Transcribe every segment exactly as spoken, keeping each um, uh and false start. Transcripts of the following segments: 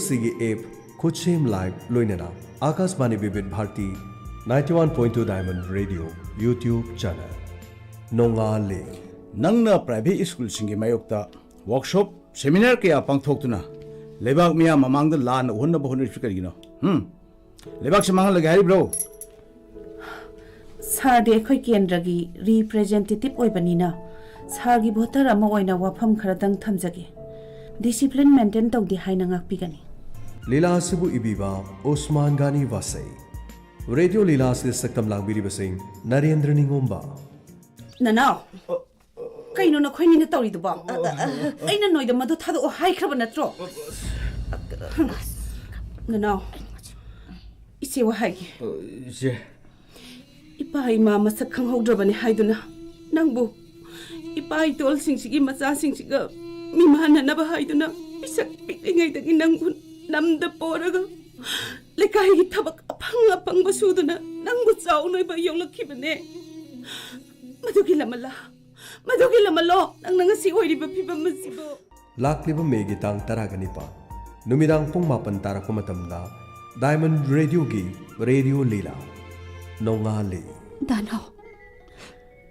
ꯁꯤꯒꯤ app ꯈꯨꯠꯁꯦꯝ live ꯂꯣꯏꯅꯅ ꯑꯥꯀꯥꯁꯕꯥꯅꯤ ꯕꯤꯕꯤꯠ Bharti ninety one point two Diamond Radio YouTube channel ꯅꯣꯡꯉꯥꯜꯂꯦ꯫ ꯅꯪꯅ private ꯁ꯭ꯀꯨꯜꯁꯤꯡꯒꯤ ꯃꯥꯌꯣꯛꯇ ꯋꯥꯔꯛꯁꯣꯞ, ꯁꯦꯃꯤꯅꯥꯔ ꯀꯌꯥ ꯄꯥꯡꯊꯣꯛꯇꯨꯅ ꯂꯩꯕꯥꯛ ꯃꯤꯌꯥꯝ ꯃꯃꯥꯡꯗ ꯂꯥꯟꯅ ꯎꯍꯟꯅꯕ ꯍꯣꯠꯅꯔꯤꯕꯁꯤ ꯀꯔꯤꯒꯤꯅꯣ? ꯍꯨꯝ? ꯂꯩꯕꯥꯛꯁꯤ ꯃꯥꯡꯍꯜꯂꯒꯦ ꯍꯥꯏꯔꯤꯕ꯭ꯔꯣ? ꯁꯥꯔꯗꯤ ꯑꯩꯈꯣꯏ ꯀꯦꯟꯗ꯭ꯔꯒꯤ ꯔꯤꯄ꯭ꯔꯦꯖꯦꯟꯇꯦꯇꯤꯚ ꯑꯣꯏꯕꯅꯤꯅ ꯁꯥꯔꯒꯤ ꯚꯣꯇꯔ ꯑꯃ ꯑꯣꯏꯅ ꯋꯥꯐꯝ ꯈꯔꯗꯪ ꯊꯝꯖꯒꯦ꯫ ꯗꯤꯁꯤꯄ꯭ꯂꯤꯟ ꯃꯦꯟꯇꯦꯟ ꯇꯧꯗꯦ ꯍꯥꯏꯅ ꯉꯥꯛꯄꯤꯒꯅꯤ꯫ ꯂꯤꯂꯥ ꯑꯁꯤꯕꯨ ꯏꯕꯤꯕ ꯎꯁꯃꯥꯟ ꯒꯥꯅꯤ ꯋꯥꯁꯩ꯫ ꯔꯦꯗꯤꯑꯣ ꯂꯤꯂꯥ ꯑꯁꯤꯗ ꯁꯛꯇꯝ ꯂꯥꯡꯕꯤꯔꯤꯕꯁꯤꯡ ꯅꯔꯦꯟꯗ꯭ꯔ ꯅꯤꯉꯣꯝꯕ, ꯅꯅꯥꯎ, ꯀꯩꯅꯣ ꯅꯈꯣꯏꯅꯤꯅ ꯇꯧꯔꯤꯗꯨꯕꯣ? ꯑꯩꯅ ꯅꯣꯏꯗ ꯃꯗꯨ ꯊꯥꯗꯣꯛꯑꯣ ꯍꯥꯏꯈ꯭ꯔꯕ ꯅꯠꯇ꯭ꯔꯣ? ꯅꯅꯥꯎ, ꯏꯆꯦ ꯋꯥ ꯍꯥꯏꯒꯦ꯫ ꯏꯆꯦ꯫ ꯏꯄꯥ ꯏꯃꯥ ꯃꯁꯛ ꯈꯪꯍꯧꯗ꯭ꯔꯕꯅꯤ ꯍꯥꯏꯗꯨꯅ ꯅꯪꯕꯨ ꯏꯄꯥ ꯏꯇꯣꯜꯁꯤꯡꯁꯤꯒꯤ ꯃꯆꯥꯁꯤꯡꯁꯤꯒ ꯃꯤꯃꯥꯟꯅꯅꯕ ꯍꯥꯏꯗꯨꯅ ꯄꯤꯁꯛ ꯄꯤꯛꯂꯤꯉꯩꯗꯒꯤ ꯅꯪꯕꯨ ꯅꯝꯗ ꯄꯣꯔꯒ ꯂꯩꯀꯥꯏꯒꯤ ꯊꯕꯛ ꯑꯐꯪ ꯑꯐꯪꯕ ꯁꯨꯗꯨꯅ ꯅꯪꯕꯨ ꯆꯥꯎꯅꯕ ꯌꯣꯛꯂꯛꯈꯤꯕꯅꯦ꯫ ꯃꯗꯨꯒꯤ ꯂꯃꯜꯂ? ꯃꯗꯨꯒꯤ ꯂꯃꯜꯂꯣ ꯅꯪꯅ ꯉꯁꯤ ꯑꯣꯏꯔꯤꯕ ꯐꯤꯕꯝ ꯑꯁꯤꯕꯨ? ꯂꯥꯛꯂꯤꯕ ꯃꯦꯒꯤ ꯇꯥꯡ ꯇꯔꯥꯒ ꯅꯤꯄꯥꯟ ꯅꯨꯃꯤꯗꯥꯡ ꯄꯨꯡ ꯃꯥꯄꯟ ꯇꯥꯔꯛꯄ ꯃꯇꯝꯗ ꯗꯥꯏꯃꯟ ꯔꯦꯗꯤꯑꯣꯒꯤ ꯔꯦꯗꯤꯑꯣ ꯂꯤꯂꯥ ꯅꯣꯡꯉꯥꯜꯂꯤ꯫ ꯗꯥꯅꯥꯎ,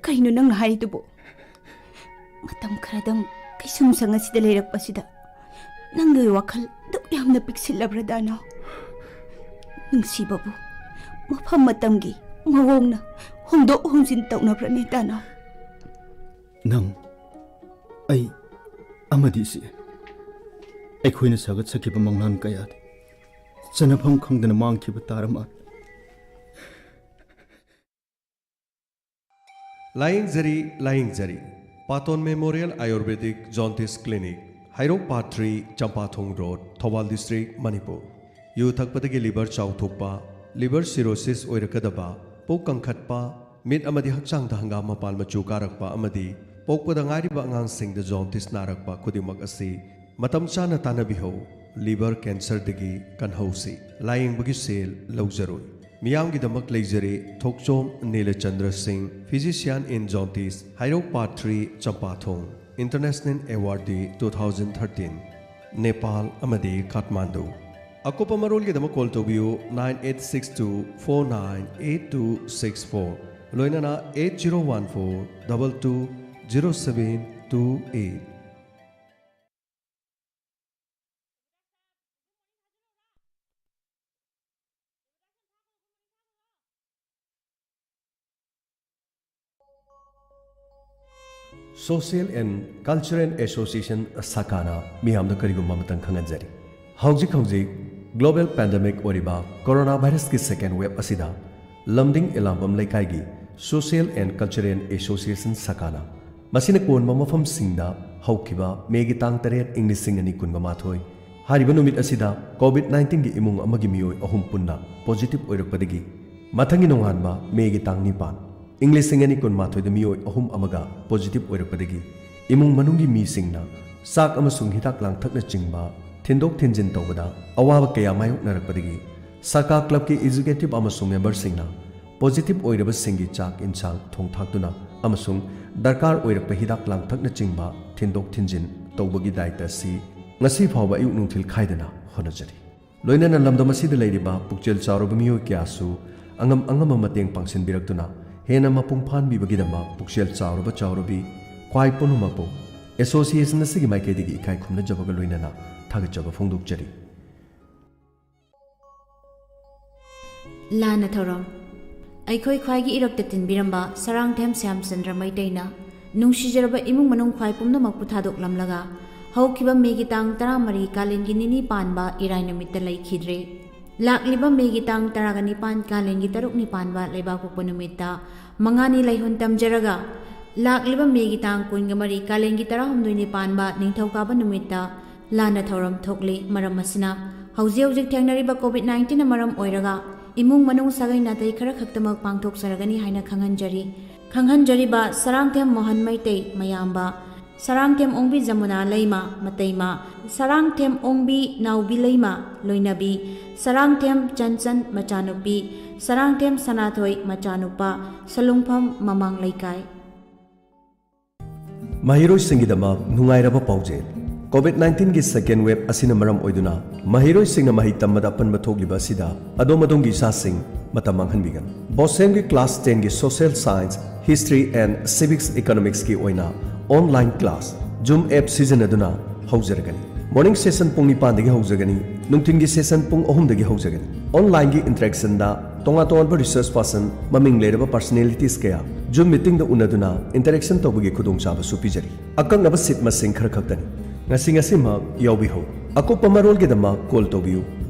ꯀꯩꯅꯣ ꯅꯪꯅ ꯍꯥꯏꯔꯤꯗꯨꯕꯨ? ꯃꯇꯝ ꯈꯔꯗꯪ ꯀꯩꯁꯨꯝꯁꯪ ꯑꯁꯤꯗ ꯂꯩꯔꯛꯄꯁꯤꯗ ꯅꯪꯒꯤ ꯋꯥꯈꯜ ꯗꯨꯛ ꯌꯥꯝꯅ ꯄꯤꯛꯁꯤꯜꯂꯕ꯭ꯔꯥ ꯗꯥꯅꯥꯎ? ꯅꯨꯡꯁꯤꯕꯕꯨ ꯃꯐꯝ ꯃꯇꯝꯒꯤ ꯃꯑꯣꯡꯅ ꯍꯣꯡꯗꯣꯛ ꯍꯣꯡꯖꯤꯟ ꯇꯧꯅꯕ꯭ꯔꯅꯦ ꯗꯥꯅꯥꯎ? ꯅꯪ, ꯑꯩ ꯑꯃꯗꯤ ꯏꯆꯦ, ꯑꯩꯈꯣꯏꯅ ꯁꯥꯒꯠꯆꯈꯤꯕ ꯃꯪꯂꯥꯟ ꯀꯌꯥꯗꯤ ꯆꯟꯅꯐꯝ ꯈꯪꯗꯅ ꯃꯥꯡꯈꯤꯕ ꯇꯥꯔ ꯃꯥꯜꯂꯦ꯫ ꯂꯥꯌꯦꯡꯖꯔꯤ, ꯂꯥꯌꯦꯡꯖꯔꯤ꯫ Paton memorial ayurvedic jaundice clinic, Heirok part three, Champathong road, Thoubal district, Manipur. ꯌꯨ ꯊꯛꯄꯗꯒꯤ ꯂꯤꯚꯔ ꯆꯥꯎꯊꯣꯛꯄ, ꯂꯤꯚꯔ ꯁꯤꯔꯣꯁꯤꯁ ꯑꯣꯏꯔꯛꯀꯗꯕ, ꯄꯨꯛ ꯀꯪꯈꯠꯄ, ꯃꯤꯠ ꯑꯃꯗꯤ ꯍꯛꯆꯥꯡꯗ ꯍꯪꯒꯥꯝ ꯃꯄꯥꯟ ꯃꯆꯨ ꯀꯥꯔꯛꯄ ꯑꯃꯗꯤ ꯄꯣꯛꯄꯗ ꯉꯥꯏꯔꯤꯕ ꯑꯉꯥꯡꯁꯤꯡꯗ ꯖꯣꯟꯇꯤꯁ ꯅꯥꯔꯛꯄ ꯈꯨꯗꯤꯡꯃꯛ ꯑꯁꯤ ꯃꯇꯝ ꯆꯥꯅ ꯇꯥꯟꯅꯕꯤꯍꯧ꯫ ꯂꯤꯚꯔ ꯀꯦꯟꯁꯔꯗꯒꯤ ꯀꯟꯍꯧꯁꯤ꯫ ꯂꯥꯌꯦꯡꯕꯒꯤ ꯁꯦꯜ ꯂꯧꯖꯔꯣꯏ꯫ ꯃꯤꯌꯥꯝꯒꯤꯗꯃꯛ ꯂꯩꯖꯔꯦ ꯊꯣꯛꯆꯣꯝ ꯅꯤꯂꯆꯟꯗ꯭ꯔ ꯁꯤꯡ, Physician in Jaundice, Heirok part three, Champathong. International Awardee two thousand thirteen꯫ Nepal ꯑꯃꯗꯤ ꯀꯥꯊꯃꯥꯟꯗꯨ꯫ ꯑꯀꯨꯞꯄ ꯃꯔꯣꯜꯒꯤꯗꯃꯛ ꯀꯣꯜ ꯇꯧꯕꯤꯌꯨ nine eight six two four nine eight two six four, ꯂꯣꯏꯅꯅ eight zero one four double two zero seven two eight꯫ Social and Cultural Association ꯁꯥꯀꯥꯅ ꯃꯤꯌꯥꯝꯗ ꯀꯔꯤꯒꯨꯝꯕ ꯑꯃꯇꯪ ꯈꯪꯍꯟꯖꯔꯤ꯫ ꯍꯧꯖꯤꯛ ꯍꯧꯖꯤꯛ global pandemic ꯑꯣꯏꯔꯤꯕ corona virusꯀꯤ second wave ꯑꯁꯤꯗ ꯂꯝꯗꯤꯡ ꯑꯦꯂꯥꯡꯕꯝ ꯂꯩꯀꯥꯏꯒꯤ Social and Cultural Association ꯁꯥꯀꯥꯅ ꯃꯁꯤꯅ ꯀꯣꯟꯕ ꯃꯐꯝꯁꯤꯡꯗ ꯍꯧꯈꯤꯕ ꯃꯦꯒꯤ ꯇꯥꯡ ꯇꯔꯦꯠ, ꯏꯪ ꯂꯤꯁꯤꯡ ꯑꯅꯤ ꯀꯨꯟꯒ ꯃꯥꯊꯣꯏ ꯍꯥꯏꯔꯤꯕ ꯅꯨꯃꯤꯠ ꯑꯁꯤꯗ COVID nineteenꯒꯤ ꯏꯃꯨꯡ ꯑꯃꯒꯤ ꯃꯤꯑꯣꯏ ꯑꯍꯨꯝ ꯄꯨꯟꯅ positive ꯑꯣꯏꯔꯛꯄꯗꯒꯤ ꯃꯊꯪꯒꯤ ꯅꯣꯡꯉꯥꯟꯕ ꯃꯦꯒꯤ ꯇꯥꯡ ꯅꯤꯄꯥꯟ, ꯏꯪ ꯂꯤꯁꯤꯡ ꯑꯅꯤ ꯀꯨꯟꯃꯥꯊꯣꯏꯗ ꯃꯤꯑꯣꯏ ꯑꯍꯨꯝ ꯑꯃꯒ positive ꯑꯣꯏꯔꯛꯄꯗꯒꯤ ꯏꯃꯨꯡ ꯃꯅꯨꯡꯒꯤ ꯃꯤꯁꯤꯡꯅ ꯆꯥꯛ ꯑꯃꯁꯨꯡ ꯍꯤꯗꯥꯛ ꯂꯥꯡꯊꯛꯅꯆꯤꯡꯕ ꯊꯤꯟꯗꯣꯛ ꯊꯤꯟꯖꯤꯟ ꯇꯧꯕꯗ ꯑꯋꯥꯕ ꯀꯌꯥ ꯃꯥꯌꯣꯛꯅꯔꯛꯄꯗꯒꯤ ꯁꯥꯀꯥ clubꯀꯤ executive ꯑꯃꯁꯨꯡ memberꯁꯤꯡꯅ positive ꯑꯣꯏꯔꯕꯁꯤꯡꯒꯤ ꯆꯥꯛ ꯏꯟꯁꯥꯡ ꯊꯣꯡ ꯊꯥꯛꯇꯨꯅ ꯑꯃꯁꯨꯡ ꯗꯔꯀꯥꯔ ꯑꯣꯏꯔꯛꯄ ꯍꯤꯗꯥꯛ ꯂꯥꯡꯊꯛꯅꯆꯤꯡꯕ ꯊꯤꯟꯗꯣꯛ ꯊꯤꯟꯖꯤꯟ ꯇꯧꯕꯒꯤ ꯗꯥꯏꯇ ꯑꯁꯤ ꯉꯁꯤ ꯐꯥꯎꯕ ꯑꯌꯨꯛ ꯅꯨꯡꯊꯤꯜ ꯈꯥꯏꯗꯅ ꯍꯣꯠꯅꯖꯔꯤ꯫ ꯂꯣꯏꯅꯅ ꯂꯝꯗꯝ ꯑꯁꯤꯗ ꯂꯩꯔꯤꯕ ꯄꯨꯛꯆꯦꯜ ꯆꯥꯎꯔꯕ ꯃꯤꯑꯣꯏ ꯀꯌꯥꯁꯨ ꯑꯉꯝ ꯑꯉꯝꯕ ꯃꯇꯦꯡ ꯄꯥꯡꯁꯤꯟꯕꯤꯔꯛꯇꯨꯅ ꯍꯦꯟꯅ ꯃꯄꯨꯡ ꯐꯥꯍꯟꯕꯤꯕꯒꯤꯗꯃꯛ ꯄꯨꯛꯆꯦꯜ ꯆꯥꯎꯔꯕ ꯆꯥꯎꯔꯕꯤ ꯈ꯭ꯋꯥꯏ ꯄꯨꯝꯅꯃꯛꯄꯨ association ꯑꯁꯤꯒꯤ ꯃꯥꯏꯀꯩꯗꯒꯤ ꯏꯀꯥꯏ ꯈꯨꯝꯅꯖꯕꯒ ꯂꯣꯏꯅꯅ ꯊꯥꯒꯠꯆꯕ ꯐꯣꯡꯗꯣꯛꯆꯔꯤ꯫ ꯂꯥꯟꯅ ꯊꯧꯔꯝ꯫ ꯑꯩꯈꯣꯏ ꯈ꯭ꯋꯥꯏꯒꯤ ꯏꯔꯛꯇ ꯇꯤꯟꯕꯤꯔꯝꯕ ꯁꯔꯥꯡꯊꯦꯝ ꯁ꯭ꯌꯥꯝꯆꯟꯗ꯭ꯔ ꯃꯩꯇꯩꯅ ꯅꯨꯡꯁꯤꯖꯔꯕ ꯏꯃꯨꯡ ꯃꯅꯨꯡ ꯈ꯭ꯋꯥꯏ ꯄꯨꯝꯅꯃꯛꯄꯨ ꯊꯥꯗꯣꯛꯂꯝꯂꯒ ꯍꯧꯈꯤꯕ ꯃꯦꯒꯤ ꯇꯥꯡ ꯇꯔꯥꯃꯔꯤ ꯀꯥꯂꯦꯟꯒꯤ ꯅꯤꯅꯤ ꯄꯥꯟꯕ ꯏꯔꯥꯏ ꯅꯨꯃꯤꯠꯇ ꯂꯩꯈꯤꯗ꯭ꯔꯦ꯫ ꯂꯥꯛꯂꯤꯕ ꯃꯦꯒꯤ ꯇꯥꯡ ꯇꯔꯥꯒ ꯅꯤꯄꯥꯟ ꯀꯥꯂꯦꯟꯒꯤ ꯇꯔꯨꯛꯅꯤ ꯄꯥꯟꯕ ꯂꯩꯕꯥꯛꯄꯣꯛꯄ ꯅꯨꯃꯤꯠꯇ ꯃꯉꯥꯅꯤ ꯂꯩꯍꯨꯟ ꯇꯝꯖꯔꯒ ꯂꯥꯛꯂꯤꯕ ꯃꯦꯒꯤ ꯇꯥꯡ ꯀꯨꯟꯒ ꯃꯔꯤ ꯀꯥꯂꯦꯟꯒꯤ ꯇꯔꯥꯍꯨꯝꯗꯣꯏꯅꯤ ꯄꯥꯟꯕ ꯅꯤꯡꯊꯧꯀꯥꯕ ꯅꯨꯃꯤꯠꯇ ꯂꯥꯟꯅ ꯊꯧꯔꯝ ꯊꯣꯛꯂꯤ꯫ ꯃꯔꯝ ꯑꯁꯤꯅ ꯍꯧꯖꯤꯛ ꯍꯧꯖꯤꯛ ꯊꯦꯡꯅꯔꯤꯕ COVID nineteenꯅ ꯃꯔꯝ ꯑꯣꯏꯔꯒ ꯏꯃꯨꯡ ꯃꯅꯨꯡ ꯁꯥꯒꯩ ꯅꯥꯇꯩ ꯈꯔ ꯈꯛꯇꯃꯛ ꯄꯥꯡꯊꯣꯛꯆꯔꯒꯅꯤ ꯍꯥꯏꯅ ꯈꯪꯍꯟꯖꯔꯤ꯫ ꯈꯪꯍꯟꯖꯔꯤꯕ ꯁꯔꯥꯡꯊꯦꯝ ꯃꯣꯍꯟ ꯃꯩꯇꯩ ꯃꯌꯥꯝꯕ, ꯁꯔꯥꯡꯊꯦꯝ ꯑꯣꯡꯕꯤ ꯖꯃꯨꯅꯥ ꯂꯩꯃ ꯃꯇꯩꯃ, ꯁꯔꯥꯡꯊꯦꯝ ꯑꯣꯡꯕꯤ ꯅꯥꯎꯕꯤ ꯂꯩꯃ ꯂꯣꯏꯅꯕꯤ, ꯁꯔꯥꯡꯊꯦꯝ ꯆꯟꯆꯟ ꯃꯆꯥꯅꯨꯄꯤ, ꯁꯔꯥꯡꯊꯦꯝ ꯁꯅꯥꯊꯣꯏ ꯃꯆꯥꯅꯨꯄꯥ, ꯁꯂꯨꯡꯐꯝ ꯃꯃꯥꯡ ꯂꯩꯀꯥꯏ꯫ ꯃꯍꯩꯔꯣꯏꯁꯤꯡꯒꯤꯗꯃꯛ ꯅꯨꯡꯉꯥꯏꯔꯕ ꯄꯥꯎꯖꯦꯜ꯫ COVID nineteen ꯒꯤ second wave ꯑꯁꯤꯅ ꯃꯔꯝ ꯑꯣꯏꯗꯨꯅ ꯃꯍꯩꯔꯣꯏꯁꯤꯡꯅ ꯃꯍꯩ ꯇꯝꯕꯗ ꯑꯄꯟꯕ ꯊꯣꯛꯂꯤꯕ ꯑꯁꯤꯗ ꯑꯗꯣꯝ ꯑꯗꯣꯝꯒꯤ ꯏꯆꯥꯁꯤꯡ ꯃꯇꯝ ꯃꯥꯡꯍꯟꯕꯤꯒꯅꯨ꯫ ꯕꯣꯁꯦꯝꯒꯤ class ten ꯒꯤ social science, history and civics economics ꯀꯤ ꯑꯣꯏꯅ online class Zoom app ꯁꯤꯖꯤꯟꯅꯗꯨꯅ ꯍꯧꯖꯔꯒꯅꯤ꯫ Morning session ꯄꯨꯡ ꯅꯤꯄꯥꯟꯗꯒꯤ ꯍꯧꯖꯒꯅꯤ, ꯅꯨꯡꯊꯤꯟꯒꯤ session ꯄꯨꯡ ꯑꯍꯨꯝꯗꯒꯤ ꯍꯧꯖꯒꯅꯤ꯫ Online ꯒꯤ interaction ꯗ ꯇꯣꯉꯥꯟ ꯇꯣꯉꯥꯟꯕ research person, ꯃꯃꯤꯡ ꯂꯩꯔꯕ personalities ꯀꯌꯥ Zoom meeting ꯗ ꯎꯅꯗꯨꯅ interaction ꯇꯧꯕꯒꯤ ꯈꯨꯗꯣꯡꯆꯥꯕꯁꯨ ꯄꯤꯖꯔꯤ꯫ ꯑꯀꯛꯅꯕ seat ꯃꯁꯤꯡ ꯈꯔ ꯈꯛꯇꯅꯤ꯫ ꯉꯁꯤ ꯉꯁꯤꯃꯛ ꯌꯥꯎꯕꯤꯍꯧ꯫ ꯑꯀꯨꯞꯄ ꯃꯔꯣꯜꯒꯤꯗꯃꯛ call ꯇꯧꯕꯤꯌꯨ,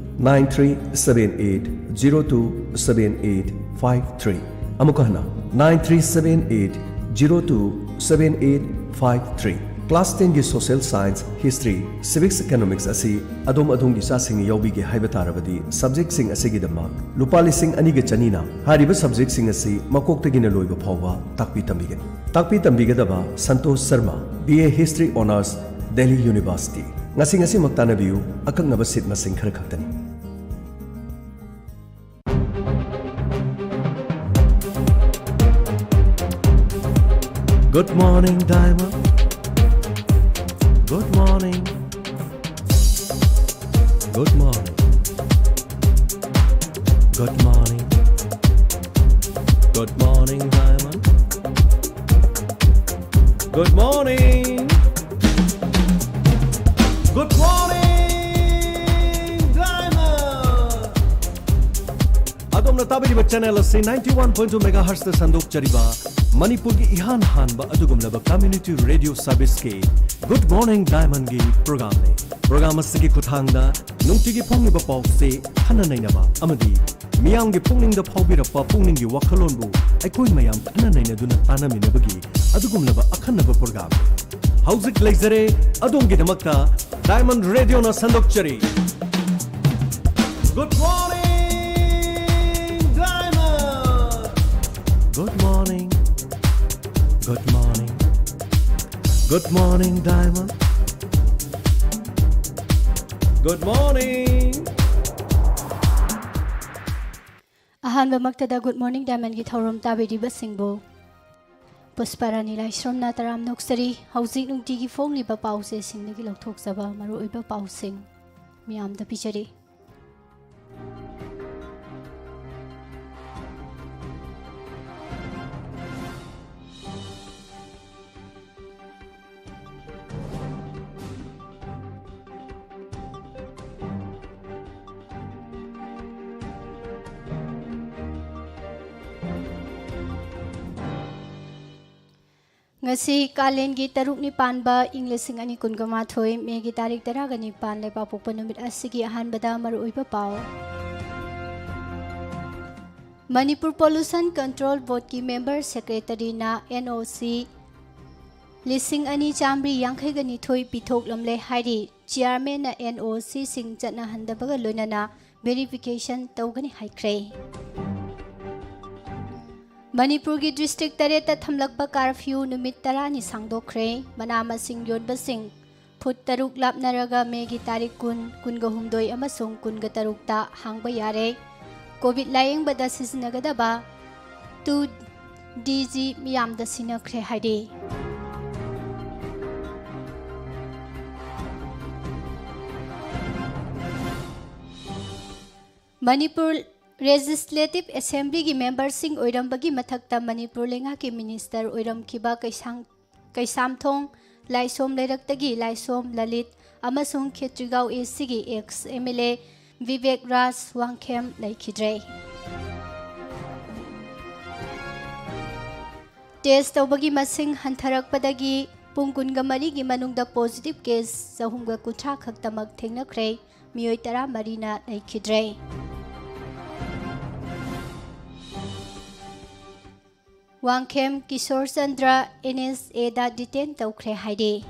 nine three seven eight zero two seven eight five three꯫ ꯑꯃꯨꯛꯀ ꯍꯟꯅ, nine three seven eight zero two seven eight five three꯫ Class ten ꯒꯤ social science, history, civics, economics ꯑꯁꯤ ꯑꯗꯣꯝ ꯑꯗꯣꯝꯒꯤ ꯏꯆꯥꯁꯤꯡꯅ ꯌꯥꯎꯕꯤꯒꯦ ꯍꯥꯏꯕ ꯇꯥꯔꯕꯗꯤ, subject ꯁꯤꯡ ꯑꯁꯤꯒꯤꯗꯃꯛ ꯂꯨꯄꯥ ꯂꯤꯁꯤꯡ ꯑꯅꯤꯒ ꯆꯅꯤꯅ ꯍꯥꯏꯔꯤꯕ subject ꯁꯤꯡ ꯑꯁꯤ ꯃꯀꯣꯛꯇꯒꯤꯅ ꯂꯣꯏꯕ ꯐꯥꯎꯕ ꯇꯥꯛꯄꯤ ꯇꯝꯕꯤꯒꯅꯤ꯫ ꯇꯥꯛꯄꯤ ꯇꯝꯕꯤꯒꯗꯕ: Santosh Sharma, B A History Honours, Delhi University꯫ ꯉꯁꯤ ꯉꯁꯤꯃꯛ ꯇꯥꯟꯅꯕꯤꯌꯨ, ꯑꯀꯛꯅꯕ seat ꯃꯁꯤꯡ ꯈꯔ ꯈꯛꯇꯅꯤ꯫ Good morning, Diamond. Good morning. Good morning. Good morning. Good morning, Diamond. Good morning. Good morning, Diamond. ꯑꯗꯣꯝꯅ ꯇꯥꯕꯤꯔꯤꯕ channel ꯑꯁꯤ ninety one point two megahertz ꯇ ꯁꯟꯗꯣꯛꯆꯔꯤꯕ ꯃꯅꯤꯄꯨꯔꯒꯤ ꯏꯍꯥꯟ ꯍꯥꯟꯕ ꯑꯗꯨꯒꯨꯝꯂꯕ community radio service ꯀꯤ Good Morning Diamond ꯒꯤ program ꯅꯤ꯫ Program ꯑꯁꯤꯒꯤ ꯈꯨꯠꯊꯥꯡꯗ ꯅꯨꯡꯇꯤꯒꯤ ꯐꯣꯡꯂꯤꯕ ꯄꯥꯎꯁꯦ ꯈꯟꯅ ꯅꯩꯅꯕ ꯑꯃꯗꯤ ꯃꯤꯌꯥꯝꯒꯤ ꯄꯨꯛꯅꯤꯡꯗ ꯐꯥꯎꯕꯤꯔꯛꯄ ꯄꯨꯛꯅꯤꯡꯒꯤ ꯋꯥꯈꯜꯂꯣꯟꯕꯨ ꯑꯩꯈꯣꯏ ꯃꯌꯥꯝ ꯈꯟꯅ ꯅꯩꯅꯗꯨꯅ ꯇꯥꯟꯅꯃꯤꯟꯅꯕꯒꯤ ꯑꯗꯨꯒꯨꯝꯂꯕ ꯑꯈꯟꯅꯕ program ꯅꯤ꯫ ꯍꯧꯖꯤꯛ ꯂꯩꯖꯔꯦ ꯑꯗꯣꯝꯒꯤꯗꯃꯛꯇ Diamond Radio ꯅ ꯁꯟꯗꯣꯛꯆꯔꯤ꯫ Good morning, Diamond. Good morning. Good morning. Good morning, Diamond. Good morning. ꯑꯍꯥꯟꯕꯃꯛꯇꯗ Good Morning Diamond ꯒꯤ ꯊꯧꯔꯝ ꯇꯥꯕꯤꯔꯤꯕꯁꯤꯡꯕꯨ ꯄꯨꯁꯄꯥꯔꯥꯅꯤ ꯂꯥꯏꯁ꯭ꯔꯝꯅ ꯇꯔꯥꯝꯅ ꯑꯣꯛꯆꯔꯤ꯫ ꯍꯧꯖꯤꯛ ꯅꯨꯡꯇꯤꯒꯤ ꯐꯣꯡꯂꯤꯕ ꯄꯥꯎꯆꯦꯁꯤꯡꯗꯒꯤ ꯂꯧꯊꯣꯛꯆꯕ ꯃꯔꯨꯑꯣꯏꯕ ꯄꯥꯎꯁꯤꯡ ꯃꯤꯌꯥꯝꯗ ꯄꯤꯖꯔꯤ꯫ ꯉꯁꯤ ꯀꯥꯂꯦꯟꯒꯤ ꯇꯔꯨꯛꯅꯤ ꯄꯥꯟꯕ ꯏꯪ ꯂꯤꯁꯤꯡ ꯑꯅꯤ ꯀꯨꯟꯒ ꯃꯥꯊꯣꯏ ꯃꯦꯒꯤ ꯇꯥꯔꯤꯛ ꯇꯔꯥꯒ ꯅꯤꯄꯥꯟ ꯂꯩꯕꯥꯛꯄꯣꯛꯄ ꯅꯨꯃꯤꯠ ꯑꯁꯤꯒꯤ ꯑꯍꯥꯟꯕꯗ ꯃꯔꯨꯑꯣꯏꯕ ꯄꯥꯎ꯫ ꯃꯅꯤꯄꯨꯔ ꯄꯣꯂꯨꯁꯟ ꯀꯟꯇ꯭ꯔꯣꯜ ꯕꯣꯔꯗꯀꯤ ꯃꯦꯝꯕꯔ ꯁꯦꯀ꯭ꯔꯦꯇꯔꯤꯅ N O C ꯂꯤꯁꯤꯡ ꯑꯅꯤ ꯆꯥꯃꯔꯤ ꯌꯥꯡꯈꯩꯒ ꯅꯤꯊꯣꯏ ꯄꯤꯊꯣꯛꯂꯝꯂꯦ ꯍꯥꯏꯔꯤ꯫ ꯆꯤꯌꯥꯔꯃꯦꯟꯅ N O Cꯁꯤꯡ ꯆꯠꯅꯍꯟꯗꯕꯒ ꯂꯣꯏꯅꯅ verification ꯇꯧꯒꯅꯤ ꯍꯥꯏꯈ꯭ꯔꯦ꯫ ꯃꯅꯤꯄꯨꯔꯒꯤ ꯗꯤꯁꯇ꯭ꯔꯤꯛ ꯇꯔꯦꯠꯇ ꯊꯝꯂꯛꯄ ꯀꯥꯔꯐ꯭ꯌꯨ ꯅꯨꯃꯤꯠ ꯇꯔꯥꯅꯤ ꯁꯥꯡꯗꯣꯛꯈ꯭ꯔꯦ꯫ ꯃꯅꯥ ꯃꯁꯤꯡ ꯌꯣꯟꯕꯁꯤꯡ ꯐꯨꯠ ꯇꯔꯨꯛ ꯂꯥꯞꯅꯔꯒ ꯃꯦꯒꯤ ꯇꯥꯔꯤꯛ ꯀꯨꯟ, ꯀꯨꯟꯒ ꯍꯨꯝꯗꯣꯏ ꯑꯃꯁꯨꯡ ꯀꯨꯟꯒ ꯇꯔꯨꯛꯇ ꯍꯥꯡꯕ ꯌꯥꯔꯦ꯫ ꯀꯣꯚꯤꯗ ꯂꯥꯌꯦꯡꯕꯗ ꯁꯤꯖꯤꯟꯅꯒꯗꯕ two D G ꯃꯤꯌꯥꯝꯗ ꯁꯤꯟꯅꯈ꯭ꯔꯦ ꯍꯥꯏꯔꯤ꯫ ꯃꯅꯤꯄꯨꯔ ꯂꯦꯖꯤꯁꯂꯦꯇꯤꯚ ꯑꯦꯁꯦꯝꯕ꯭ꯂꯤꯒꯤ ꯃꯦꯝꯕꯔꯁꯤꯡ ꯑꯣꯏꯔꯝꯕꯒꯤ ꯃꯊꯛꯇ ꯃꯅꯤꯄꯨꯔ ꯂꯩꯉꯥꯛꯀꯤ ꯃꯤꯅꯤꯁꯇꯔ ꯑꯣꯏꯔꯝꯈꯤꯕ ꯀꯩꯁꯥꯡ-, ꯀꯩꯁꯥꯝꯊꯣꯡ ꯂꯥꯏꯁꯣꯝ ꯂꯩꯔꯛꯇꯒꯤ ꯂꯥꯏꯁꯣꯝ ꯂꯂꯤꯠ ꯑꯃꯁꯨꯡ ꯈꯦꯇ꯭ꯔꯤꯒꯥꯎ A Cꯒꯤ ex M L A Vivek ꯔꯥꯖ ꯋꯥꯡꯈꯦꯝ ꯂꯩꯈꯤꯗ꯭ꯔꯦ꯫ ꯇꯦꯁ ꯇꯧꯕꯒꯤ ꯃꯁꯤꯡ ꯍꯟꯊꯔꯛꯄꯗꯒꯤ ꯄꯨꯡ ꯀꯨꯟꯒ ꯃꯔꯤꯒꯤ ꯃꯅꯨꯡꯗ positive case ꯆꯍꯨꯝꯒ ꯀꯨꯟꯊ꯭ꯔꯥ ꯈꯛꯇꯃꯛ ꯊꯦꯡꯅꯈ꯭ꯔꯦ꯫ ꯃꯤꯑꯣꯏ ꯇꯔꯥꯃꯔꯤꯅ ꯂꯩꯈꯤꯗ꯭ꯔꯦ꯫ Wangkhem Kishore Chandra N S Aꯗ detain ꯇꯧꯈ꯭ꯔꯦ ꯍꯥꯏꯔꯤ꯫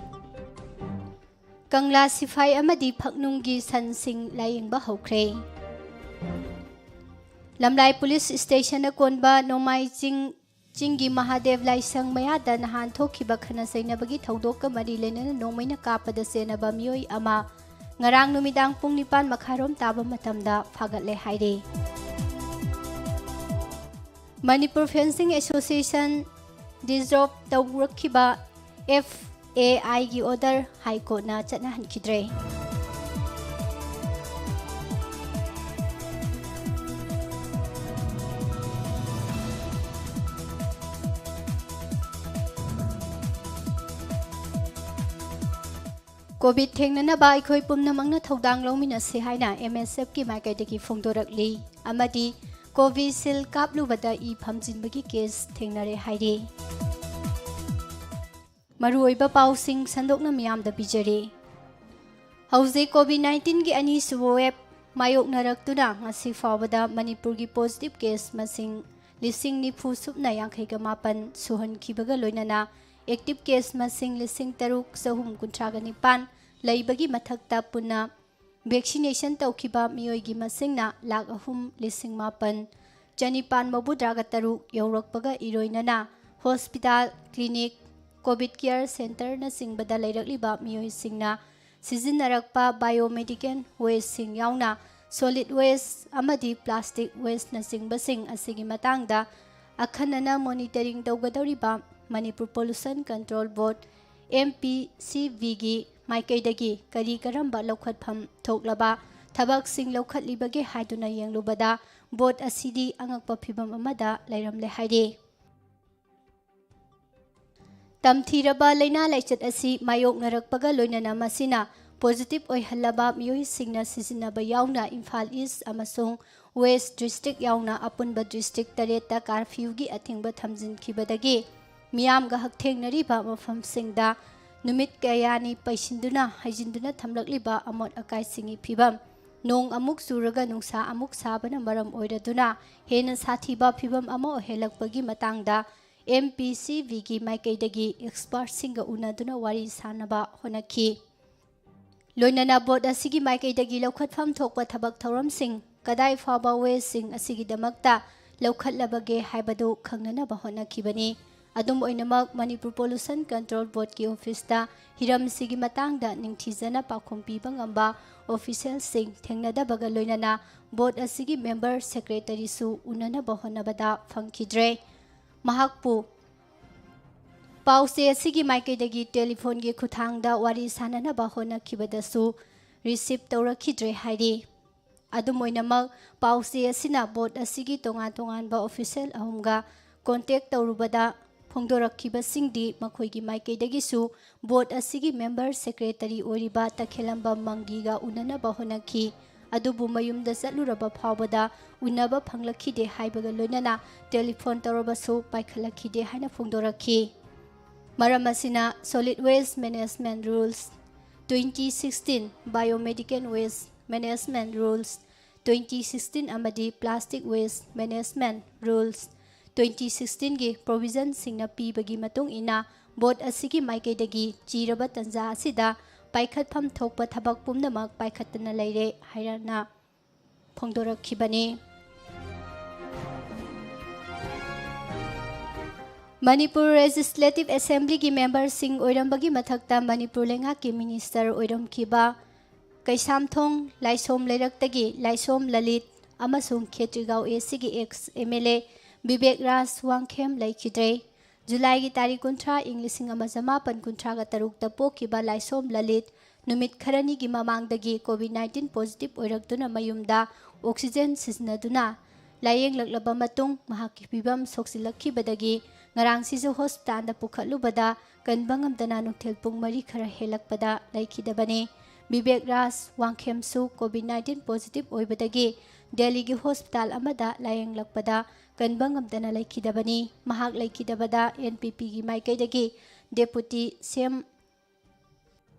ꯀꯪꯂꯥ ꯁꯤꯐꯥꯏ ꯑꯃꯗꯤ ꯐꯛꯅꯨꯡꯒꯤ ꯁꯟꯁꯤꯡ ꯂꯥꯌꯦꯡꯕ ꯍꯧꯈ꯭ꯔꯦ꯫ ꯂꯝꯂꯥꯏ ꯄꯨꯂꯤꯁ ꯁ꯭ꯇꯦꯁꯟ ꯑꯀꯣꯟꯕ ꯅꯣꯡꯃꯥꯏ ꯆꯤꯡ, ꯆꯤꯡꯒꯤ ꯃꯍꯥꯗꯦꯕ ꯂꯥꯏꯁꯪ ꯃꯌꯥꯗ ꯅꯍꯥꯟ ꯊꯣꯛꯈꯤꯕ ꯈꯠꯅ ꯆꯩꯅꯕꯒꯤ ꯊꯧꯗꯣꯛꯀ ꯃꯔꯤ ꯂꯩꯅꯅ ꯅꯣꯡꯃꯩꯅ ꯀꯥꯞꯄꯗ ꯆꯦꯟꯅꯕ ꯃꯤꯑꯣꯏ ꯑꯃ ꯉꯔꯥꯡ ꯅꯨꯃꯤꯗꯥꯡ ꯄꯨꯡ ꯅꯤꯄꯥꯟ ꯃꯈꯥꯏꯔꯣꯝ ꯇꯥꯕ ꯃꯇꯝꯗ ꯐꯥꯒꯠꯂꯦ ꯍꯥꯏꯔꯤ꯫ ꯃꯅꯤꯄꯨꯔ Fencing Association ꯗꯤꯖꯣꯜꯕ ꯇꯧꯔꯛꯈꯤꯕ ꯑꯦꯐ ꯑꯦ ꯑꯥꯏꯒꯤ ꯑꯣꯔꯗꯔ ꯍꯥꯏ ꯀꯣꯔꯠꯅ ꯆꯠꯅꯍꯟꯈꯤꯗ꯭ꯔꯦ꯫ ꯀꯣꯚꯤꯗ ꯊꯦꯡꯅꯅꯕ ꯑꯩꯈꯣꯏ ꯄꯨꯝꯅꯃꯛꯅ ꯊꯧꯗꯥꯡ ꯂꯧꯃꯤꯟꯅꯁꯤ ꯍꯥꯏꯅ ꯑꯦꯝ ꯑꯦꯁ ꯑꯦꯐꯀꯤ ꯃꯥꯏꯀꯩꯗꯒꯤ ꯐꯣꯡꯗꯣꯔꯛꯂꯤ ꯑꯃꯗꯤ ꯀꯣꯚꯤꯁꯤꯜꯗ ꯀꯥꯞꯂꯨꯕꯗ ꯏ ꯐꯝꯖꯤꯟꯕꯒꯤ ꯀꯦꯁ ꯊꯦꯡꯅꯔꯦ ꯍꯥꯏꯔꯤ꯫ ꯃꯔꯨꯑꯣꯏꯕ ꯄꯥꯎꯁꯤꯡ ꯁꯟꯗꯣꯛꯅ ꯃꯤꯌꯥꯝꯗ ꯄꯤꯖꯔꯤ꯫ ꯍꯧꯖꯤꯛ ꯀꯣꯚꯤꯗ ꯅꯥꯏꯟꯇꯤꯟꯒꯤ ꯑꯅꯤꯁꯨꯕ ꯋꯦꯕ ꯃꯥꯌꯣꯛꯅꯔꯛꯇꯨꯅ ꯉꯁꯤ ꯐꯥꯎꯕꯗ ꯃꯅꯤꯄꯨꯔꯒꯤ ꯄꯣꯖꯤꯇꯤꯚ ꯀꯦꯁ ꯃꯁꯤꯡ ꯂꯤꯁꯤꯡ ꯅꯤꯐꯨ ꯁꯨꯞꯅ ꯌꯥꯡꯈꯩꯒ ꯃꯥꯄꯟ ꯁꯨꯍꯟꯈꯤꯕꯒ ꯂꯣꯏꯅꯅ ꯑꯦꯛꯇꯤꯚ ꯀꯦꯁ ꯃꯁꯤꯡ ꯂꯤꯁꯤꯡ ꯇꯔꯨꯛ ꯆꯍꯨꯝ ꯀꯨꯟꯊ꯭ꯔꯥꯒ ꯅꯤꯄꯥꯟ ꯂꯩꯕꯒꯤ ꯃꯊꯛꯇ ꯄꯨꯟꯅ ꯚꯦꯛꯁꯤꯅꯦꯁꯟ ꯇꯧꯈꯤꯕ ꯃꯤꯑꯣꯏꯒꯤ ꯃꯁꯤꯡꯅ ꯂꯥꯈ ꯑꯍꯨꯝ ꯂꯤꯁꯤꯡ ꯃꯥꯄꯟ ꯆꯅꯤꯄꯥꯟ ꯃꯧꯗ꯭ꯔꯥꯒ ꯇꯔꯨꯛ ꯌꯧꯔꯛꯄꯒ ꯏꯔꯣꯏꯅꯅ ꯍꯣꯁꯄꯤꯇꯥꯜ, ꯀ꯭ꯂꯤꯅꯤꯛ, ꯀꯣꯚꯤꯗ ꯀꯤꯌꯔ ꯁꯦꯟꯇꯔꯅꯆꯤꯡꯕꯗ ꯂꯩꯔꯛꯂꯤꯕ ꯃꯤꯑꯣꯏꯁꯤꯡꯅ ꯁꯤꯖꯤꯟꯅꯔꯛꯄ ꯕꯥꯏꯑꯣꯃꯦꯗꯤꯀꯦꯜ ꯋꯦꯁꯁꯤꯡ ꯌꯥꯎꯅ ꯁꯣꯂꯤꯗ ꯋꯦꯁ ꯑꯃꯗꯤ ꯄ꯭ꯂꯥꯁꯇꯤꯛ ꯋꯦꯁꯅꯆꯤꯡꯕꯁꯤꯡ ꯑꯁꯤꯒꯤ ꯃꯇꯥꯡꯗ ꯑꯈꯟꯅꯅ ꯃꯣꯅꯤꯇꯔꯤꯡ ꯇꯧꯒꯗꯧꯔꯤꯕ ꯃꯅꯤꯄꯨꯔ ꯄꯣꯂꯨꯁꯟ ꯀꯟꯇ꯭ꯔꯣꯜ ꯕꯣꯔꯗ, ꯑꯦꯝ ꯄꯤ ꯁꯤ ꯕꯤꯒꯤ ꯃꯥꯏꯀꯩꯗꯒꯤ ꯀꯔꯤ ꯀꯔꯝꯕ ꯂꯧꯈꯠꯐꯝ ꯊꯣꯛꯂꯕ ꯊꯕꯛꯁꯤꯡ ꯂꯧꯈꯠꯂꯤꯕꯒꯦ ꯍꯥꯏꯗꯨꯅ ꯌꯦꯡꯂꯨꯕꯗ ꯕꯣꯔꯗ ꯑꯁꯤꯗꯤ ꯑꯉꯛꯄ ꯐꯤꯚꯝ ꯑꯃꯗ ꯂꯩꯔꯝꯂꯦ ꯍꯥꯏꯔꯤ꯫ ꯇꯝꯊꯤꯔꯕ ꯂꯥꯏꯅꯥ ꯂꯥꯏꯆꯠ ꯑꯁꯤ ꯃꯥꯌꯣꯛꯅꯔꯛꯄꯒ ꯂꯣꯏꯅꯅ ꯃꯁꯤꯅ ꯄꯣꯖꯤꯇꯤꯚ ꯑꯣꯏꯍꯜꯂꯕ ꯃꯤꯑꯣꯏꯁꯤꯡꯅ ꯁꯤꯖꯤꯟꯅꯕ ꯌꯥꯎꯅ ꯏꯝꯐꯥꯜ ꯏꯁ ꯑꯃꯁꯨꯡ ꯋꯦꯁ ꯗꯤꯁꯇ꯭ꯔꯤꯛ ꯌꯥꯎꯅ ꯑꯄꯨꯟꯕ ꯗꯤꯁꯇ꯭ꯔꯤꯛ ꯇꯔꯦꯠꯇ ꯀꯥꯔꯐ꯭ꯌꯨꯒꯤ ꯑꯊꯤꯡꯕ ꯊꯝꯖꯤꯟꯈꯤꯕꯗꯒꯤ ꯃꯤꯌꯥꯝꯒ ꯍꯛꯊꯦꯡꯅꯔꯤꯕ ꯃꯐꯝꯁꯤꯡꯗ ꯅꯨꯃꯤꯠ ꯀꯌꯥꯅꯤ ꯄꯩꯁꯤꯟꯗꯨꯅ ꯍꯩꯖꯤꯟꯗꯨꯅ ꯊꯝꯂꯛꯂꯤꯕ ꯑꯃꯣꯠ ꯑꯀꯥꯏꯁꯤꯡꯒꯤ ꯐꯤꯚꯝ, ꯅꯣꯡ ꯑꯃꯨꯛ ꯆꯨꯔꯒ ꯅꯨꯡꯁꯥ ꯑꯃꯨꯛ ꯁꯥꯕꯅ ꯃꯔꯝ ꯑꯣꯏꯔꯗꯨꯅ ꯍꯦꯟꯅ ꯁꯥꯊꯤꯕ ꯐꯤꯚꯝ ꯑꯃ ꯑꯣꯏꯍꯜꯂꯛꯄꯒꯤ ꯃꯇꯥꯡꯗ ꯑꯦꯝ ꯄꯤ ꯁꯤ ꯕꯤꯒꯤ ꯃꯥꯏꯀꯩꯗꯒꯤ ꯑꯦꯛꯁꯄꯔꯠꯁꯤꯡꯒ ꯎꯅꯗꯨꯅ ꯋꯥꯔꯤ ꯁꯥꯅꯕ ꯍꯣꯠꯅꯈꯤ꯫ ꯂꯣꯏꯅꯅ ꯕꯣꯔꯗ ꯑꯁꯤꯒꯤ ꯃꯥꯏꯀꯩꯗꯒꯤ ꯂꯧꯈꯠꯐꯝ ꯊꯣꯛꯄ ꯊꯕꯛ ꯊꯧꯔꯝꯁꯤꯡ ꯀꯗꯥꯏ ꯐꯥꯎꯕ ꯋꯦꯁꯁꯤꯡ ꯑꯁꯤꯒꯤꯗꯃꯛꯇ ꯂꯧꯈꯠꯂꯕꯒꯦ ꯍꯥꯏꯕꯗꯨ ꯈꯪꯅꯅꯕ ꯍꯣꯠꯅꯈꯤꯕꯅꯤ꯫ ꯑꯗꯨꯝ ꯑꯣꯏꯅꯃꯛ, ꯃꯅꯤꯄꯨꯔ ꯄꯣꯂꯨꯁꯟ ꯀꯟꯇ꯭ꯔꯣꯜ ꯕꯣꯔꯗꯀꯤ ꯑꯣꯐꯤꯁꯇ ꯍꯤꯔꯝꯁꯤꯒꯤ ꯃꯇꯥꯡꯗ ꯅꯤꯡꯊꯤꯖꯅ ꯄꯥꯎꯈꯨꯝ ꯄꯤꯕ ꯉꯝꯕ ꯑꯣꯐꯤꯁꯤꯌꯦꯜꯁꯤꯡ ꯊꯦꯡꯅꯗꯕꯒ ꯂꯣꯏꯅꯅ ꯕꯣꯔꯗ ꯑꯁꯤꯒꯤ ꯃꯦꯝꯕꯔ ꯁꯦꯀ꯭ꯔꯦꯇꯔꯤꯁꯨ ꯎꯅꯅꯕ ꯍꯣꯠꯅꯕꯗ ꯐꯪꯈꯤꯗ꯭ꯔꯦ꯫ ꯃꯍꯥꯛꯄꯨ ꯄꯥꯎꯆꯦ ꯑꯁꯤꯒꯤ ꯃꯥꯏꯀꯩꯗꯒꯤ ꯇꯦꯂꯤꯐꯣꯟꯒꯤ ꯈꯨꯠꯊꯥꯡꯗ ꯋꯥꯔꯤ ꯁꯥꯅꯅꯕ ꯍꯣꯠꯅꯈꯤꯕꯗꯁꯨ ꯔꯤꯁꯤꯞ ꯇꯧꯔꯛꯈꯤꯗ꯭ꯔꯦ ꯍꯥꯏꯔꯤ꯫ ꯑꯗꯨꯝ ꯑꯣꯏꯅꯃꯛ, ꯄꯥꯎꯆꯦ ꯑꯁꯤꯅ ꯕꯣꯔꯗ ꯑꯁꯤꯒꯤ ꯇꯣꯉꯥꯟ ꯇꯣꯉꯥꯟꯕ ꯑꯣꯐꯤꯁꯤꯌꯦꯜ ꯑꯍꯨꯝꯒ ꯀꯣꯟꯇꯦꯛ ꯇꯧꯔꯨꯕꯗ ꯐꯣꯡꯗꯣꯔꯛꯈꯤꯕꯁꯤꯡꯗꯤ ꯃꯈꯣꯏꯒꯤ ꯃꯥꯏꯀꯩꯗꯒꯤꯁꯨ ꯕꯣꯔꯗ ꯑꯁꯤꯒꯤ ꯃꯦꯝꯕꯔ ꯁꯦꯀ꯭ꯔꯦꯇꯔꯤ ꯑꯣꯏꯔꯤꯕ ꯇꯈꯦꯂꯝꯕꯝ ꯃꯪꯒꯤꯒ ꯎꯅꯅꯕ ꯍꯣꯠꯅꯈꯤ꯫ ꯑꯗꯨꯕꯨ ꯃꯌꯨꯝꯗ ꯆꯠꯂꯨꯔꯕ ꯐꯥꯎꯕꯗ ꯎꯅꯕ ꯐꯪꯂꯛꯈꯤꯗꯦ ꯍꯥꯏꯕꯒ ꯂꯣꯏꯅꯅ ꯇꯦꯂꯤꯐꯣꯟ ꯇꯧꯔꯕꯁꯨ ꯄꯥꯏꯈꯠꯂꯛꯈꯤꯗꯦ ꯍꯥꯏꯅ ꯐꯣꯡꯗꯣꯔꯛꯈꯤ꯫ ꯃꯔꯝ ꯑꯁꯤꯅ Solid Waste Management Rules twenty sixteen, Biomedical Waste Management Rules twenty sixteen ꯑꯃꯗꯤ Plastic Waste Management Rules twenty sixteenꯒꯤ ꯄ꯭ꯔꯣꯚꯤꯖꯟꯁꯤꯡꯅ ꯄꯤꯕꯒꯤ ꯃꯇꯨꯡ ꯏꯟꯅ ꯕꯣꯔꯗ ꯑꯁꯤꯒꯤ ꯃꯥꯏꯀꯩꯗꯒꯤ ꯆꯤꯔꯕ ꯇꯟꯖꯥ ꯑꯁꯤꯗ ꯄꯥꯏꯈꯠꯐꯝ ꯊꯣꯛꯄ ꯊꯕꯛ ꯄꯨꯝꯅꯃꯛ ꯄꯥꯏꯈꯠꯇꯅ ꯂꯩꯔꯦ ꯍꯥꯏꯅ ꯐꯣꯡꯗꯣꯔꯛꯈꯤꯕꯅꯤ꯫ ꯃꯅꯤꯄꯨꯔ ꯂꯦꯖꯤꯁꯂꯦꯇꯤꯚ ꯑꯦꯁꯦꯝꯕ꯭ꯂꯤꯒꯤ ꯃꯦꯝꯕꯔꯁꯤꯡ ꯑꯣꯏꯔꯝꯕꯒꯤ ꯃꯊꯛꯇ ꯃꯅꯤꯄꯨꯔ ꯂꯩꯉꯥꯛꯀꯤ ꯃꯤꯅꯤꯁꯇꯔ ꯑꯣꯏꯔꯝꯈꯤꯕ ꯀꯩꯁꯥꯝꯊꯣꯡ ꯂꯥꯏꯁꯣꯝ ꯂꯩꯔꯛꯇꯒꯤ ꯂꯥꯏꯁꯣꯝ ꯂꯂꯤꯠ ꯑꯃꯁꯨꯡ ꯈꯦꯇ꯭ꯔꯤꯒꯥꯎ ꯑꯦꯁꯤꯒꯤ ex M L A Bibek Raj Wangkhem ꯂꯩꯈꯤꯗ꯭ꯔꯦ꯫ ꯖꯨꯂꯥꯏꯒꯤ ꯇꯥꯔꯤꯛ ꯀꯨꯟꯊ꯭ꯔꯥ, ꯏꯪ ꯂꯤꯁꯤꯡ ꯑꯃ ꯆꯃꯥꯄꯟ ꯀꯨꯟꯊ꯭ꯔꯥꯒ ꯇꯔꯨꯛꯇ ꯄꯣꯛꯈꯤꯕ ꯂꯥꯏꯁꯣꯝ ꯂꯂꯤꯠ ꯅꯨꯃꯤꯠ ꯈꯔꯅꯤꯒꯤ ꯃꯃꯥꯡꯗꯒꯤ ꯀꯣꯚꯤꯗ ꯅꯥꯏꯟꯇꯤꯟ ꯄꯣꯖꯤꯇꯤꯚ ꯑꯣꯏꯔꯛꯇꯨꯅ ꯃꯌꯨꯝꯗ ꯑꯣꯛꯁꯤꯖꯦꯟ ꯁꯤꯖꯤꯟꯅꯗꯨꯅ ꯂꯥꯌꯦꯡꯂꯛꯂꯕ ꯃꯇꯨꯡ ꯃꯍꯥꯛꯀꯤ ꯐꯤꯚꯝ ꯁꯣꯛꯆꯤꯜꯂꯛꯈꯤꯕꯗꯒꯤ ꯉꯔꯥꯡꯁꯤꯁꯨ ꯍꯣꯁꯄꯤꯇꯥꯜꯗ ꯄꯨꯈꯠꯂꯨꯕꯗ ꯀꯟꯕ ꯉꯝꯗꯅ ꯅꯨꯡꯊꯤꯜ ꯄꯨꯡ ꯃꯔꯤ ꯈꯔ ꯍꯦꯜꯂꯛꯄꯗ ꯂꯩꯈꯤꯗꯕꯅꯤ꯫ ꯕꯤꯕꯦꯛ ꯔꯥꯖ ꯋꯥꯡꯈꯦꯝꯁꯨ ꯀꯣꯚꯤꯗ ꯅꯥꯏꯟꯇꯤꯟ ꯄꯣꯖꯤꯇꯤꯚ ꯑꯣꯏꯕꯗꯒꯤ ꯗꯦꯜꯂꯤꯒꯤ ꯍꯣꯁꯄꯤꯇꯥꯜ ꯑꯃꯗ ꯂꯥꯌꯦꯡꯂꯛꯄꯗ ꯀꯟꯕ ꯉꯝꯗꯅ ꯂꯩꯈꯤꯗꯕꯅꯤ꯫ ꯃꯍꯥꯛ ꯂꯩꯈꯤꯗꯕꯗ ꯑꯦꯟ ꯄꯤ ꯄꯤꯒꯤ ꯃꯥꯏꯀꯩꯗꯒꯤ ꯗꯦꯄꯨꯇꯤ ꯁꯤ ꯑꯦꯝ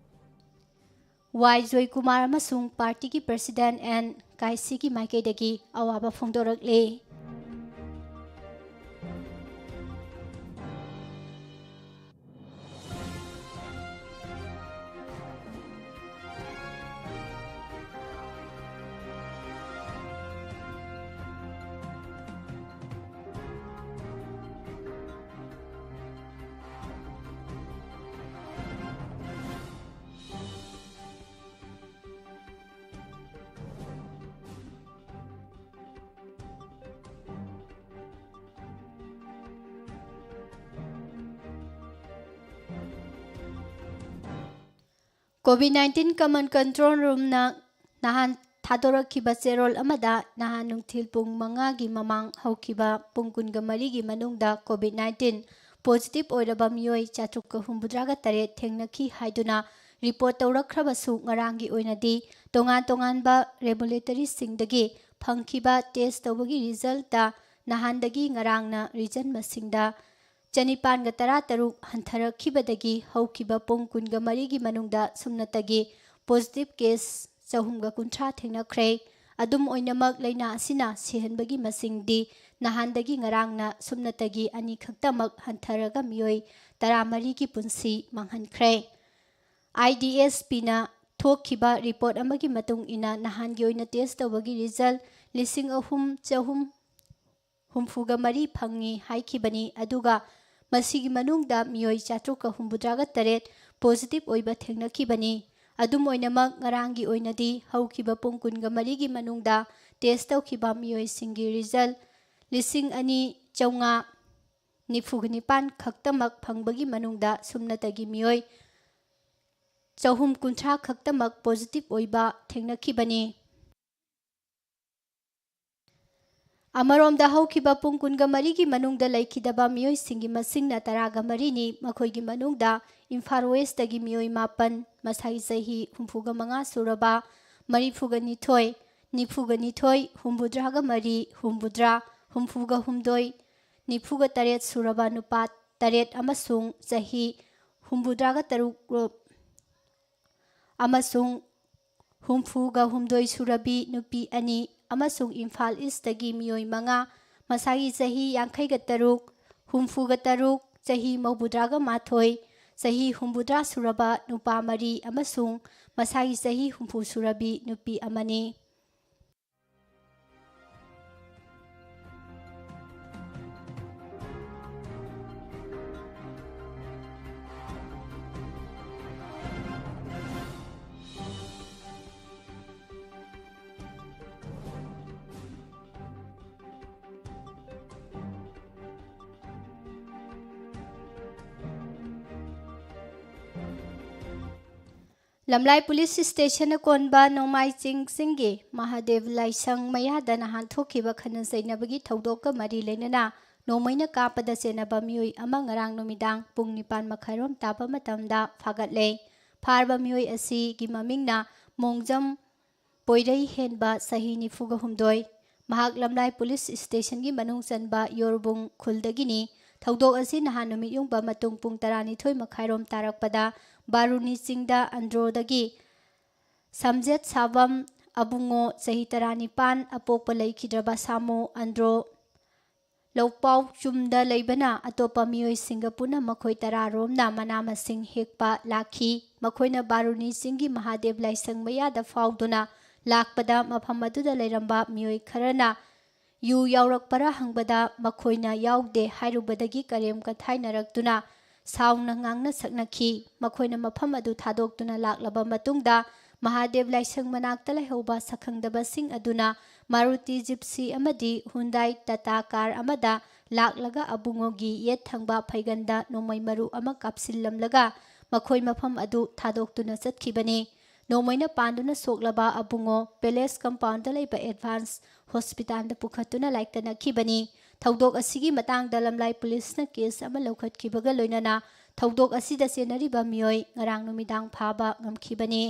ꯋꯥꯏ ꯖꯣꯏꯀꯨꯃꯥꯔ ꯑꯃꯁꯨꯡ ꯄꯥꯔꯇꯤꯒꯤ ꯄ꯭ꯔꯦꯁꯤꯗꯦꯟꯠ ꯑꯦꯟ ꯀꯥꯏꯁꯤꯒꯤ ꯃꯥꯏꯀꯩꯗꯒꯤ ꯑꯋꯥꯕ ꯐꯣꯡꯗꯣꯔꯛꯂꯦ꯫ COVID nineteen Common Control Roomꯅ ꯅꯍꯥꯟ ꯊꯥꯗꯣꯔꯛꯈꯤꯕ ꯆꯦꯔꯣꯜ ꯑꯃꯗ ꯅꯍꯥꯟ ꯅꯨꯡꯊꯤꯜ ꯄꯨꯡ ꯃꯉꯥꯒꯤ ꯃꯃꯥꯡ ꯍꯧꯈꯤꯕ ꯄꯨꯡ ꯀꯨꯟꯒ ꯃꯔꯤꯒꯤ ꯃꯅꯨꯡꯗ COVID nineteen positive ꯑꯣꯏꯔꯕ ꯃꯤꯑꯣꯏ ꯆꯥꯇ꯭ꯔꯨꯛꯀ ꯍꯨꯝꯐꯨꯇꯔꯥꯒ ꯇꯔꯦꯠ ꯊꯦꯡꯅꯈꯤ ꯍꯥꯏꯗꯨꯅ report ꯇꯧꯔꯛꯈ꯭ꯔꯕꯁꯨ, ꯉꯔꯥꯡꯒꯤ ꯑꯣꯏꯅꯗꯤ ꯇꯣꯉꯥꯟ ꯇꯣꯉꯥꯟꯕ laboratoryꯁꯤꯡꯗꯒꯤ ꯐꯪꯈꯤꯕ test ꯇꯧꯕꯒꯤ resultꯇ ꯅꯍꯥꯟꯗꯒꯤ ꯉꯔꯥꯡꯅ region ꯃꯁꯤꯡꯗ ꯆꯅꯤꯄꯥꯟꯒ ꯇꯔꯥꯇꯔꯨꯛ ꯍꯟꯊꯔꯛꯈꯤꯕꯗꯒꯤ ꯍꯧꯈꯤꯕ ꯄꯨꯡ ꯀꯨꯟꯒ ꯃꯔꯤꯒꯤ ꯃꯅꯨꯡꯗ ꯁꯨꯞꯅꯇꯒꯤ positive case ꯆꯍꯨꯝꯒ ꯀꯨꯟꯊ꯭ꯔꯥ ꯊꯦꯡꯅꯈ꯭ꯔꯦ꯫ ꯑꯗꯨꯝ ꯑꯣꯏꯅꯃꯛ, ꯂꯩꯅꯥ ꯑꯁꯤꯅ ꯁꯤꯍꯟꯕꯒꯤ ꯃꯁꯤꯡꯗꯤ ꯅꯍꯥꯟꯗꯒꯤ ꯉꯔꯥꯡꯅ ꯁꯨꯞꯅꯇꯒꯤ ꯑꯅꯤ ꯈꯛꯇꯃꯛ ꯍꯟꯊꯔꯒ ꯃꯤꯑꯣꯏ ꯇꯔꯥꯃꯔꯤꯒꯤ ꯄꯨꯟꯁꯤ ꯃꯥꯡꯍꯟꯈ꯭ꯔꯦ꯫ IDSPꯅ ꯊꯣꯛꯈꯤꯕ report ꯑꯃꯒꯤ ꯃꯇꯨꯡ ꯏꯟꯅ, ꯅꯍꯥꯟꯒꯤ ꯑꯣꯏꯅ test ꯇꯧꯕꯒꯤ result ꯂꯤꯁꯤꯡ ꯑꯍꯨꯝ ꯆꯍꯨꯝ ꯍꯨꯝꯐꯨꯒ ꯃꯔꯤ ꯐꯪꯉꯤ ꯍꯥꯏꯈꯤꯕꯅꯤ, ꯑꯗꯨꯒ ꯃꯁꯤꯒꯤ ꯃꯅꯨꯡꯗ ꯃꯤꯑꯣꯏ ꯆꯥꯇ꯭ꯔꯨꯛꯀ ꯍꯨꯝꯐꯨꯇꯔꯥꯒ ꯇꯔꯦꯠ positive ꯑꯣꯏꯕ ꯊꯦꯡꯅꯈꯤꯕꯅꯤ꯫ ꯑꯗꯨꯝ ꯑꯣꯏꯅꯃꯛ, ꯉꯔꯥꯡꯒꯤ ꯑꯣꯏꯅꯗꯤ ꯍꯧꯈꯤꯕ ꯄꯨꯡ ꯀꯨꯟꯒ ꯃꯔꯤꯒꯤ ꯃꯅꯨꯡꯗ test ꯇꯧꯈꯤꯕ ꯃꯤꯑꯣꯏꯁꯤꯡꯒꯤ result ꯂꯤꯁꯤꯡ ꯑꯅꯤ ꯆꯥꯝꯃꯉꯥ ꯅꯤꯐꯨꯒ ꯅꯤꯄꯥꯟ ꯈꯛꯇꯃꯛ ꯐꯪꯕꯒꯤ ꯃꯅꯨꯡꯗ ꯁꯨꯞꯅꯇꯒꯤ ꯃꯤꯑꯣꯏ ꯆꯍꯨꯝ ꯀꯨꯟꯊ꯭ꯔꯥ ꯈꯛꯇꯃꯛ positive ꯑꯣꯏꯕ ꯊꯦꯡꯅꯈꯤꯕꯅꯤ꯫ ꯑꯃꯔꯣꯝꯗ, ꯍꯧꯈꯤꯕ ꯄꯨꯡ ꯀꯨꯟꯒ ꯃꯔꯤꯒꯤ ꯃꯅꯨꯡꯗ ꯂꯩꯈꯤꯗꯕ ꯃꯤꯑꯣꯏꯁꯤꯡꯒꯤ ꯃꯁꯤꯡꯅ ꯇꯔꯥꯒ ꯃꯔꯤꯅꯤ꯫ ꯃꯈꯣꯏꯒꯤ ꯃꯅꯨꯡꯗ ꯏꯝꯐꯥꯜ Westꯇꯒꯤ ꯃꯤꯑꯣꯏ ꯃꯥꯄꯟ, ꯃꯁꯥꯒꯤ ꯆꯍꯤ ꯍꯨꯝꯐꯨꯒ ꯃꯉꯥ ꯁꯨꯔꯕ ꯃꯔꯤꯐꯨꯒ ꯅꯤꯊꯣꯏ, ꯅꯤꯐꯨꯒ ꯅꯤꯊꯣꯏ, ꯍꯨꯝꯐꯨꯇꯔꯥꯒ ꯃꯔꯤ, ꯍꯨꯝꯐꯨꯇꯔꯥ, ꯍꯨꯝꯐꯨꯒ ꯍꯨꯝꯗꯣꯏ, ꯅꯤꯐꯨꯒ ꯇꯔꯦꯠ ꯁꯨꯔꯕ ꯅꯨꯄꯥ ꯇꯔꯦꯠ ꯑꯃꯁꯨꯡ ꯆꯍꯤ ꯍꯨꯝꯐꯨꯇꯔꯥꯒ ꯇꯔꯨꯛ ꯑꯃꯁꯨꯡ ꯍꯨꯝꯐꯨꯒ ꯍꯨꯝꯗꯣꯏ ꯁꯨꯔꯕꯤ ꯅꯨꯄꯤ ꯑꯅꯤ ꯑꯃꯁꯨꯡ ꯏꯝꯐꯥꯜ Eastꯇꯒꯤ ꯃꯤꯑꯣꯏ ꯃꯉꯥ, ꯃꯁꯥꯒꯤ ꯆꯍꯤ ꯌꯥꯡꯈꯩꯒ ꯇꯔꯨꯛ, ꯍꯨꯝꯐꯨꯒ ꯇꯔꯨꯛ, ꯆꯍꯤ ꯃꯧꯗ꯭ꯔꯥꯒ ꯃꯥꯊꯣꯏ, ꯆꯍꯤ ꯍꯨꯝꯐꯨꯇꯔꯥ ꯁꯨꯔꯕ ꯅꯨꯄꯥ ꯃꯔꯤ ꯑꯃꯁꯨꯡ ꯃꯁꯥꯒꯤ ꯆꯍꯤ ꯍꯨꯝꯐꯨ ꯁꯨꯔꯕꯤ ꯅꯨꯄꯤ ꯑꯃꯅꯤ꯫ ꯂꯝꯂꯥꯏ ꯄꯨꯂꯤꯁ ꯁ꯭ꯇꯦꯁꯟꯅ ꯀꯣꯟꯕ ꯅꯣꯡꯃꯥꯏ ꯆꯤꯡ ꯆꯤꯡꯒꯤ ꯃꯍꯥꯗꯦꯕ ꯂꯥꯏꯁꯪ ꯃꯌꯥꯗ ꯅꯍꯥꯟ ꯊꯣꯛꯈꯤꯕ ꯈꯠꯅ ꯆꯩꯅꯕꯒꯤ ꯊꯧꯗꯣꯛꯀ ꯃꯔꯤ ꯂꯩꯅꯅ ꯅꯣꯡꯃꯩꯅ ꯀꯥꯞꯄꯗ ꯆꯦꯟꯅꯕ ꯃꯤꯑꯣꯏ ꯑꯃ ꯉꯔꯥꯡ ꯅꯨꯃꯤꯗꯥꯡ ꯄꯨꯡ ꯅꯤꯄꯥꯟ ꯃꯈꯥꯏꯔꯣꯝ ꯇꯥꯕ ꯃꯇꯝꯗ ꯐꯥꯒꯠꯂꯦ꯫ ꯐꯥꯔꯕ ꯃꯤꯑꯣꯏ ꯑꯁꯤꯒꯤ ꯃꯃꯤꯡꯅ ꯃꯣꯡꯖꯝ ꯄꯣꯏꯔꯩ ꯍꯦꯟꯕ, ꯆꯍꯤ ꯅꯤꯐꯨꯒ ꯍꯨꯝꯗꯣꯏ꯫ ꯃꯍꯥꯛ ꯂꯝꯂꯥꯏ ꯄꯨꯂꯤꯁ ꯁ꯭ꯇꯦꯁꯟꯒꯤ ꯃꯅꯨꯡ ꯆꯟꯕ ꯌꯣꯔꯕꯨꯡ ꯈꯨꯜꯗꯒꯤꯅꯤ꯫ ꯊꯧꯗꯣꯛ ꯑꯁꯤ ꯅꯍꯥꯟ ꯅꯨꯃꯤꯠ ꯌꯨꯡꯕ ꯃꯇꯨꯡ ꯄꯨꯡ ꯇꯔꯥꯅꯤꯊꯣꯏ ꯃꯈꯥꯏꯔꯣꯝ ꯇꯥꯔꯛꯄꯗ ꯕꯥꯔꯨꯅꯤ ꯆꯤꯡꯗ ꯑꯟꯗ꯭ꯔꯣꯗꯒꯤ ꯁꯝꯖꯦꯠ ꯁꯥꯕꯝ ꯑꯕꯨꯡꯉꯣ, ꯆꯍꯤ ꯇꯔꯥꯅꯤꯄꯥꯟ, ꯑꯄꯣꯛꯄ ꯂꯩꯈꯤꯗ꯭ꯔꯕ ꯁꯥꯃꯨ ꯑꯟꯗ꯭ꯔꯣ ꯂꯧꯄꯥꯎ ꯆꯨꯝꯗ ꯂꯩꯕꯅ ꯑꯇꯣꯞꯄ ꯃꯤꯑꯣꯏꯁꯤꯡꯒ ꯄꯨꯟꯅ ꯃꯈꯣꯏ ꯇꯔꯥꯔꯣꯝꯅ ꯃꯅꯥ ꯃꯁꯤꯡ ꯍꯦꯛꯄ ꯂꯥꯛꯈꯤ꯫ ꯃꯈꯣꯏꯅ ꯕꯥꯔꯨꯅꯤ ꯆꯤꯡꯒꯤ ꯃꯍꯥꯗꯦꯕ ꯂꯥꯏꯁꯪ ꯃꯌꯥꯗ ꯐꯥꯎꯗꯨꯅ ꯂꯥꯛꯄꯗ ꯃꯐꯝ ꯑꯗꯨꯗ ꯂꯩꯔꯝꯕ ꯃꯤꯑꯣꯏ ꯈꯔꯅ ꯌꯨ ꯌꯥꯎꯔꯛꯄꯔꯥ ꯍꯪꯕꯗ ꯃꯈꯣꯏꯅ ꯌꯥꯎꯗꯦ ꯍꯥꯏꯔꯨꯕꯗꯒꯤ ꯀꯔꯦꯝ ꯀꯊꯥꯏꯅꯔꯛꯇꯨꯅ ꯁꯥꯎꯅ ꯉꯥꯡꯅ ꯁꯛꯅꯈꯤ꯫ ꯃꯈꯣꯏꯅ ꯃꯐꯝ ꯑꯗꯨ ꯊꯥꯗꯣꯛꯇꯨꯅ ꯂꯥꯛꯂꯕ ꯃꯇꯨꯡꯗ ꯃꯍꯥꯗꯦꯕ ꯂꯥꯏꯁꯪ ꯃꯅꯥꯛꯇ ꯂꯩꯍꯧꯕ ꯁꯛꯈꯪꯗꯕꯁꯤꯡ ꯑꯗꯨꯅ ꯃꯥꯔꯨꯇꯤ ꯖꯤꯞꯁꯤ ꯑꯃꯗꯤ ꯍꯨꯟꯗꯥꯏ ꯇꯥꯇꯥ ꯀꯥꯔ ꯑꯃꯗ ꯂꯥꯛꯂꯒ ꯑꯕꯨꯡꯉꯣꯒꯤ ꯌꯦꯠ ꯊꯪꯕ ꯐꯩꯒꯟꯗ ꯅꯣꯡꯃꯩ ꯃꯔꯨ ꯑꯃ ꯀꯥꯞꯁꯤꯜꯂꯝꯂꯒ ꯃꯈꯣꯏ ꯃꯐꯝ ꯑꯗꯨ ꯊꯥꯗꯣꯛꯇꯨꯅ ꯆꯠꯈꯤꯕꯅꯤ꯫ ꯅꯣꯡꯃꯩꯅ ꯄꯥꯟꯗꯨꯅ ꯁꯣꯛꯂꯕ ꯑꯕꯨꯡꯉꯣ ꯄꯦꯂꯦꯁ ꯀꯝꯄꯥꯎꯟꯗ ꯂꯩꯕ ꯑꯦꯗꯚꯥꯟꯁ ꯍꯣꯁꯄꯤꯇꯥꯜꯗ ꯄꯨꯈꯠꯇꯨꯅ ꯂꯥꯏꯀꯠꯅꯈꯤꯕꯅꯤ꯫ ꯊꯧꯗꯣꯛ ꯑꯁꯤꯒꯤ ꯃꯇꯥꯡꯗ ꯂꯝꯂꯥꯏ ꯄꯨꯂꯤꯁꯅ ꯀꯦꯁ ꯑꯃ ꯂꯧꯈꯠꯈꯤꯕꯒ ꯂꯣꯏꯅꯅ ꯊꯧꯗꯣꯛ ꯑꯁꯤꯗ ꯆꯦꯟꯅꯔꯤꯕ ꯃꯤꯑꯣꯏ ꯉꯔꯥꯡ ꯅꯨꯃꯤꯗꯥꯡ ꯐꯥꯕ ꯉꯝꯈꯤꯕꯅꯤ꯫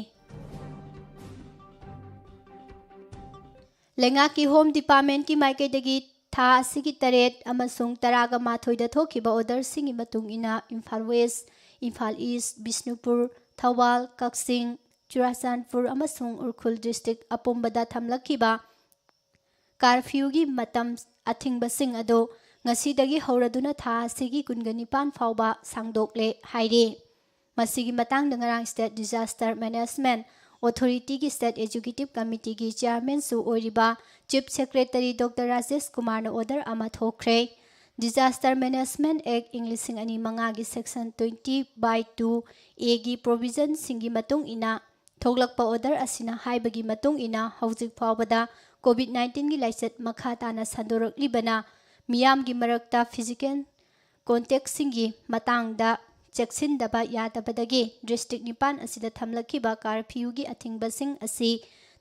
ꯂꯩꯉꯥꯛꯀꯤ ꯍꯣꯝ ꯗꯤꯄꯥꯔꯠꯃꯦꯟꯠꯀꯤ ꯃꯥꯏꯀꯩꯗꯒꯤ ꯊꯥ ꯑꯁꯤꯒꯤ ꯇꯔꯦꯠ ꯑꯃꯁꯨꯡ ꯇꯔꯥꯒ ꯃꯥꯊꯣꯏꯗ ꯊꯣꯛꯈꯤꯕ ꯑꯣꯔꯗꯔꯁꯤꯡꯒꯤ ꯃꯇꯨꯡ ꯏꯟꯅ ꯏꯝꯐꯥꯜ ꯋꯦꯁ, ꯏꯝꯐꯥꯜ ꯏꯁ, ꯕꯤꯁꯅꯨꯄꯨꯔ, ꯊꯧꯕꯥꯜ, ꯀꯛꯆꯤꯡ, ꯆꯨꯔꯥꯆꯥꯟꯄꯨꯔ ꯑꯃꯁꯨꯡ ꯎꯈ꯭ꯔꯨꯜ ꯗꯤꯁꯇ꯭ꯔꯤꯛ ꯑꯄꯨꯝꯕꯗ ꯊꯝꯂꯛꯈꯤꯕ ꯀꯥꯔꯐ꯭ꯌꯨꯒꯤ ꯃꯇꯝ ꯑꯊꯤꯡꯕꯁꯤꯡ ꯑꯗꯨ ꯉꯁꯤꯗꯒꯤ ꯍꯧꯔꯗꯨꯅ ꯊꯥ ꯑꯁꯤꯒꯤ ꯀꯨꯟꯒ ꯅꯤꯄꯥꯟ ꯐꯥꯎꯕ ꯁꯥꯡꯗꯣꯛꯂꯦ ꯍꯥꯏꯔꯤ꯫ ꯃꯁꯤꯒꯤ ꯃꯇꯥꯡꯗ ꯉꯔꯥꯡ ꯁ꯭ꯇꯦꯠ ꯗꯤꯖꯥꯁꯇꯔ ꯃꯦꯅꯦꯖꯃꯦꯟꯠ ꯑꯣꯊꯣꯔꯤꯇꯤꯒꯤ ꯁ꯭ꯇꯦꯠ ꯑꯦꯛꯖꯤꯀ꯭ꯌꯨꯇꯤꯚ ꯀꯃꯤꯇꯤꯒꯤ ꯆꯤꯌꯔꯃꯦꯟꯁꯨ ꯑꯣꯏꯔꯤꯕ ꯆꯤꯐ ꯁꯦꯀ꯭ꯔꯦꯇꯔꯤ ꯗꯣꯛꯇꯔ ꯔꯥꯖꯦꯁ ꯀꯨꯃꯥꯔꯅ ꯑꯣꯔꯗꯔ ꯑꯃ ꯊꯣꯛꯈ꯭ꯔꯦ꯫ ꯗꯤꯖꯥꯁꯇꯔ ꯃꯦꯅꯦꯖꯃꯦꯟꯠ ꯑꯦꯛ ꯏꯪ ꯂꯤꯁꯤꯡ ꯑꯅꯤ ꯃꯉꯥꯒꯤ section twenty by two A ꯒꯤ ꯄ꯭ꯔꯣꯚꯤꯖꯟꯁꯤꯡꯒꯤ ꯃꯇꯨꯡ ꯏꯟꯅ ꯊꯣꯛꯂꯛꯄ ꯑꯣꯔꯗꯔ ꯑꯁꯤꯅ ꯍꯥꯏꯕꯒꯤ ꯃꯇꯨꯡ ꯏꯟꯅ ꯍꯧꯖꯤꯛ ꯐꯥꯎꯕꯗ ꯀꯣꯚꯤꯗ ꯅꯥꯏꯟꯇꯤꯟꯒꯤ ꯂꯥꯏꯆꯠ ꯃꯈꯥ ꯇꯥꯅ ꯁꯟꯗꯣꯔꯛꯂꯤꯕꯅ ꯃꯤꯌꯥꯝꯒꯤ ꯃꯔꯛꯇ ꯐꯤꯖꯤꯀꯦꯜ ꯀꯣꯟꯇꯦꯛꯁꯤꯡꯒꯤ ꯃꯇꯥꯡꯗ ꯆꯦꯛꯁꯤꯟꯗꯕ ꯌꯥꯗꯕꯗꯒꯤ ꯗꯤꯁꯇ꯭ꯔꯤꯛ ꯅꯤꯄꯥꯟ ꯑꯁꯤꯗ ꯊꯝꯂꯛꯈꯤꯕ ꯀꯥꯔꯐ꯭ꯌꯨꯒꯤ ꯑꯊꯤꯡꯕꯁꯤꯡ ꯑꯁꯤ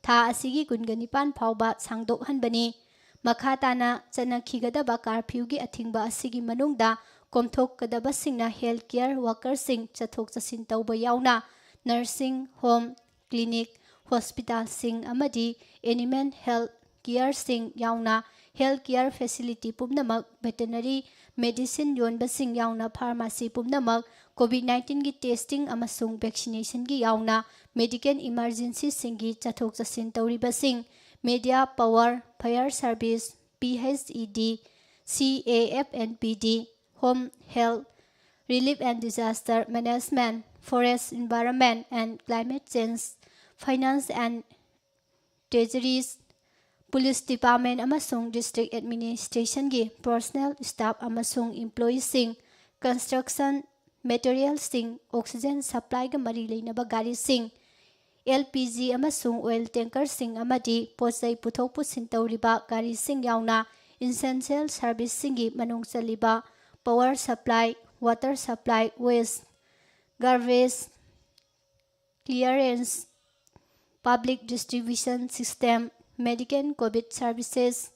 ꯊꯥ ꯑꯁꯤꯒꯤ ꯀꯨꯟꯒ ꯅꯤꯄꯥꯟ ꯐꯥꯎꯕ ꯁꯥꯡꯗꯣꯛꯍꯟꯕꯅꯤ꯫ ꯃꯈꯥ ꯇꯥꯅ ꯆꯠꯅꯈꯤꯒꯗꯕ ꯀꯥꯔꯐ꯭ꯌꯨꯒꯤ ꯑꯊꯤꯡꯕ ꯑꯁꯤꯒꯤ ꯃꯅꯨꯡꯗ ꯀꯣꯝꯊꯣꯛꯀꯗꯕꯁꯤꯡꯅ ꯍꯦꯜꯊ ꯀꯦꯌꯔ ꯋꯥꯀꯔꯁꯤꯡ ꯆꯠꯊꯣꯛ ꯆꯠꯁꯤꯟ ꯇꯧꯕ ꯌꯥꯎꯅ ꯅꯔꯁꯤꯡ ꯍꯣꯝ, ꯀ꯭ꯂꯤꯅꯤꯛ, ꯍꯣꯁꯄꯤꯇꯥꯜꯁꯤꯡ ꯑꯃꯗꯤ ꯑꯦꯅꯤꯃꯦꯜ ꯍꯦꯜꯊ ꯀꯦꯌꯔꯁꯤꯡ ꯌꯥꯎꯅ ꯍꯦꯜꯊ ꯀꯦꯌꯔ ꯐꯦꯁꯤꯂꯤꯇꯤ ꯄꯨꯝꯅꯃꯛ, ꯚꯦꯇꯦꯅꯔꯤ ꯃꯦꯗꯤꯁꯤꯟ ꯌꯣꯟꯕꯁꯤꯡ ꯌꯥꯎꯅ ꯐꯥꯔꯃꯥꯁꯤ ꯄꯨꯝꯅꯃꯛ, ꯀꯣꯚꯤꯗ ꯅꯥꯏꯟꯇꯤꯟꯒꯤ ꯇꯦꯁꯇꯤꯡ ꯑꯃꯁꯨꯡ ꯚꯦꯛꯁꯤꯅꯦꯁꯟꯒꯤ ꯌꯥꯎꯅ ꯃꯦꯗꯤꯀꯦꯜ ꯏꯃꯥꯔꯖꯦꯟꯁꯤꯁꯤꯡꯒꯤ ꯆꯠꯊꯣꯛ ꯆꯠꯁꯤꯟ ꯇꯧꯔꯤꯕꯁꯤꯡ, media, power, fire service, P H E D, C A F and P D, home health, relief and disaster management, forest, environment and climate change, finance and treasuries, police department ꯑꯃꯁꯨꯡ district ꯑꯦꯗꯃꯤꯅꯤꯁꯇ꯭ꯔꯦꯁꯟꯒꯤ personnel staff ꯑꯃꯁꯨꯡ ꯏꯝꯄ꯭ꯂꯣꯌꯤꯁꯤꯡ, construction ꯃꯦꯇꯔꯤꯌꯦꯜꯁꯤꯡ, oxygen ꯁꯄ꯭ꯂꯥꯏꯒ ꯃꯔꯤ ꯂꯩꯅꯕ ꯒꯥꯔꯤꯁꯤꯡ, L P G ꯑꯃꯁꯨꯡ ꯑꯣꯏꯜ ꯇꯦꯡꯀꯔꯁꯤꯡ ꯑꯃꯗꯤ ꯄꯣꯠ ꯆꯩ ꯄꯨꯊꯣꯛ ꯄꯨꯁꯤꯟ ꯇꯧꯔꯤꯕ ꯒꯥꯔꯤꯁꯤꯡ ꯌꯥꯎꯅ ꯏꯁꯦꯟꯁꯤꯌꯦꯜ ꯁꯔꯚꯤꯁꯁꯤꯡꯒꯤ ꯃꯅꯨꯡ ꯆꯜꯂꯤꯕ power supply, water supply, waste, garbage clearance, public distribution system, medical covid services,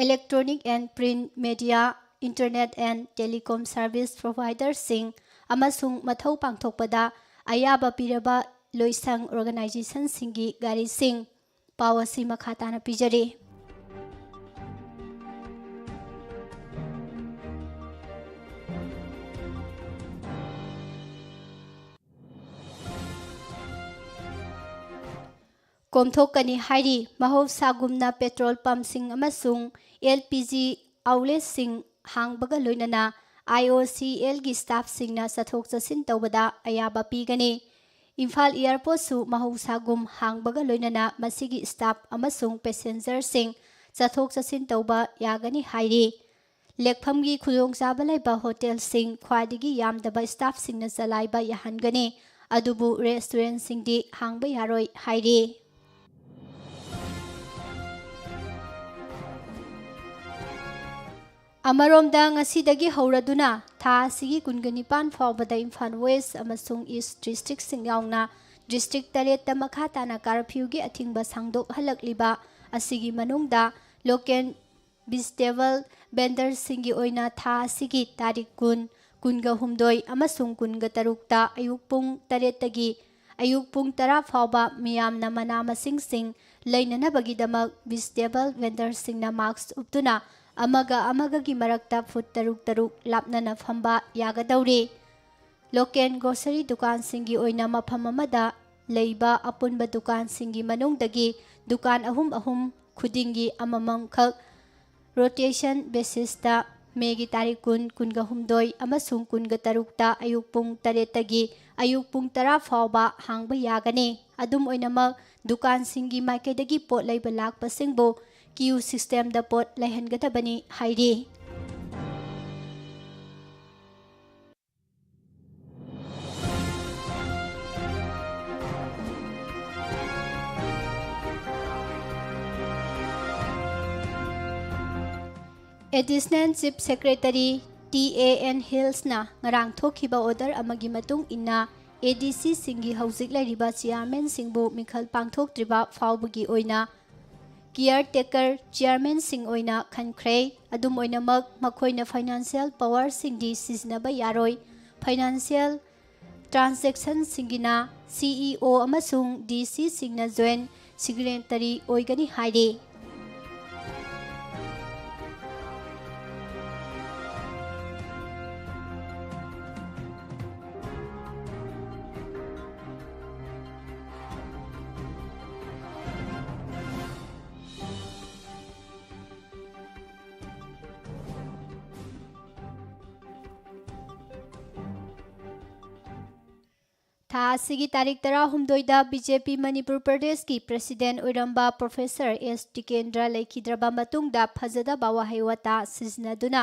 electronic and print media, internet and telecom service ꯄ꯭ꯔꯣꯚꯥꯏꯗꯔꯁꯤꯡ ꯑꯃꯁꯨꯡ ꯃꯊꯧ ꯄꯥꯡꯊꯣꯛꯄꯗ ꯑꯌꯥꯕ ꯄꯤꯔꯕ ꯂꯣꯏꯁꯪ ꯑꯣꯔꯒꯅꯥꯏꯖꯦꯁꯟꯁꯤꯡꯒꯤ ꯒꯥꯔꯤꯁꯤꯡ꯫ ꯄꯥꯎ ꯑꯁꯤ ꯃꯈꯥ ꯇꯥꯅ ꯄꯤꯖꯔꯤ꯫ ꯀꯣꯝꯊꯣꯛꯀꯅꯤ ꯍꯥꯏꯔꯤ꯫ ꯃꯍꯧꯁꯥꯒꯨꯝꯅ ꯄꯦꯇ꯭ꯔꯣꯜ ꯄꯝꯁꯤꯡ ꯑꯃꯁꯨꯡ ꯑꯦꯜ ꯄꯤ ꯖꯤ ꯑꯥꯎꯠꯂꯦꯠꯁꯤꯡ ꯍꯥꯡꯕꯒ ꯂꯣꯏꯅꯅ ꯑꯥꯏ ꯑꯣ ꯁꯤ ꯑꯦꯜꯒꯤ ꯁ꯭ꯇꯥꯐꯁꯤꯡꯅ ꯆꯠꯊꯣꯛ ꯆꯠꯁꯤꯟ ꯇꯧꯕꯗ ꯑꯌꯥꯕ ꯄꯤꯒꯅꯤ꯫ ꯏꯝꯐꯥꯜ ꯑꯦꯌꯔꯄꯣꯔꯠꯁꯨ ꯃꯍꯧꯁꯥꯒꯨꯝ ꯍꯥꯡꯕꯒ ꯂꯣꯏꯅꯅ ꯃꯁꯤꯒꯤ ꯁ꯭ꯇꯥꯐ ꯑꯃꯁꯨꯡ ꯄꯦꯁꯦꯟꯖꯔꯁꯤꯡ ꯆꯠꯊꯣꯛ ꯆꯠꯁꯤꯟ ꯇꯧꯕ ꯌꯥꯒꯅꯤ ꯍꯥꯏꯔꯤ꯫ ꯂꯦꯛꯐꯝꯒꯤ ꯈꯨꯗꯣꯡꯆꯥꯕ ꯂꯩꯕ ꯍꯣꯇꯦꯜꯁꯤꯡ ꯈ꯭ꯋꯥꯏꯗꯒꯤ ꯌꯥꯝꯗꯕ ꯁ꯭ꯇꯥꯐꯁꯤꯡꯅ ꯆꯂꯥꯏꯕ ꯌꯥꯍꯟꯒꯅꯤ, ꯑꯗꯨꯕꯨ ꯔꯦꯁꯇꯨꯔꯦꯟꯠꯁꯤꯡꯗꯤ ꯍꯥꯡꯕ ꯌꯥꯔꯣꯏ ꯍꯥꯏꯔꯤ꯫ ꯑꯃꯔꯣꯝꯗ, ꯉꯁꯤꯗꯒꯤ ꯍꯧꯔꯗꯨꯅ ꯊꯥ ꯑꯁꯤꯒꯤ ꯀꯨꯟꯒ ꯅꯤꯄꯥꯟ ꯐꯥꯎꯕꯗ ꯏꯝꯐꯥꯜ ꯋꯦꯁ ꯑꯃꯁꯨꯡ ꯏꯁ ꯗꯤꯁꯇ꯭ꯔꯤꯛꯁꯤꯡ ꯌꯥꯎꯅ ꯗꯤꯁꯇ꯭ꯔꯤꯛ ꯇꯔꯦꯠꯇ ꯃꯈꯥ ꯇꯥꯅ ꯀꯥꯔꯐ꯭ꯌꯨꯒꯤ ꯑꯊꯤꯡꯕ ꯁꯥꯡꯗꯣꯛꯍꯜꯂꯛꯂꯤꯕ ꯑꯁꯤꯒꯤ ꯃꯅꯨꯡꯗ ꯂꯣꯀꯦꯜ ꯚꯤꯖꯤꯇꯦꯕꯜ ꯚꯦꯟꯗꯔꯁꯤꯡꯒꯤ ꯑꯣꯏꯅ ꯊꯥ ꯑꯁꯤꯒꯤ ꯇꯥꯔꯤꯛ ꯀꯨꯟ, ꯀꯨꯟꯒ ꯍꯨꯝꯗꯣꯏ ꯑꯃꯁꯨꯡ ꯀꯨꯟꯒ ꯇꯔꯨꯛꯇ ꯑꯌꯨꯛ ꯄꯨꯡ ꯇꯔꯦꯠꯇꯒꯤ ꯑꯌꯨꯛ ꯄꯨꯡ ꯇꯔꯥ ꯐꯥꯎꯕ ꯃꯤꯌꯥꯝꯅ ꯃꯅꯥ ꯃꯁꯤꯡꯁꯤꯡ ꯂꯩꯅꯅꯕꯒꯤꯗꯃꯛ ꯚꯤꯖꯤꯇꯦꯕꯜ ꯚꯦꯟꯗꯔꯁꯤꯡꯅ ꯃꯥꯁꯛ ꯎꯞꯇꯨꯅ ꯑꯃꯒ ꯑꯃꯒꯒꯤ ꯃꯔꯛꯇ ꯐꯨꯠ ꯇꯔꯨꯛ ꯇꯔꯨꯛ ꯂꯥꯞꯅꯅ ꯐꯝꯕ ꯌꯥꯒꯗꯧꯔꯤ꯫ ꯂꯣꯀꯦꯜ ꯒ꯭ꯔꯣꯁꯔꯤ ꯗꯨꯀꯥꯟꯁꯤꯡꯒꯤ ꯑꯣꯏꯅ ꯃꯐꯝ ꯑꯃꯗ ꯂꯩꯕ ꯑꯄꯨꯟꯕ ꯗꯨꯀꯥꯟꯁꯤꯡꯒꯤ ꯃꯅꯨꯡꯗꯒꯤ ꯗꯨꯀꯥꯟ ꯑꯍꯨꯝ ꯑꯍꯨꯝ ꯈꯨꯗꯤꯡꯒꯤ ꯑꯃꯃꯝꯈꯛ ꯔꯣꯇꯦꯁꯟ ꯕꯦꯁꯤꯁꯇ ꯃꯦꯒꯤ ꯇꯥꯔꯤꯛ ꯀꯨꯟ, ꯀꯨꯟꯒ ꯍꯨꯝꯗꯣꯏ ꯑꯃꯁꯨꯡ ꯀꯨꯟꯒ ꯇꯔꯨꯛꯇ ꯑꯌꯨꯛ ꯄꯨꯡ ꯇꯔꯦꯠꯇꯒꯤ ꯑꯌꯨꯛ ꯄꯨꯡ ꯇꯔꯥ ꯐꯥꯎꯕ ꯍꯥꯡꯕ ꯌꯥꯒꯅꯤ꯫ ꯑꯗꯨꯝ ꯑꯣꯏꯅꯃꯛ, ꯗꯨꯀꯥꯟꯁꯤꯡꯒꯤ ꯃꯥꯏꯀꯩꯗꯒꯤ ꯄꯣꯠ ꯂꯩꯕ ꯂꯥꯛꯄꯁꯤꯡꯕꯨ ꯀ꯭ꯌꯨ ꯁꯤꯁꯇꯦꯝꯗ ꯄꯣꯠ ꯂꯩꯍꯟꯒꯗꯕꯅꯤ ꯍꯥꯏꯔꯤ꯫ Additional Chief Secretary T A and ꯍꯤꯜꯁꯅ ꯉꯔꯥꯡ ꯊꯣꯛꯈꯤꯕ order ꯑꯃꯒꯤ ꯃꯇꯨꯡ ꯏꯟꯅ, ꯑꯦ ꯗꯤ ꯁꯤꯁꯤꯡꯒꯤ ꯍꯧꯖꯤꯛ ꯂꯩꯔꯤꯕ ꯆꯤꯌꯥꯔꯃꯦꯟꯁꯤꯡꯕꯨ ꯃꯤꯈꯜ ꯄꯥꯡꯊꯣꯛꯇ꯭ꯔꯤꯕ ꯐꯥꯎꯕꯒꯤ ꯑꯣꯏꯅ ꯀꯤꯌꯔ ꯇꯦꯀꯔ ꯆꯤꯌꯥꯔꯃꯦꯟꯁꯤꯡ ꯑꯣꯏꯅ ꯈꯟꯈ꯭ꯔꯦ꯫ ꯑꯗꯨꯝ ꯑꯣꯏꯅꯃꯛ, ꯃꯈꯣꯏꯅ ꯐꯥꯏꯅꯥꯟꯁꯤꯌꯦꯜ ꯄꯥꯋꯔꯁꯤꯡꯗꯤ ꯁꯤꯖꯤꯟꯅꯕ ꯌꯥꯔꯣꯏ꯫ ꯐꯥꯏꯅꯥꯟꯁꯤꯌꯦꯜ ꯇ꯭ꯔꯥꯟꯖꯦꯛꯁꯟꯁꯤꯡꯒꯤꯅ ꯁꯤ ꯏ ꯑꯣ ꯑꯃꯁꯨꯡ ꯗꯤ ꯁꯤꯁꯤꯡꯅ ꯖꯣꯏꯟ ꯁꯤꯒꯅꯦꯇꯔꯤ ꯑꯣꯏꯒꯅꯤ ꯍꯥꯏꯔꯤ꯫ ꯊꯥ ꯑꯁꯤꯒꯤ ꯇꯥꯔꯤꯛ ꯇꯔꯥꯍꯨꯝꯗꯣꯏꯗ ꯕꯤ ꯖꯦ ꯄꯤ ꯃꯅꯤꯄꯨꯔ ꯄ꯭ꯔꯗꯦꯁꯀꯤ ꯄ꯭ꯔꯦꯁꯤꯗꯦꯟ ꯑꯣꯏꯔꯝꯕ ꯄ꯭ꯔꯣꯐꯦꯁꯔ ꯑꯦꯁ ꯇꯤꯀꯦꯟꯗ꯭ꯔ ꯂꯩꯈꯤꯗ꯭ꯔꯕ ꯃꯇꯨꯡꯗ ꯐꯖꯗꯕ ꯋꯥꯍꯩ ꯋꯥꯇꯥ ꯁꯤꯖꯤꯟꯅꯗꯨꯅ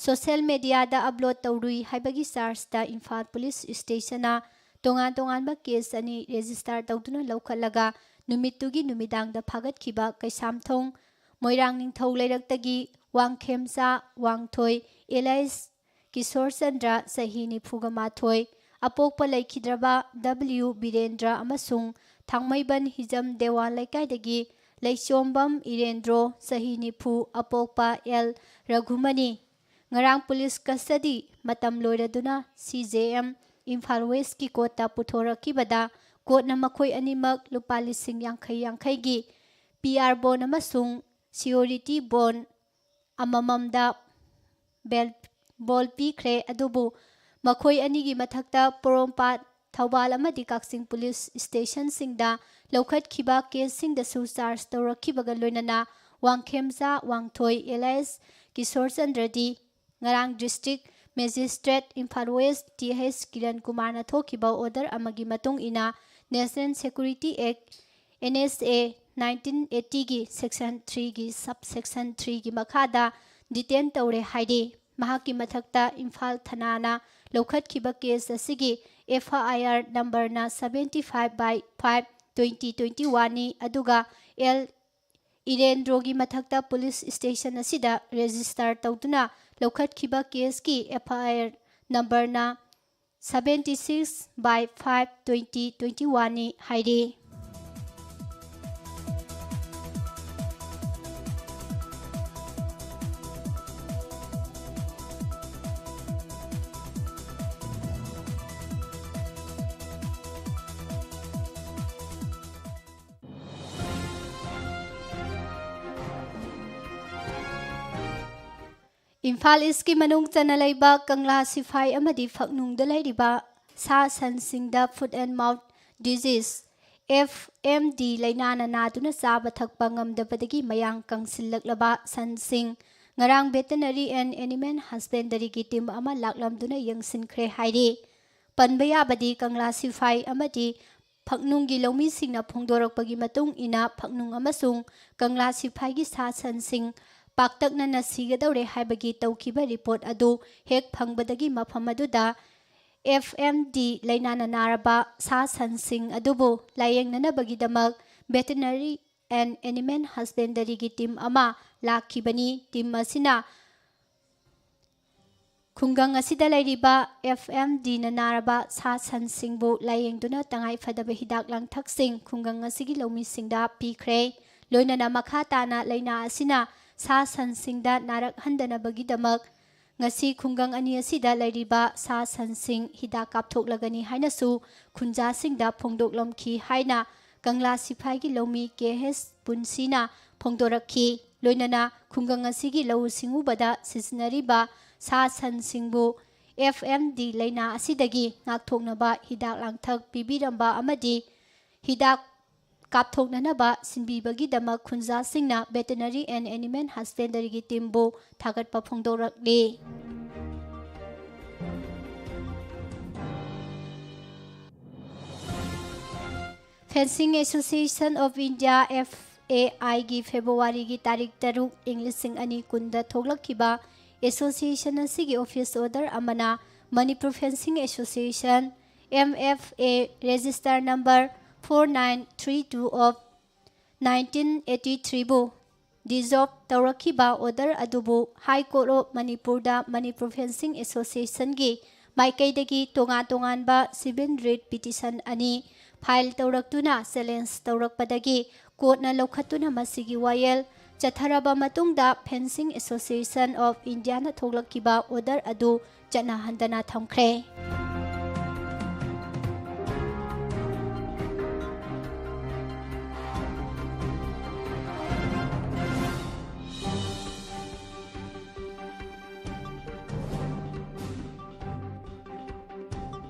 ꯁꯣꯁꯦꯜ ꯃꯦꯗꯤꯌꯥꯗ ꯑꯞꯂꯣꯗ ꯇꯧꯔꯨꯏ ꯍꯥꯏꯕꯒꯤ ꯆꯥꯔꯖꯇ ꯏꯝꯐꯥꯜ ꯄꯨꯂꯤꯁ ꯁ꯭ꯇꯦꯁꯟꯅ ꯇꯣꯉꯥꯟ ꯇꯣꯉꯥꯟꯕ ꯀꯦꯁ ꯑꯅꯤ ꯔꯦꯖꯤꯁꯇꯥꯔ ꯇꯧꯗꯨꯅ ꯂꯧꯈꯠꯂꯒ ꯅꯨꯃꯤꯠꯇꯨꯒꯤ ꯅꯨꯃꯤꯗꯥꯡꯗ ꯐꯥꯒꯠꯈꯤꯕ ꯀꯩꯁꯥꯝꯊꯣꯡ ꯃꯣꯏꯔꯥꯡ ꯅꯤꯡꯊꯧ ꯂꯩꯔꯛꯇꯒꯤ ꯋꯥꯡꯈꯦꯝꯆꯥ ꯋꯥꯡꯊꯣꯏ ꯑꯦꯂꯥꯏꯁ ꯀꯤꯁꯣꯔ ꯆꯟꯗ꯭ꯔ, ꯆꯍꯤ ꯅꯤꯐꯨꯒ ꯃꯥꯊꯣꯏ, ꯑꯄꯣꯛꯄ ꯂꯩꯈꯤꯗ꯭ꯔꯕ ꯗꯕ꯭ꯂꯤꯎ ꯕꯤꯔꯦꯟꯗ꯭ꯔ ꯑꯃꯁꯨꯡ ꯊꯥꯡꯃꯩꯕꯟ ꯍꯤꯖꯝ ꯗꯦꯋꯥꯟ ꯂꯩꯀꯥꯏꯗꯒꯤ ꯂꯩꯆꯣꯝꯕꯝ ꯏꯔꯦꯟꯗ꯭ꯔꯣ, ꯆꯍꯤ ꯅꯤꯐꯨ, ꯑꯄꯣꯛꯄ ꯑꯦꯜ ꯔꯘꯨꯃꯅꯤ꯫ ꯉꯔꯥꯡ ꯄꯨꯂꯤꯁ ꯀꯁꯇꯗꯤ ꯃꯇꯝ ꯂꯣꯏꯔꯗꯨꯅ ꯁꯤ ꯖꯦ ꯑꯦꯝ ꯏꯝꯐꯥꯜ ꯋꯦꯁꯀꯤ ꯀꯣꯔꯠꯇ ꯄꯨꯊꯣꯔꯛꯈꯤꯕꯗ, ꯀꯣꯔꯠꯅ ꯃꯈꯣꯏ ꯑꯅꯤꯃꯛ ꯂꯨꯄꯥ ꯂꯤꯁꯤꯡ ꯌꯥꯡꯈꯩ ꯌꯥꯡꯈꯩꯒꯤ ꯄꯤ ꯑꯥꯔ ꯕꯣꯟ ꯑꯃꯁꯨꯡ ꯁꯤꯌꯣꯔꯤꯇꯤ ꯕꯣꯟ ꯑꯃꯃꯝꯗ ꯕꯦꯜ, ꯕꯣꯜ ꯄꯤꯈ꯭ꯔꯦ꯫ ꯑꯗꯨꯕꯨ ꯃꯈꯣꯏ ꯑꯅꯤꯒꯤ ꯃꯊꯛꯇ ꯄꯣꯔꯣꯝꯄꯥꯠ, ꯊꯧꯕꯥꯜ ꯑꯃꯗꯤ ꯀꯛꯆꯤꯡ ꯄꯨꯂꯤꯁ ꯁ꯭ꯇꯦꯁꯟꯁꯤꯡꯗ ꯂꯧꯈꯠꯈꯤꯕ ꯀꯦꯁꯁꯤꯡꯗꯁꯨ ꯆꯥꯔꯖ ꯇꯧꯔꯛꯈꯤꯕꯒ ꯂꯣꯏꯅꯅ ꯋꯥꯡꯈꯦꯝꯆꯥ ꯋꯥꯡꯊꯣꯏ ꯑꯦꯂꯥꯏꯁ ꯀꯤꯁꯣꯔ ꯆꯟꯗ꯭ꯔꯗꯤ ꯉꯔꯥꯡ district magistrate Imphal west T H Kiran ꯀꯨꯃꯥꯔꯅ ꯊꯣꯛꯈꯤꯕ ꯑꯣꯔꯗꯔ ꯑꯃꯒꯤ ꯃꯇꯨꯡ ꯏꯟꯅ national security act, N S A, nineteen ꯑꯩꯠꯇꯤꯒꯤ ꯁꯦꯛꯁꯟ ꯊ꯭ꯔꯤꯒꯤ ꯁꯕ ꯁꯦꯛꯁꯟ ꯊ꯭ꯔꯤꯒꯤ ꯃꯈꯥꯗ ꯗꯤꯇꯦꯟ ꯇꯧꯔꯦ ꯍꯥꯏꯔꯤ꯫ ꯃꯍꯥꯛꯀꯤ ꯃꯊꯛꯇ ꯏꯝꯐꯥꯜ ꯊꯅꯥꯅ ꯂꯧꯈꯠꯈꯤꯕ ꯀꯦꯁ ꯑꯁꯤꯒꯤ ꯑꯦꯐ ꯑꯥꯏ ꯑꯥꯔ ꯅꯝꯕꯔꯅ seventy five by five twenty twenty one ꯅꯤ, ꯑꯗꯨꯒ ꯑꯦꯜ ꯏꯔꯦꯟꯗ꯭ꯔꯣꯒꯤ ꯃꯊꯛꯇ ꯄꯨꯂꯤꯁ ꯁ꯭ꯇꯦꯁꯟ ꯑꯁꯤꯗ ꯔꯦꯖꯤꯁꯇꯔ ꯇꯧꯗꯨꯅ ꯂꯧꯈꯠꯈꯤꯕ ꯀꯦꯁꯀꯤ ꯑꯦꯐ ꯑꯥꯏ ꯑꯥꯔ ꯅꯝꯕꯔꯅ seventy six by five twenty twenty one ꯅꯤ ꯍꯥꯏꯔꯤ꯫ ꯏꯝꯐꯥꯜ ꯏꯁꯀꯤ ꯃꯅꯨꯡ ꯆꯟꯅ ꯂꯩꯕ ꯀꯪꯂꯥ ꯁꯤꯐꯥꯏ ꯑꯃꯗꯤ ꯐꯛꯅꯨꯡꯗ ꯂꯩꯔꯤꯕ ꯁꯥ ꯁꯟꯁꯤꯡꯗ foot and mouth disease, F M D, ꯂꯥꯏꯅꯥꯅ ꯅꯥꯗꯨꯅ ꯆꯥꯕ ꯊꯛꯄ ꯉꯝꯗꯕꯗꯒꯤ ꯃꯌꯥꯡ ꯀꯪꯁꯤꯜꯂꯛꯂꯕ ꯁꯟꯁꯤꯡ ꯉꯔꯥꯡ ꯚꯦꯇꯅꯔꯤ ꯑꯦꯟ ꯑꯦꯅꯤꯃꯦꯜ ꯍꯁꯕꯦꯟꯗꯔꯤꯒꯤ ꯇꯤꯝ ꯑꯃ ꯂꯥꯛꯂꯝꯗꯨꯅ ꯌꯦꯡꯁꯤꯟꯈ꯭ꯔꯦ ꯍꯥꯏꯔꯤ꯫ ꯄꯟꯕ ꯌꯥꯕꯗꯤ ꯀꯪꯂꯥ ꯁꯤꯐꯥꯏ ꯑꯃꯗꯤ ꯐꯛꯅꯨꯡꯒꯤ ꯂꯧꯃꯤꯁꯤꯡꯅ ꯐꯣꯡꯗꯣꯔꯛꯄꯒꯤ ꯃꯇꯨꯡ ꯏꯟꯅ ꯐꯛꯅꯨꯡ ꯑꯃꯁꯨꯡ ꯀꯪꯂꯥ ꯁꯤꯐꯥꯏꯒꯤ ꯁꯥ ꯁꯟꯁꯤꯡ ꯄꯥꯛꯇꯛꯅꯅ ꯁꯤꯒꯗꯧꯔꯦ ꯍꯥꯏꯕꯒꯤ ꯇꯧꯈꯤꯕ ꯔꯤꯄꯣꯔꯠ ꯑꯗꯨ ꯍꯦꯛ ꯐꯪꯕꯗꯒꯤ ꯃꯐꯝ ꯑꯗꯨꯗ ꯑꯦꯐ ꯑꯦꯝ ꯗꯤ ꯂꯥꯏꯅꯥꯅ ꯅꯥꯔꯕ ꯁꯥ ꯁꯟꯁꯤꯡ ꯑꯗꯨꯕꯨ ꯂꯥꯌꯦꯡꯅꯅꯕꯒꯤꯗꯃꯛ ꯚꯦꯇꯅꯔꯤ ꯑꯦꯟ ꯑꯦꯅꯤꯃꯦꯜ ꯍꯁꯕꯦꯟꯗꯔꯤꯒꯤ ꯇꯤꯝ ꯑꯃ ꯂꯥꯛꯈꯤꯕꯅꯤ꯫ ꯇꯤꯝ ꯑꯁꯤꯅ ꯈꯨꯡꯒꯪ ꯑꯁꯤꯗ ꯂꯩꯔꯤꯕ F M Dꯅ ꯅꯥꯔꯕ ꯁꯥ ꯁꯟꯁꯤꯡꯕꯨ ꯂꯥꯌꯦꯡꯗꯨꯅ ꯇꯉꯥꯏ ꯐꯗꯕ ꯍꯤꯗꯥꯛ ꯂꯥꯡꯊꯛꯁꯤꯡ ꯈꯨꯡꯒꯪ ꯑꯁꯤꯒꯤ ꯂꯧꯃꯤꯁꯤꯡꯗ ꯄꯤꯈ꯭ꯔꯦ꯫ ꯂꯣꯏꯅꯅ ꯃꯈꯥ ꯇꯥꯅ ꯂꯥꯏꯅꯥ ꯑꯁꯤꯅ ꯁꯥ ꯁꯟꯁꯤꯡꯗ ꯅꯥꯔꯛꯍꯟꯗꯅꯕꯒꯤꯗꯃꯛ ꯉꯁꯤ ꯈꯨꯡꯒꯪ ꯑꯅꯤ ꯑꯁꯤꯗ ꯂꯩꯔꯤꯕ ꯁꯥ ꯁꯟꯁꯤꯡ ꯍꯤꯗꯥꯛ ꯀꯥꯞꯊꯣꯛꯂꯒꯅꯤ ꯍꯥꯏꯅꯁꯨ ꯈꯨꯟꯖꯥꯁꯤꯡꯗ ꯐꯣꯡꯗꯣꯛꯂꯝꯈꯤ ꯍꯥꯏꯅ ꯀꯪꯂꯥ ꯁꯤꯐꯥꯏꯒꯤ ꯂꯧꯃꯤ K H ꯄꯨꯟꯁꯤꯅ ꯐꯣꯡꯗꯣꯔꯛꯈꯤ꯫ ꯂꯣꯏꯅꯅ ꯈꯨꯡꯒꯪ ꯑꯁꯤꯒꯤ ꯂꯧꯎ ꯁꯤꯡꯎꯕꯗ ꯁꯤꯖꯤꯟꯅꯔꯤꯕ ꯁꯥ ꯁꯟꯁꯤꯡꯕꯨ F M D ꯂꯥꯏꯅꯥ ꯑꯁꯤꯗꯒꯤ ꯉꯥꯛꯊꯣꯛꯅꯕ ꯍꯤꯗꯥꯛ ꯂꯥꯡꯊꯛ ꯄꯤꯕꯤꯔꯝꯕ ꯑꯃꯗꯤ ꯍꯤꯗꯥꯛ ꯀꯥꯞꯊꯣꯛꯅꯅꯕ ꯁꯤꯟꯕꯤꯕꯒꯤꯗꯃꯛ ꯈꯨꯟꯖꯥꯁꯤꯡꯅ Veterinary and Animal Husbandryꯒꯤ teamꯕꯨ ꯊꯥꯒꯠꯄ ꯐꯣꯡꯗꯣꯔꯛꯂꯤ꯫ Fencing Association of India, F A Iꯒꯤ Februaryꯒꯤ ꯇꯥꯔꯤꯛ ꯇꯔꯨꯛ, ꯏꯪ ꯂꯤꯁꯤꯡ ꯑꯅꯤ ꯀꯨꯟꯗ ꯊꯣꯛꯂꯛꯈꯤꯕ association ꯑꯁꯤꯒꯤ office order ꯑꯃꯅ Manipur Fencing Association, M F A, register number four nine three two of nineteen eighty-threeꯕꯨ dissolve ꯇꯧꯔꯛꯈꯤꯕ order ꯑꯗꯨꯕꯨ High Court of ꯃꯅꯤꯄꯨꯔꯗ Manipur Fencing Associationꯒꯤ ꯃꯥꯏꯀꯩꯗꯒꯤ ꯇꯣꯉꯥꯟ ꯇꯣꯉꯥꯟꯕ civil writ petition ꯑꯅꯤ file ꯇꯧꯔꯛꯇꯨꯅ challenge ꯇꯧꯔꯛꯄꯗꯒꯤ courtꯅ ꯂꯧꯈꯠꯇꯨꯅ ꯃꯁꯤꯒꯤ ꯋꯥꯌꯦꯜ ꯆꯠꯊꯔꯕ ꯃꯇꯨꯡꯗ Fencing Association of Indiaꯅ ꯊꯣꯛꯂꯛꯈꯤꯕ order ꯑꯗꯨ ꯆꯠꯅꯍꯟꯗꯅ ꯊꯝꯈ꯭ꯔꯦ꯫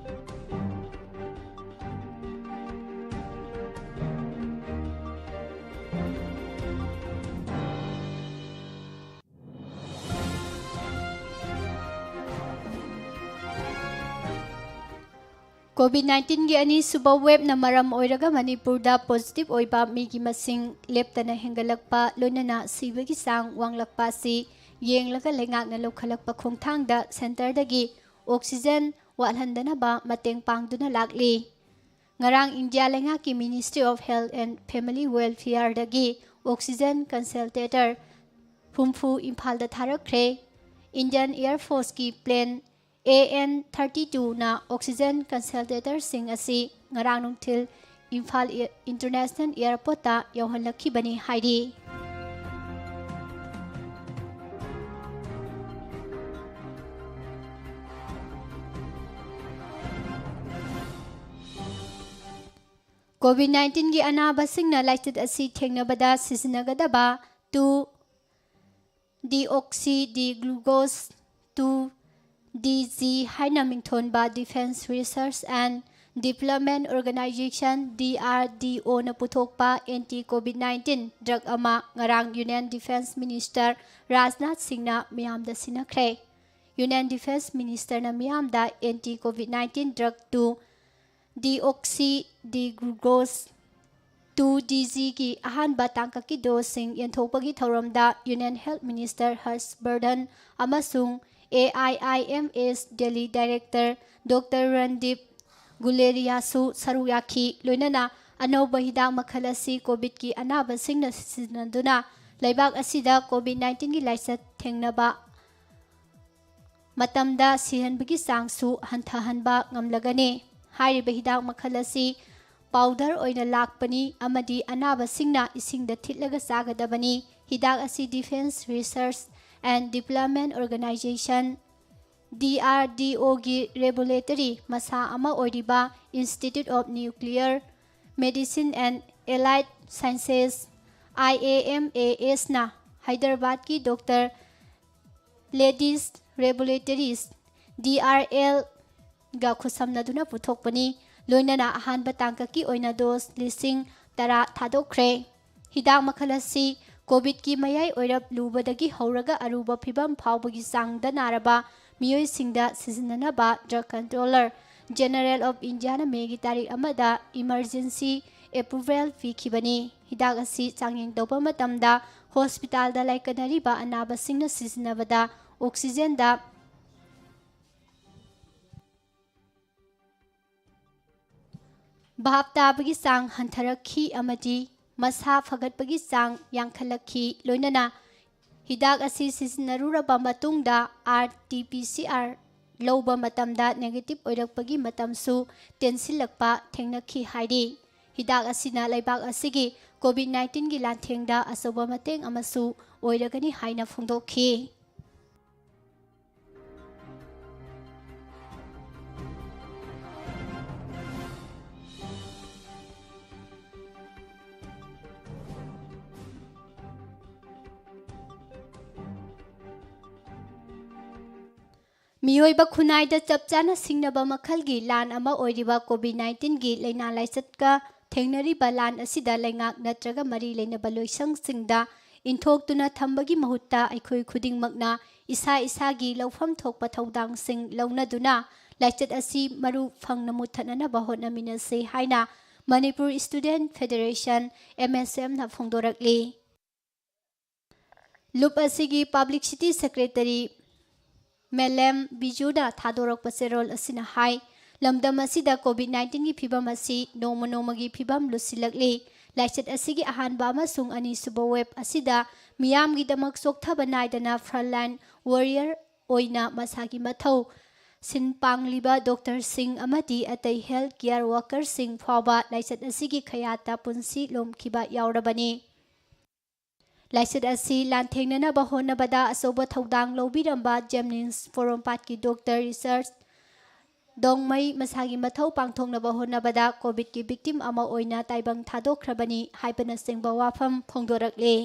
COVID nineteenꯒꯤ ꯑꯅꯤꯁꯨꯕ waveꯅ ꯃꯔꯝ ꯑꯣꯏꯔꯒ ꯃꯅꯤꯄꯨꯔꯗ positive ꯑꯣꯏꯕ ꯃꯤꯒꯤ ꯃꯁꯤꯡ ꯂꯦꯞꯇꯅ ꯍꯦꯟꯒꯠꯂꯛꯄ, ꯂꯣꯏꯅꯅ ꯁꯤꯕꯒꯤ ꯆꯥꯡ ꯋꯥꯡꯂꯛꯄ ꯑꯁꯤ ꯌꯦꯡꯂꯒ ꯂꯩꯉꯥꯛꯅ ꯂꯧꯈꯠꯂꯛꯄ ꯈꯣꯡꯊꯥꯡꯗ centreꯗꯒꯤ oxygen ꯋꯥꯠꯍꯟꯗꯅꯕ ꯃꯇꯦꯡ ꯄꯥꯡꯗꯨꯅ ꯂꯥꯛꯂꯤ꯫ ꯉꯔꯥꯡ ꯏꯟꯗꯤꯌꯥ ꯂꯩꯉꯥꯛꯀꯤ Ministry of Health and Family Welfareꯗꯒꯤ oxygen concentrator ꯍꯨꯝꯐꯨ ꯏꯝꯐꯥꯜꯗ ꯊꯥꯔꯛꯈ꯭ꯔꯦ꯫ Indian Air Forceꯀꯤ plane A N thirty twoꯅ oxygen concentratorꯁꯤꯡ ꯑꯁꯤ ꯉꯔꯥꯡ ꯅꯨꯡꯊꯤꯜ ꯏꯝꯐꯥꯜ ꯏ-, International Airportꯇ ꯌꯧꯍꯜꯂꯛꯈꯤꯕꯅꯤ ꯍꯥꯏꯔꯤ꯫ COVID nineteenꯒꯤ ꯑꯅꯥꯕꯁꯤꯡꯅ ꯂꯥꯏꯆꯠ ꯑꯁꯤ ꯊꯦꯡꯅꯕꯗ ꯁꯤꯖꯤꯟꯅꯒꯗꯕ two deoxy D glucose two D G ꯍꯥꯏꯅ ꯃꯤꯡꯊꯣꯟꯕ Defence Research and Development Organisation, D R D Oꯅ ꯄꯨꯊꯣꯛꯄ anti COVID nineteen drug ꯑꯃ ꯉꯔꯥꯡ Union Defence Minister ꯔꯥꯖꯅꯥꯊ ꯁꯤꯡꯅ ꯃꯤꯌꯥꯝꯗ ꯁꯤꯟꯅꯈ꯭ꯔꯦ꯫ Union Defence Ministerꯅ ꯃꯤꯌꯥꯝꯗ anti COVID nineteen drug two deoxy D glucose two D Gꯒꯤ ꯑꯍꯥꯟꯕ ꯇꯥꯡꯀꯛꯀꯤ doseꯁꯤꯡ ꯌꯦꯟꯊꯣꯛꯄꯒꯤ ꯊꯧꯔꯝꯗ Union Health Minister ꯍꯔꯁ ꯕꯔꯙꯟ ꯑꯃꯁꯨꯡ A I I M S Delhi Director Doctor Randeep ꯒꯨꯂꯦꯔꯤꯌꯥꯁꯨ ꯁꯔꯨꯛ ꯌꯥꯈꯤ꯫ ꯂꯣꯏꯅꯅ ꯑꯅꯧꯕ ꯍꯤꯗꯥꯛ ꯃꯈꯜ ꯑꯁꯤ COVIDꯀꯤ ꯑꯅꯥꯕꯁꯤꯡꯅ ꯁꯤꯖꯤꯟꯅꯗꯨꯅ ꯂꯩꯕꯥꯛ ꯑꯁꯤꯗ COVID nineteenꯒꯤ ꯂꯥꯏꯆꯠ ꯊꯦꯡꯅꯕ ꯃꯇꯝꯗ ꯁꯤꯍꯟꯕꯒꯤ ꯆꯥꯡꯁꯨ ꯍꯟꯊꯍꯟꯕ ꯉꯝꯂꯒꯅꯤ꯫ ꯍꯥꯏꯔꯤꯕ ꯍꯤꯗꯥꯛ ꯃꯈꯜ ꯑꯁꯤ powder ꯑꯣꯏꯅ ꯂꯥꯛꯄꯅꯤ ꯑꯃꯗꯤ ꯑꯅꯥꯕꯁꯤꯡꯅ ꯏꯁꯤꯡꯗ ꯊꯤꯠꯂꯒ ꯆꯥꯒꯗꯕꯅꯤ꯫ ꯍꯤꯗꯥꯛ ꯑꯁꯤ Defence Research and Development Organisation, D R D Oꯒꯤ laboratory ꯃꯁꯥ ꯑꯃ ꯑꯣꯏꯔꯤꯕ Institute of Nuclear Medicine and Allied Sciences, I A M A Sꯅ ꯍꯥꯏꯗ꯭ꯔꯕꯥꯗꯀꯤ Doctor Reddy's Laboratories, D R L ꯒ ꯈꯨꯠꯁꯝꯅꯗꯨꯅ ꯄꯨꯊꯣꯛꯄꯅꯤ꯫ ꯂꯣꯏꯅꯅ ꯑꯍꯥꯟꯕ ꯇꯥꯡꯀꯛꯀꯤ ꯑꯣꯏꯅ dose ꯂꯤꯁꯤꯡ ꯇꯔꯥ ꯊꯥꯗꯣꯛꯈ꯭ꯔꯦ꯫ ꯍꯤꯗꯥꯛ ꯃꯈꯜ ꯑꯁꯤ COVIDꯀꯤ ꯃꯌꯥꯏ ꯑꯣꯏꯔꯞ ꯂꯨꯕꯗꯒꯤ ꯍꯧꯔꯒ ꯑꯔꯨꯕ ꯐꯤꯕꯝ ꯐꯥꯎꯕꯒꯤ ꯆꯥꯡꯗ ꯅꯥꯔꯕ ꯃꯤꯑꯣꯏꯁꯤꯡꯗ ꯁꯤꯖꯤꯟꯅꯅꯕ Drug Controller General of Indiaꯅ Mayꯒꯤ ꯇꯥꯔꯤꯛ ꯑꯃꯗ emergency approval ꯄꯤꯈꯤꯕꯅꯤ꯫ ꯍꯤꯗꯥꯛ ꯑꯁꯤ ꯆꯥꯡꯌꯦꯡ ꯇꯧꯕ ꯃꯇꯝꯗ hospitalꯗ ꯂꯥꯏꯀꯠꯅꯔꯤꯕ ꯑꯅꯥꯕꯁꯤꯡꯅ ꯁꯤꯖꯤꯟꯅꯕꯗ oxygenꯗ ꯚꯥꯞ ꯇꯥꯕꯒꯤ ꯆꯥꯡ ꯍꯟꯊꯔꯛꯈꯤ ꯑꯃꯗꯤ ꯃꯁꯥ ꯐꯒꯠꯄꯒꯤ ꯆꯥꯡ ꯌꯥꯡꯈꯠꯂꯛꯈꯤ, ꯂꯣꯏꯅꯅ ꯍꯤꯗꯥꯛ ꯑꯁꯤ ꯁꯤꯖꯤꯟꯅꯔꯨꯔꯕ ꯃꯇꯨꯡꯗ R T P C R ꯂꯧꯕ ꯃꯇꯝꯗ negative ꯑꯣꯏꯔꯛꯄꯒꯤ ꯃꯇꯝꯁꯨ ꯇꯦꯟꯁꯤꯜꯂꯛꯄ ꯊꯦꯡꯅꯈꯤ ꯍꯥꯏꯔꯤ꯫ ꯍꯤꯗꯥꯛ ꯑꯁꯤꯅ ꯂꯩꯕꯥꯛ ꯑꯁꯤꯒꯤ COVID nineteenꯒꯤ ꯂꯥꯟꯊꯦꯡꯗ ꯑꯆꯧꯕ ꯃꯇꯦꯡ ꯑꯃꯁꯨ ꯑꯣꯏꯔꯒꯅꯤ ꯍꯥꯏꯅ ꯐꯣꯡꯗꯣꯛꯈꯤ꯫ ꯃꯤꯑꯣꯏꯕ ꯈꯨꯟꯅꯥꯏꯗ ꯆꯞ ꯆꯥꯅ ꯁꯤꯡꯅꯕ ꯃꯈꯜꯒꯤ ꯂꯥꯟ ꯑꯃ ꯑꯣꯏꯔꯤꯕ COVID nineteenꯒꯤ ꯂꯥꯏꯅꯥ ꯂꯥꯏꯆꯠꯀ ꯊꯦꯡꯅꯔꯤꯕ ꯂꯥꯟ ꯑꯁꯤꯗ ꯂꯩꯉꯥꯛ ꯅꯠꯇ꯭ꯔꯒ ꯃꯔꯤ ꯂꯩꯅꯕ ꯂꯣꯏꯁꯪꯁꯤꯡꯗ ꯏꯟꯊꯣꯛꯇꯨꯅ ꯊꯝꯕꯒꯤ ꯃꯍꯨꯠꯇ ꯑꯩꯈꯣꯏ ꯈꯨꯗꯤꯡꯃꯛꯅ ꯏꯁꯥ ꯏꯁꯥꯒꯤ ꯂꯧꯐꯝ ꯊꯣꯛꯄ ꯊꯧꯗꯥꯡꯁꯤꯡ ꯂꯧꯅꯗꯨꯅ ꯂꯥꯏꯆꯠ ꯑꯁꯤ ꯃꯔꯨ ꯐꯪꯅ ꯃꯨꯠꯊꯠꯅꯅꯕ ꯍꯣꯠꯅꯃꯤꯟꯅꯁꯤ ꯍꯥꯏꯅ Manipur Student Federation, M S Fꯅ ꯐꯣꯡꯗꯣꯔꯛꯂꯤ꯫ ꯂꯨꯞ ꯑꯁꯤꯒꯤ Publicity Secretary ꯃꯦꯂꯦꯝ ꯕꯤꯖꯨꯅ ꯊꯥꯗꯣꯔꯛꯄ ꯆꯦꯔꯣꯜ ꯑꯁꯤꯅ ꯍꯥꯏ, ꯂꯝꯗꯝ ꯑꯁꯤꯗ COVID nineteenꯒꯤ ꯐꯤꯚꯝ ꯑꯁꯤ ꯅꯣꯡꯃ ꯅꯣꯡꯃꯒꯤ ꯐꯤꯚꯝ ꯂꯨꯁꯤꯜꯂꯛꯂꯤ꯫ ꯂꯥꯏꯆꯠ ꯑꯁꯤꯒꯤ ꯑꯍꯥꯟꯕ ꯑꯃꯁꯨꯡ ꯑꯅꯤꯁꯨꯕ wave ꯑꯁꯤꯗ ꯃꯤꯌꯥꯝꯒꯤꯗꯃꯛ ꯆꯣꯛꯊꯕ ꯅꯥꯏꯗꯅ frontline warrior ꯑꯣꯏꯅ ꯃꯁꯥꯒꯤ ꯃꯊꯧ ꯁꯤꯟ ꯄꯥꯡꯂꯤꯕ doctorꯁꯤꯡ ꯑꯃꯗꯤ ꯑꯇꯩ health care workerꯁꯤꯡ ꯐꯥꯎꯕ ꯂꯥꯏꯆꯠ ꯑꯁꯤꯒꯤ ꯈꯌꯥꯠꯇ ꯄꯨꯟꯁꯤ ꯂꯣꯝꯈꯤꯕ ꯌꯥꯎꯔꯕꯅꯤ꯫ ꯂꯥꯏꯆꯠ ꯑꯁꯤ ꯂꯥꯟꯊꯦꯡꯅꯅꯕ ꯍꯣꯠꯅꯕꯗ ꯑꯆꯧꯕ ꯊꯧꯗꯥꯡ ꯂꯧꯕꯤꯔꯝꯕ ꯖꯦꯝꯅꯤꯝꯁ ꯄꯣꯔꯣꯝꯄꯥꯠꯀꯤ doctor ꯔꯤꯆꯥꯔꯗ ꯗꯣꯡꯃꯩ ꯃꯁꯥꯒꯤ ꯃꯊꯧ ꯄꯥꯡꯊꯣꯛꯅꯕ ꯍꯣꯠꯅꯕꯗ COVIDꯀꯤ victim ꯑꯃ ꯑꯣꯏꯅ ꯇꯥꯏꯕꯪ ꯊꯥꯗꯣꯛꯈ꯭ꯔꯕꯅꯤ ꯍꯥꯏꯕꯅꯆꯤꯡꯕ ꯋꯥꯐꯝ ꯐꯣꯡꯗꯣꯔꯛꯂꯦ꯫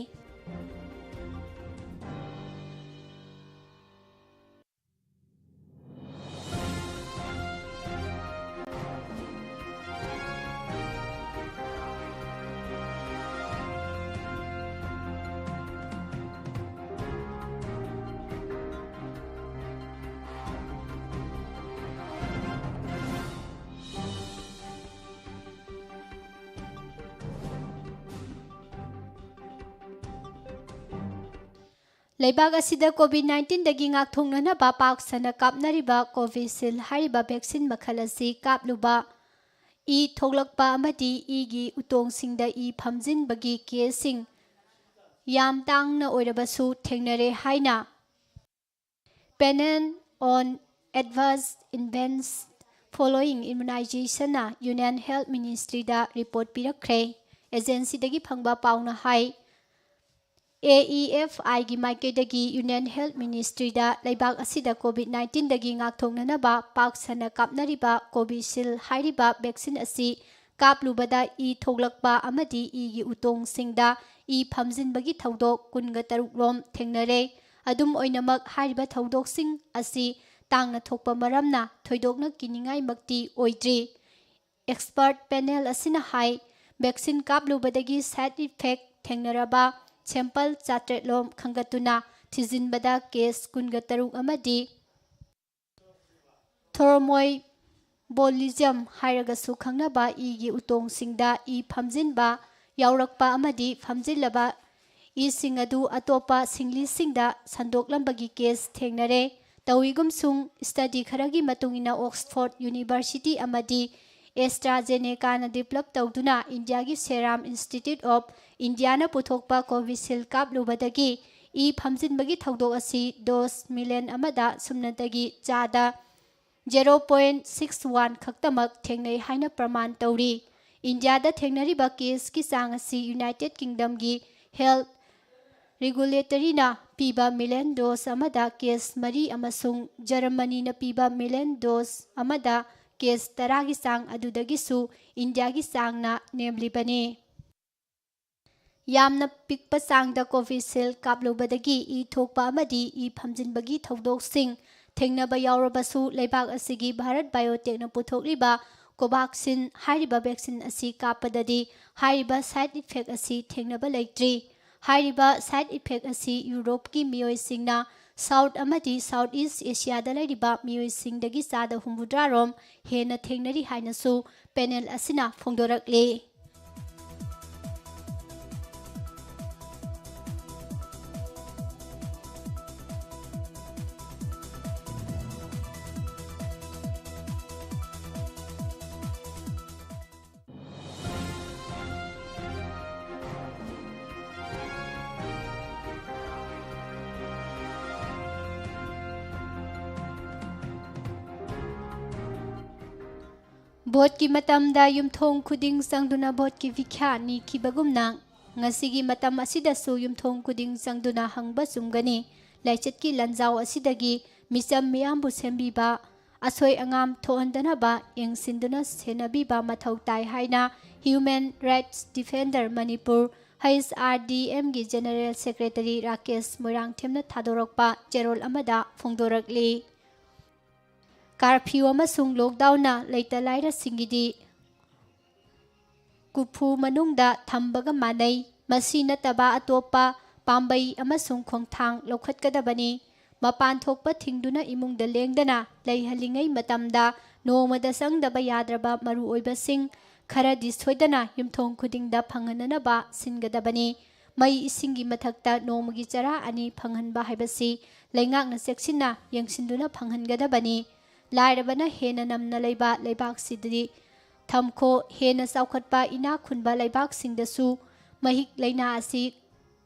ꯂꯩꯕꯥꯛ ꯑꯁꯤꯗ COVID nineteenꯗꯒꯤ ꯉꯥꯛꯊꯣꯛꯅꯅꯕ ꯄꯥꯛ ꯁꯟꯅ ꯀꯥꯞꯅꯔꯤꯕ Covishield ꯍꯥꯏꯔꯤꯕ vaccine ꯃꯈꯜ ꯑꯁꯤ ꯀꯥꯞꯂꯨꯕ ꯏ ꯊꯣꯛꯂꯛꯄ ꯑꯃꯗꯤ ꯏꯒꯤ ꯎꯇꯣꯡꯁꯤꯡꯗ ꯏ ꯐꯝꯖꯤꯟꯕꯒꯤ caseꯁꯤꯡ ꯌꯥꯝ ꯇꯥꯡꯅ ꯑꯣꯏꯔꯕꯁꯨ ꯊꯦꯡꯅꯔꯦ ꯍꯥꯏꯅ Panel on Adverse Events Following Immunization-ꯅ Union Health Ministry-ꯗ report ꯄꯤꯔꯛꯈ꯭ꯔꯦ꯫ Agency-ꯗꯒꯤ ꯐꯪꯕ ꯄꯥꯎꯅ ꯍꯥꯏ, A E F I-ꯒꯤ ꯃꯥꯏꯀꯩꯗꯒꯤ Union Health Ministry-ꯗ ꯂꯩꯕꯥꯛ ꯑꯁꯤꯗ COVID nineteen-ꯗꯒꯤ ꯉꯥꯛꯊꯣꯛꯅꯅꯕ ꯄꯥꯛ ꯁꯟꯅ ꯀꯥꯞꯅꯔꯤꯕ Covishield ꯍꯥꯏꯔꯤꯕ vaccine ꯑꯁꯤ ꯀꯥꯞꯂꯨꯕꯗ ꯏ ꯊꯣꯛꯂꯛꯄ ꯑꯃꯗꯤ ꯏꯒꯤ ꯎꯇꯣꯡꯁꯤꯡꯗ ꯏ ꯐꯝꯖꯤꯟꯕꯒꯤ ꯊꯧꯗꯣꯛ ꯀꯨꯟꯒ ꯇꯔꯨꯛ ꯔꯣꯝ ꯊꯦꯡꯅꯔꯦ꯫ ꯑꯗꯨꯝ ꯑꯣꯏꯅꯃꯛ, ꯍꯥꯏꯔꯤꯕ ꯊꯧꯗꯣꯛꯁꯤꯡ ꯑꯁꯤ ꯇꯥꯡꯅ ꯊꯣꯛꯄ ꯃꯔꯝꯅ ꯊꯣꯏꯗꯣꯛꯅ ꯀꯤꯅꯤꯡꯉꯥꯏꯃꯛꯇꯤ ꯑꯣꯏꯗ꯭ꯔꯤ꯫ Expert panel ꯑꯁꯤꯅ ꯍꯥꯏ, vaccine ꯀꯥꯞꯂꯨꯕꯗꯒꯤ side effect ꯊꯦꯡꯅꯔꯕ sample ꯆꯥꯇ꯭ꯔꯦꯠ ꯂꯣꯝ ꯈꯟꯒꯠꯇꯨꯅ ꯊꯤꯖꯤꯟꯕꯗ case ꯀꯨꯟꯒ ꯇꯔꯨꯛ ꯑꯃꯗꯤ thromboembolism ꯍꯥꯏꯔꯒꯁꯨ ꯈꯪꯅꯕ ꯏꯒꯤ ꯎꯇꯣꯡꯁꯤꯡꯗ ꯏ ꯐꯝꯖꯤꯟꯕ ꯌꯥꯎꯔꯛꯄ ꯑꯃꯗꯤ ꯐꯝꯖꯤꯜꯂꯕ ꯏꯁꯤꯡ ꯑꯗꯨ ꯑꯇꯣꯞꯄ ꯁꯤꯡꯂꯤꯁꯤꯡꯗ ꯁꯟꯗꯣꯛꯂꯝꯕꯒꯤ case ꯊꯦꯡꯅꯔꯦ꯫ ꯇꯧꯏꯒꯨꯝꯁꯨꯡ, study ꯈꯔꯒꯤ ꯃꯇꯨꯡ ꯏꯟꯅ Oxford University ꯑꯃꯗꯤ AstraZeneca-ꯅ develop ꯇꯧꯗꯨꯅ India-ꯒꯤ Serum Institute of India-ꯅ ꯄꯨꯊꯣꯛꯄ Covishield ꯀꯥꯞꯂꯨꯕꯗꯒꯤ ꯏ ꯐꯝꯖꯤꯟꯕꯒꯤ ꯊꯧꯗꯣꯛ ꯑꯁꯤ dose million ꯑꯃꯗ ꯁꯨꯞꯅꯗꯒꯤ ꯆꯥꯗ zero point six one ꯈꯛꯇꯃꯛ ꯊꯦꯡꯅꯩ ꯍꯥꯏꯅ ꯄ꯭ꯔꯃꯥꯟ ꯇꯧꯔꯤ꯫ India-ꯗ ꯊꯦꯡꯅꯔꯤꯕ case-ꯀꯤ ꯆꯥꯡ ꯑꯁꯤ United Kingdom-ꯒꯤ health regulatory-ꯅ ꯄꯤꯕ million dose ꯑꯃꯗ case ꯃꯔꯤ ꯑꯃꯁꯨꯡ Germany-ꯅ ꯄꯤꯕ million dose ꯑꯃꯗ case ꯇꯔꯥꯒꯤ ꯆꯥꯡ ꯑꯗꯨꯗꯒꯤꯁꯨ India-ꯒꯤ ꯆꯥꯡꯅ ꯅꯦꯝꯂꯤꯕꯅꯤ꯫ ꯌꯥꯝꯅ ꯄꯤꯛꯄ ꯆꯥꯡꯗ Covishield ꯀꯥꯞꯂꯨꯕꯗꯒꯤ ꯏ ꯊꯣꯛꯄ ꯑꯃꯗꯤ ꯏ ꯐꯝꯖꯤꯟꯕꯒꯤ ꯊꯧꯗꯣꯛꯁꯤꯡ ꯊꯦꯡꯅꯕ ꯌꯥꯎꯔꯕꯁꯨ, ꯂꯩꯕꯥꯛ ꯑꯁꯤꯒꯤ Bharat Biotech-ꯅ ꯄꯨꯊꯣꯛꯂꯤꯕ Covaxin ꯍꯥꯏꯔꯤꯕ vaccine ꯑꯁꯤ ꯀꯥꯞꯄꯗꯗꯤ ꯍꯥꯏꯔꯤꯕ side effect ꯑꯁꯤ ꯊꯦꯡꯅꯕ ꯂꯩꯇ꯭ꯔꯤ꯫ ꯍꯥꯏꯔꯤꯕ side effect ꯑꯁꯤ ꯌꯨꯔꯣꯞꯀꯤ ꯃꯤꯑꯣꯏꯁꯤꯡꯅ South ꯑꯃꯗꯤ South East Asia-ꯗ ꯂꯩꯔꯤꯕ ꯃꯤꯑꯣꯏꯁꯤꯡꯗꯒꯤ ꯆꯥꯗ ꯍꯨꯝꯐꯨꯇꯔꯥ ꯔꯣꯝ ꯍꯦꯟꯅ ꯊꯦꯡꯅꯔꯤ ꯍꯥꯏꯅꯁꯨ panel ꯑꯁꯤꯅ ꯐꯣꯡꯗꯣꯔꯛꯂꯤ꯫ ꯚꯣꯠꯀꯤ ꯃꯇꯝꯗ ꯌꯨꯝꯊꯣꯡ ꯈꯨꯗꯤꯡ ꯆꯪꯗꯨꯅ ꯚꯣꯠꯀꯤ ꯚꯤꯈ꯭ꯌꯥ ꯅꯤꯈꯤꯕꯒꯨꯝꯅ, ꯉꯁꯤꯒꯤ ꯃꯇꯝ ꯑꯁꯤꯗꯁꯨ ꯌꯨꯝꯊꯣꯡ ꯈꯨꯗꯤꯡ ꯆꯪꯗꯨꯅ ꯍꯪꯕ ꯆꯨꯝꯒꯅꯤ꯫ ꯂꯥꯏꯆꯠꯀꯤ ꯂꯥꯟꯖꯥꯎ ꯑꯁꯤꯗꯒꯤ ꯃꯤꯆꯝ ꯃꯤꯌꯥꯝꯕꯨ ꯁꯦꯝꯕꯤꯕ, ꯑꯁꯣꯏ ꯑꯉꯥꯝ ꯊꯣꯛꯍꯟꯗꯅꯕ ꯌꯦꯡꯁꯤꯟꯗꯨꯅ ꯁꯦꯟꯅꯕꯤꯕ ꯃꯊꯧ ꯇꯥꯏ ꯍꯥꯏꯅ Human Rights Defender Manipur, H R D Mꯒꯤ General Secretary Rakesh ꯃꯣꯏꯔꯥꯡꯊꯦꯝꯅ ꯊꯥꯗꯣꯔꯛꯄ ꯆꯦꯔꯣꯜ ꯑꯃꯗ ꯐꯣꯡꯗꯣꯔꯛꯂꯤ꯫ ꯀꯥꯔꯐ꯭ꯌꯨ ꯑꯃꯁꯨꯡ ꯂꯣꯛꯗꯥꯎꯟꯅ ꯂꯩꯇ ꯂꯥꯏꯔꯁꯤꯡꯒꯤꯗꯤ ꯀꯨꯐꯨ ꯃꯅꯨꯡꯗ ꯊꯝꯕꯒ ꯃꯥꯟꯅꯩ꯫ ꯃꯁꯤ ꯅꯠꯇꯕ ꯑꯇꯣꯞꯄ ꯄꯥꯝꯕꯩ ꯑꯃꯁꯨꯡ ꯈꯣꯡꯊꯥꯡ ꯂꯧꯈꯠꯀꯗꯕꯅꯤ꯫ ꯃꯄꯥꯟ ꯊꯣꯛꯄ ꯊꯤꯡꯗꯨꯅ ꯏꯃꯨꯡꯗ ꯂꯦꯡꯗꯅ ꯂꯩꯍꯜꯂꯤꯉꯩ ꯃꯇꯝꯗ ꯅꯣꯡꯃꯗ ꯆꯪꯗꯕ ꯌꯥꯗ꯭ꯔꯕ ꯃꯔꯨꯑꯣꯏꯕꯁꯤꯡ ꯈꯔꯗꯤ ꯁꯣꯏꯗꯅ ꯌꯨꯝꯊꯣꯡ ꯈꯨꯗꯤꯡꯗ ꯐꯪꯍꯟꯅꯅꯕ ꯁꯤꯟꯒꯗꯕꯅꯤ꯫ ꯃꯩ ꯏꯁꯤꯡꯒꯤ ꯃꯊꯛꯇ ꯅꯣꯡꯃꯒꯤ ꯆꯔꯥ ꯑꯅꯤ ꯐꯪꯍꯟꯕ ꯍꯥꯏꯕꯁꯤ ꯂꯩꯉꯥꯛꯅ ꯆꯦꯛꯁꯤꯟꯅ ꯌꯦꯡꯁꯤꯟꯗꯨꯅ ꯐꯪꯍꯟꯒꯗꯕꯅꯤ꯫ ꯂꯥꯏꯔꯕꯅ ꯍꯦꯟꯅ ꯅꯝꯅ ꯂꯩꯕ ꯂꯩꯕꯥꯛꯁꯤꯗꯗꯤ ꯊꯝꯈꯣ, ꯍꯦꯟꯅ ꯆꯥꯎꯈꯠꯄ ꯏꯅꯥꯛ ꯈꯨꯟꯕ ꯂꯩꯕꯥꯛꯁꯤꯡꯗꯁꯨ ꯃꯍꯤꯛ ꯂꯩꯅꯥ ꯑꯁꯤ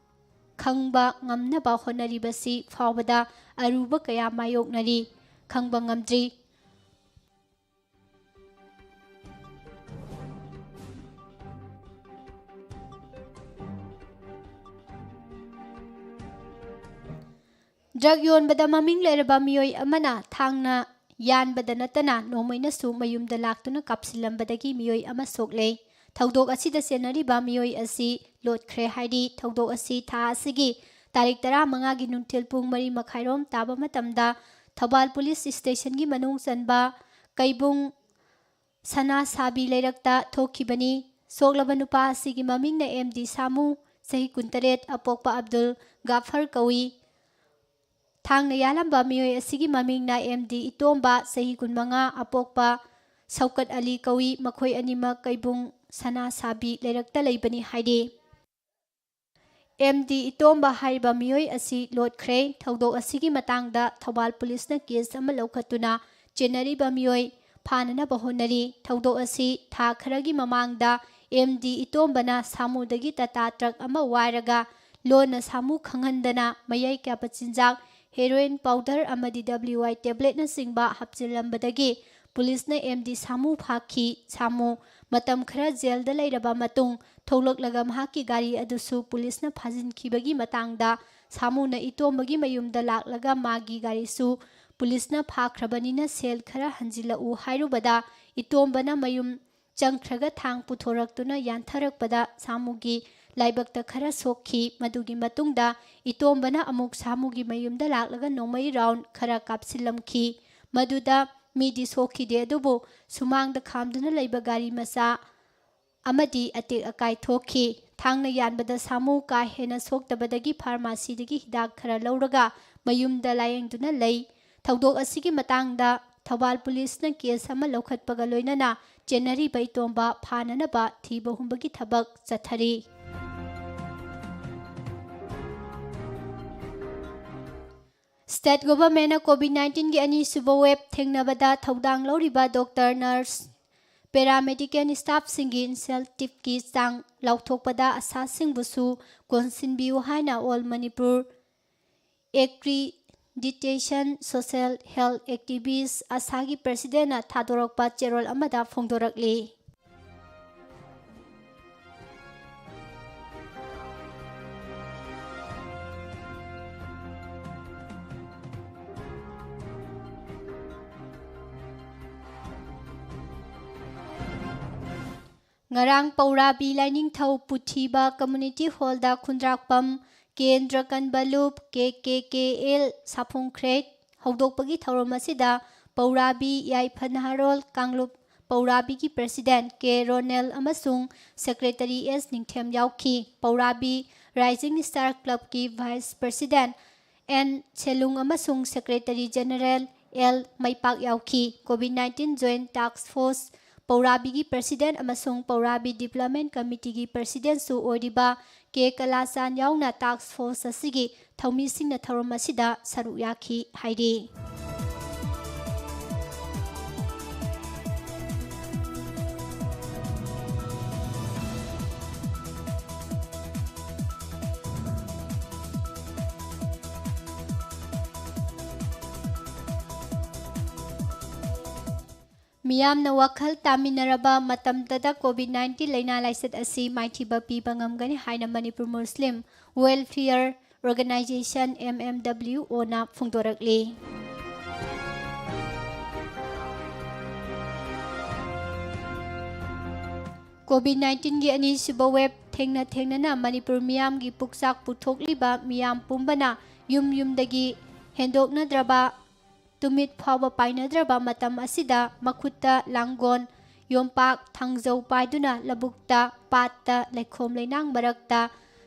ꯈꯪꯕ ꯉꯝꯅꯕ ꯍꯣꯠꯅꯔꯤꯕꯁꯤ ꯐꯥꯎꯕꯗ ꯑꯔꯨꯕ ꯀꯌꯥ ꯃꯥꯌꯣꯛꯅꯔꯤ, ꯈꯪꯕ ꯉꯝꯗ꯭ꯔꯤ꯫ ꯗ꯭ꯔꯒ ꯌꯣꯟꯕꯗ ꯃꯃꯤꯡ ꯂꯩꯔꯕ ꯃꯤꯑꯣꯏ ꯑꯃꯅ ꯊꯥꯡꯅ ꯌꯥꯟꯕꯗ ꯅꯠꯇꯅ ꯅꯣꯡꯃꯩꯅꯁꯨ ꯃꯌꯨꯝꯗ ꯂꯥꯛꯇꯨꯅ ꯀꯥꯞꯁꯤꯜꯂꯝꯕꯗꯒꯤ ꯃꯤꯑꯣꯏ ꯑꯃ ꯁꯣꯛꯂꯦ꯫ ꯊꯧꯗꯣꯛ ꯑꯁꯤꯗ ꯆꯦꯟꯅꯔꯤꯕ ꯃꯤꯑꯣꯏ ꯑꯁꯤ ꯂꯣꯠꯈ꯭ꯔꯦ ꯍꯥꯏꯔꯤ꯫ ꯊꯧꯗꯣꯛ ꯑꯁꯤ ꯊꯥ ꯑꯁꯤꯒꯤ ꯇꯥꯔꯤꯛ ꯇꯔꯥꯃꯉꯥꯒꯤ ꯅꯨꯡꯊꯤꯜ ꯄꯨꯡ ꯃꯔꯤ ꯃꯈꯥꯏꯔꯣꯝ ꯇꯥꯕ ꯃꯇꯝꯗ ꯊꯧꯕꯥꯜ ꯄꯨꯂꯤꯁ ꯁ꯭ꯇꯦꯁꯟꯒꯤ ꯃꯅꯨꯡ ꯆꯟꯕ ꯀꯩꯕꯨꯡ ꯁꯅꯥꯁꯥꯕꯤ ꯂꯩꯔꯛꯇ ꯊꯣꯛꯈꯤꯕꯅꯤ꯫ ꯁꯣꯛꯂꯕ ꯅꯨꯄꯥ ꯑꯁꯤꯒꯤ ꯃꯃꯤꯡꯅ ꯑꯦꯝ ꯗꯤ ꯁꯥꯃꯨ, ꯆꯍꯤ ꯀꯨꯟꯇꯔꯦꯠ, ꯑꯄꯣꯛꯄ ꯑꯕꯗꯨꯜ ꯒꯥꯐꯔ ꯀꯧꯏ꯫ ꯊꯥꯡꯅ ꯌꯥꯜꯂꯝꯕ ꯃꯤꯑꯣꯏ ꯑꯁꯤꯒꯤ ꯃꯃꯤꯡꯅ ꯑꯦꯝ ꯗꯤ ꯏꯇꯣꯝꯕ, ꯆꯍꯤ ꯀꯨꯟꯃꯉꯥ, ꯑꯄꯣꯛꯄ ꯁꯧꯀꯠ ꯑꯂꯤ ꯀꯧꯏ꯫ ꯃꯈꯣꯏ ꯑꯅꯤꯃꯛ ꯀꯩꯕꯨꯡ ꯁꯅꯥꯁꯥꯕꯤ ꯂꯩꯔꯛꯇ ꯂꯩꯕꯅꯤ ꯍꯥꯏꯔꯤ꯫ ꯑꯦꯝ ꯗꯤ ꯏꯇꯣꯝꯕ ꯍꯥꯏꯔꯤꯕ ꯃꯤꯑꯣꯏ ꯑꯁꯤ ꯂꯣꯠꯈ꯭ꯔꯦ꯫ ꯊꯧꯗꯣꯛ ꯑꯁꯤꯒꯤ ꯃꯇꯥꯡꯗ ꯊꯧꯕꯥꯜ ꯄꯨꯂꯤꯁꯅ ꯀꯦꯁ ꯑꯃ ꯂꯧꯈꯠꯇꯨꯅ ꯆꯦꯟꯅꯔꯤꯕ ꯃꯤꯑꯣꯏ ꯐꯥꯅꯅꯕ ꯍꯣꯠꯅꯔꯤ꯫ ꯊꯧꯗꯣꯛ ꯑꯁꯤ ꯊꯥ ꯈꯔꯒꯤ ꯃꯃꯥꯡꯗ ꯑꯦꯝ ꯗꯤ ꯏꯇꯣꯝꯕꯅ ꯁꯥꯃꯨꯗꯒꯤ ꯇꯥꯇꯥ ꯇ꯭ꯔꯛ ꯑꯃ ꯋꯥꯏꯔꯒ ꯂꯣꯟꯅ ꯁꯥꯃꯨ ꯈꯪꯍꯟꯗꯅ ꯃꯌꯥꯏ ꯀꯥꯕ ꯆꯤꯟꯖꯥꯛ, ꯍꯦꯔꯣꯏꯟ ꯄꯥꯎꯗꯔ ꯑꯃꯗꯤ ꯗꯕ꯭ꯂꯤꯎ ꯑꯥꯏ ꯇꯦꯕ꯭ꯂꯦꯠꯅꯆꯤꯡꯕ ꯍꯥꯞꯆꯤꯜꯂꯝꯕꯗꯒꯤ ꯄꯨꯂꯤꯁꯅ ꯑꯦꯝ ꯗꯤ ꯁꯥꯃꯨ ꯐꯥꯈꯤ꯫ ꯁꯥꯃꯨ ꯃꯇꯝ ꯈꯔ ꯖꯦꯜꯗ ꯂꯩꯔꯕ ꯃꯇꯨꯡ ꯊꯣꯛꯂꯛꯂꯒ ꯃꯍꯥꯛꯀꯤ ꯒꯥꯔꯤ ꯑꯗꯨꯁꯨ ꯄꯨꯂꯤꯁꯅ ꯐꯥꯖꯤꯟꯈꯤꯕꯒꯤ ꯃꯇꯥꯡꯗ ꯁꯥꯃꯨꯅ ꯏꯇꯣꯝꯕꯒꯤ ꯃꯌꯨꯝꯗ ꯂꯥꯛꯂꯒ ꯃꯥꯒꯤ ꯒꯥꯔꯤꯁꯨ ꯄꯨꯂꯤꯁꯅ ꯐꯥꯈ꯭ꯔꯕꯅꯤꯅ ꯁꯦꯜ ꯈꯔ ꯍꯟꯖꯤꯜꯂꯛꯎ ꯍꯥꯏꯔꯨꯕꯗ ꯏꯇꯣꯝꯕꯅ ꯃꯌꯨꯝ ꯆꯪꯈ꯭ꯔꯒ ꯊꯥꯡ ꯄꯨꯊꯣꯔꯛꯇꯨꯅ ꯌꯥꯟꯊꯔꯛꯄꯗ ꯁꯥꯃꯨꯒꯤ ꯂꯥꯏꯕꯛꯇ ꯈꯔ ꯁꯣꯛꯈꯤ꯫ ꯃꯗꯨꯒꯤ ꯃꯇꯨꯡꯗ ꯏꯇꯣꯝꯕꯅ ꯑꯃꯨꯛ ꯁꯥꯃꯨꯒꯤ ꯃꯌꯨꯝꯗ ꯂꯥꯛꯂꯒ ꯅꯣꯡꯃꯩ ꯔꯥꯎꯟ ꯈꯔ ꯀꯥꯞꯁꯤꯜꯂꯝꯈꯤ꯫ ꯃꯗꯨꯗ ꯃꯤꯗꯤ ꯁꯣꯛꯈꯤꯗꯦ, ꯑꯗꯨꯕꯨ ꯁꯨꯃꯥꯡꯗ ꯈꯥꯝꯗꯨꯅ ꯂꯩꯕ ꯒꯥꯔꯤ ꯃꯆꯥ ꯑꯃꯗꯤ ꯑꯇꯦꯛ ꯑꯀꯥꯏ ꯊꯣꯛꯈꯤ꯫ ꯊꯥꯡꯅ ꯌꯥꯟꯕꯗ ꯁꯥꯃꯨ ꯀꯥ ꯍꯦꯟꯅ ꯁꯣꯛꯇꯕꯗꯒꯤ ꯐꯥꯔꯃꯥꯁꯤꯗꯒꯤ ꯍꯤꯗꯥꯛ ꯈꯔ ꯂꯧꯔꯒ ꯃꯌꯨꯝꯗ ꯂꯥꯌꯦꯡꯗꯨꯅ ꯂꯩ꯫ ꯊꯧꯗꯣꯛ ꯑꯁꯤꯒꯤ ꯃꯇꯥꯡꯗ ꯊꯧꯕꯥꯜ ꯄꯨꯂꯤꯁꯅ ꯀꯦꯁ ꯑꯃ ꯂꯧꯈꯠꯄꯒ ꯂꯣꯏꯅꯅ ꯆꯦꯟꯅꯔꯤꯕ ꯏꯇꯣꯝꯕ ꯐꯥꯅꯅꯕ ꯊꯤꯕ ꯍꯨꯝꯕꯒꯤ ꯊꯕꯛ ꯆꯠꯊꯔꯤ꯫ ꯁ꯭ꯇꯦꯠ ꯒꯣꯚꯔꯟꯃꯦꯟꯠꯅ ꯀꯣꯚꯤꯗ ꯅꯥꯏꯟꯇꯤꯟꯒꯤ ꯑꯅꯤꯁꯨꯕ ꯋꯦꯕ ꯊꯦꯡꯅꯕꯗ ꯊꯧꯗꯥꯡ ꯂꯧꯔꯤꯕ ꯗꯣꯛꯇꯔ, ꯅꯔꯁ, ꯄꯦꯔꯥꯃꯦꯗꯤꯀꯦꯜ ꯁ꯭ꯇꯥꯐꯁꯤꯡꯒꯤ ꯏꯟꯁꯦꯟꯇꯤꯚꯀꯤ ꯆꯥꯡ ꯂꯥꯎꯊꯣꯛꯄꯗ ꯑꯁꯥꯁꯤꯡꯕꯨꯁꯨ ꯀꯣꯟꯁꯤꯟꯕꯤꯌꯨ ꯍꯥꯏꯅ ꯑꯣꯜ ꯃꯅꯤꯄꯨꯔ ꯑꯦꯀ꯭ꯔꯤꯗꯤꯇꯦꯁꯟ ꯁꯣꯁꯤꯌꯦꯜ ꯍꯦꯜꯊ ꯑꯦꯛꯇꯤꯚꯤꯁ ꯑꯁꯥꯒꯤ ꯄ꯭ꯔꯦꯁꯤꯗꯦꯟꯠꯅ ꯊꯥꯗꯣꯔꯛꯄ ꯆꯦꯔꯣꯜ ꯑꯃꯗ ꯐꯣꯡꯗꯣꯔꯛꯂꯤ꯫ ꯉꯔꯥꯡ ꯄꯧꯔꯥꯕꯤ ꯂꯥꯏꯅꯤꯡꯊꯧ ꯄꯨꯊꯤꯕ ꯀꯝꯃ꯭ꯌꯨꯅꯤꯇꯤ ꯍꯣꯜꯗ ꯈꯨꯟꯗ꯭ꯔꯥꯛꯄꯝ ꯀꯦꯟꯗ꯭ꯔ ꯀꯟꯕ ꯂꯨꯞ, ꯀꯦ ꯀꯦ ꯀꯦ ꯑꯦꯜ, ꯁꯥꯐꯣꯡ ꯈ꯭ꯔꯦꯠ ꯍꯧꯗꯣꯛꯄꯒꯤ ꯊꯧꯔꯝ ꯑꯁꯤꯗ ꯄꯧꯔꯥꯕꯤ ꯌꯥꯏꯐ ꯅꯍꯥꯔꯣꯜ ꯀꯥꯡꯂꯨꯞ ꯄꯧꯔꯥꯕꯤꯒꯤ ꯄ꯭ꯔꯦꯁꯤꯗꯦꯟꯠ ꯀꯦ ꯔꯣꯅꯦꯜ ꯑꯃꯁꯨꯡ ꯁꯦꯀ꯭ꯔꯦꯇꯔꯤ ꯑꯦꯁ ꯅꯤꯡꯊꯦꯝ ꯌꯥꯎꯈꯤ꯫ ꯄꯧꯔꯥꯕꯤ ꯔꯥꯏꯖꯤꯡ ꯁ꯭ꯇꯥꯔ ꯀ꯭ꯂꯕꯀꯤ ꯚꯥꯏꯁ ꯄ꯭ꯔꯦꯁꯤꯗꯦꯟꯠ ꯑꯦꯟ ꯁꯦꯂꯨꯡ ꯑꯃꯁꯨꯡ ꯁꯦꯀ꯭ꯔꯦꯇꯔꯤ ꯖꯦꯅꯔꯦꯜ ꯑꯦꯜ ꯃꯩꯄꯥꯛ ꯌꯥꯎꯈꯤ꯫ ꯀꯣꯚꯤꯗ ꯅꯥꯏꯟꯇꯤꯟ ꯖꯣꯏꯟꯠ ꯇꯥꯛꯁ ꯐꯣꯔꯁ ꯄꯧꯔꯥꯕꯤꯒꯤ ꯄ꯭ꯔꯦꯁꯤꯗꯦꯟꯠ ꯑꯃꯁꯨꯡ ꯄꯧꯔꯥꯕꯤ ꯗꯤꯕ꯭ꯂꯞꯃꯦꯟꯠ ꯀꯃꯤꯇꯤꯒꯤ ꯄ꯭ꯔꯦꯁꯤꯗꯦꯟꯠꯁꯨ ꯑꯣꯏꯔꯤꯕ ꯀꯦ ꯀꯂꯥꯆꯥꯟ ꯌꯥꯎꯅ ꯇꯥꯛꯁ ꯐꯣꯔꯁ ꯑꯁꯤꯒꯤ ꯊꯧꯃꯤꯁꯤꯡꯅ ꯊꯧꯔꯝ ꯑꯁꯤꯗ ꯁꯔꯨꯛ ꯌꯥꯈꯤ ꯍꯥꯏꯔꯤ꯫ ꯃꯤꯌꯥꯝꯅ ꯋꯥꯈꯜ ꯇꯥꯃꯤꯟꯅꯔꯕ ꯃꯇꯝꯗꯇ COVID nineteen ꯂꯥꯏꯅꯥ ꯂꯥꯏꯆꯠ ꯑꯁꯤ ꯃꯥꯏꯊꯤꯕ ꯄꯤꯕ ꯉꯝꯒꯅꯤ ꯍꯥꯏꯅ Manipur Muslim welfare organisation, M M W O, ꯅ ꯐꯣꯡꯗꯣꯔꯛꯂꯤ꯫ COVID nineteen ꯒꯤ ꯑꯅꯤꯁꯨꯕ ꯋꯦꯕ ꯊꯦꯡꯅ ꯊꯦꯡꯅꯅ ꯃꯅꯤꯄꯨꯔ ꯃꯤꯌꯥꯝꯒꯤ ꯄꯨꯛꯆꯥꯛ ꯄꯨꯊꯣꯛꯂꯤꯕ ꯃꯤꯌꯥꯝ ꯄꯨꯝꯕꯅ ꯌꯨꯝ ꯌꯨꯝꯗꯒꯤ ꯍꯦꯟꯗꯣꯛꯅꯗ꯭ꯔꯕ, ꯇꯨꯃꯤꯠ ꯐꯥꯎꯕ ꯄꯥꯏꯅꯗ꯭ꯔꯕ ꯃꯇꯝ ꯑꯁꯤꯗ ꯃꯈꯨꯠꯇ ꯂꯥꯡꯒꯣꯜ, ꯌꯣꯝꯄꯥꯛ, ꯊꯥꯡꯖꯧ ꯄꯥꯏꯗꯨꯅ ꯂꯧꯕꯨꯛꯇ, ꯄꯥꯠꯇ, ꯂꯩꯈꯣꯝ ꯂꯩꯅꯥꯡ ꯃꯔꯛꯇ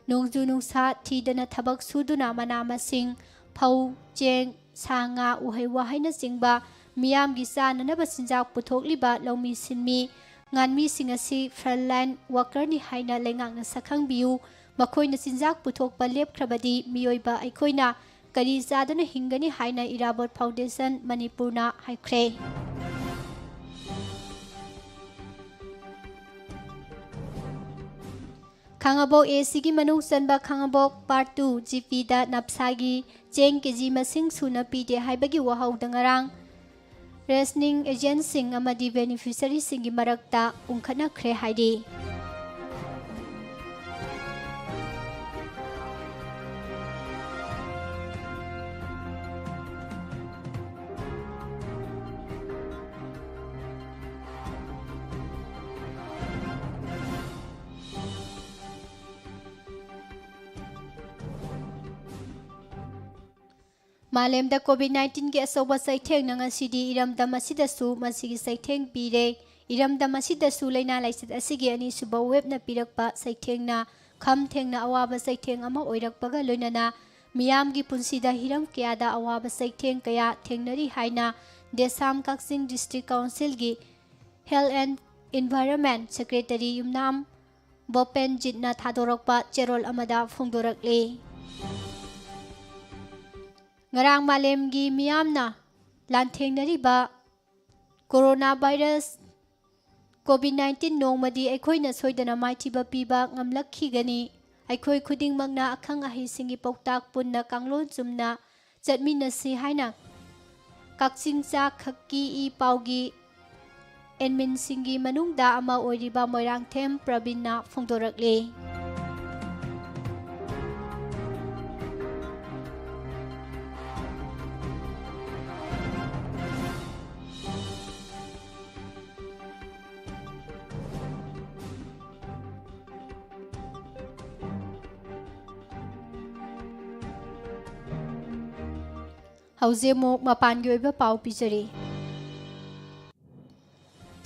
ꯅꯣꯡꯖꯨ ꯅꯨꯡꯁꯥ ꯊꯤꯗꯅ ꯊꯕꯛ ꯁꯨꯗꯨꯅ ꯃꯅꯥ ꯃꯁꯤꯡ, ꯐꯧ, ꯆꯦꯡ, ꯁꯥ ꯉꯥ, ꯎꯍꯩ ꯋꯥꯍꯩꯅꯆꯤꯡꯕ ꯃꯤꯌꯥꯝꯒꯤ ꯆꯥꯅꯅꯕ ꯆꯤꯟꯖꯥꯛ ꯄꯨꯊꯣꯛꯂꯤꯕ ꯂꯧꯃꯤ ꯁꯤꯟꯃꯤ, ꯉꯥꯟꯃꯤꯁꯤꯡ ꯑꯁꯤ frontline workerꯅꯤ ꯍꯥꯏꯅ ꯂꯩꯉꯥꯛꯅ ꯁꯛꯈꯪꯕꯤꯌꯨ꯫ ꯃꯈꯣꯏꯅ ꯆꯤꯟꯖꯥꯛ ꯄꯨꯊꯣꯛꯄ ꯂꯦꯞꯈ꯭ꯔꯕꯗꯤ ꯃꯤꯑꯣꯏꯕ ꯑꯩꯈꯣꯏꯅ ꯀꯔꯤ ꯆꯥꯗꯨꯅ ꯍꯤꯡꯒꯅꯤ ꯍꯥꯏꯅ ꯏꯔꯥꯕꯣꯠ ꯐꯥꯎꯟꯗꯦꯁꯟ ꯃꯅꯤꯄꯨꯔꯅ ꯍꯥꯏꯈ꯭ꯔꯦ꯫ ꯈꯥꯉꯕꯣꯛ A Cꯒꯤ ꯃꯅꯨꯡ ꯆꯟꯕ ꯈꯥꯉꯕꯣꯛ Part two G Pꯗ ꯅꯞꯁꯥꯒꯤ ꯆꯦꯡ ꯀꯦꯖꯤ ꯃꯁꯤꯡ ꯁꯨꯅ ꯄꯤꯗꯦ ꯍꯥꯏꯕꯒꯤ ꯋꯥꯍꯧꯗ ꯉꯔꯥꯡ ꯔꯦꯁꯅꯤꯡ ꯑꯦꯖꯦꯟꯁꯤꯡ ꯑꯃꯗꯤ ꯕꯦꯅꯤꯐꯤꯁꯔꯤꯁꯤꯡꯒꯤ ꯃꯔꯛꯇ ꯎꯪꯈꯠꯅꯈ꯭ꯔꯦ ꯍꯥꯏꯔꯤ꯫ ꯃꯥꯂꯦꯝꯗ COVID nineteenꯒꯤ ꯑꯆꯧꯕ ꯆꯩꯊꯦꯡꯅ ꯉꯁꯤꯗꯤ ꯏꯔꯝꯗꯝ ꯑꯁꯤꯗꯁꯨ ꯃꯁꯤꯒꯤ ꯆꯩꯊꯦꯡ ꯄꯤꯔꯦ꯫ ꯏꯔꯝꯗꯝ ꯑꯁꯤꯗꯁꯨ ꯂꯥꯏꯅꯥ ꯂꯥꯏꯆꯠ ꯑꯁꯤꯒꯤ ꯑꯅꯤꯁꯨꯕ ꯋꯦꯕꯅ ꯄꯤꯔꯛꯄ ꯆꯩꯊꯦꯡꯅ ꯈꯝ ꯊꯦꯡꯅ ꯑꯋꯥꯕ ꯆꯩꯊꯦꯡ ꯑꯃ ꯑꯣꯏꯔꯛꯄꯒ ꯂꯣꯏꯅꯅ ꯃꯤꯌꯥꯝꯒꯤ ꯄꯨꯟꯁꯤꯗ ꯍꯤꯔꯝ ꯀꯌꯥꯗ ꯑꯋꯥꯕ ꯆꯩꯊꯦꯡ ꯀꯌꯥ ꯊꯦꯡꯅꯔꯤ ꯍꯥꯏꯅ ꯗꯦꯁꯥꯝ ꯀꯛꯆꯤꯡ District Councilꯒꯤ Health and Environment Secretary ꯌꯨꯝꯅꯥꯝ ꯕꯣꯄꯦꯟꯖꯤꯠꯅ ꯊꯥꯗꯣꯔꯛꯄ ꯆꯦꯔꯣꯜ ꯑꯃꯗ ꯐꯣꯡꯗꯣꯔꯛꯂꯤ꯫ ꯉꯔꯥꯡ ꯃꯥꯂꯦꯝꯒꯤ ꯃꯤꯌꯥꯝꯅ ꯂꯥꯟꯊꯦꯡꯅꯔꯤꯕ ꯀꯣꯔꯣꯅꯥ ꯚꯥꯏꯔꯁ COVID nineteen ꯅꯣꯡꯃꯗꯤ ꯑꯩꯈꯣꯏꯅ ꯁꯣꯏꯗꯅ ꯃꯥꯏꯊꯤꯕ ꯄꯤꯕ ꯉꯝꯂꯛꯈꯤꯒꯅꯤ꯫ ꯑꯩꯈꯣꯏ ꯈꯨꯗꯤꯡꯃꯛꯅ ꯑꯈꯪ ꯑꯍꯩꯁꯤꯡꯒꯤ ꯄꯥꯎꯇꯥꯛ ꯄꯨꯟꯅ ꯀꯥꯡꯂꯣꯟ ꯆꯨꯝꯅ ꯆꯠꯃꯤꯟꯅꯁꯤ ꯍꯥꯏꯅ ꯀꯛꯆꯤꯡ ꯆꯥ ꯈꯛꯀꯤ ꯏ ꯄꯥꯎꯒꯤ ꯑꯦꯗꯃꯤꯟꯁꯤꯡꯒꯤ ꯃꯅꯨꯡꯗ ꯑꯃ ꯑꯣꯏꯔꯤꯕ ꯃꯣꯏꯔꯥꯡꯊꯦꯝ ꯄ꯭ꯔꯕꯤꯟꯅ ꯐꯣꯡꯗꯣꯔꯛꯂꯤ꯫ ꯍꯧꯖꯤꯛ ꯑꯃꯨꯛ ꯃꯄꯥꯟꯒꯤ ꯑꯣꯏꯕ ꯄꯥꯎ ꯄꯤꯖꯔꯤ꯫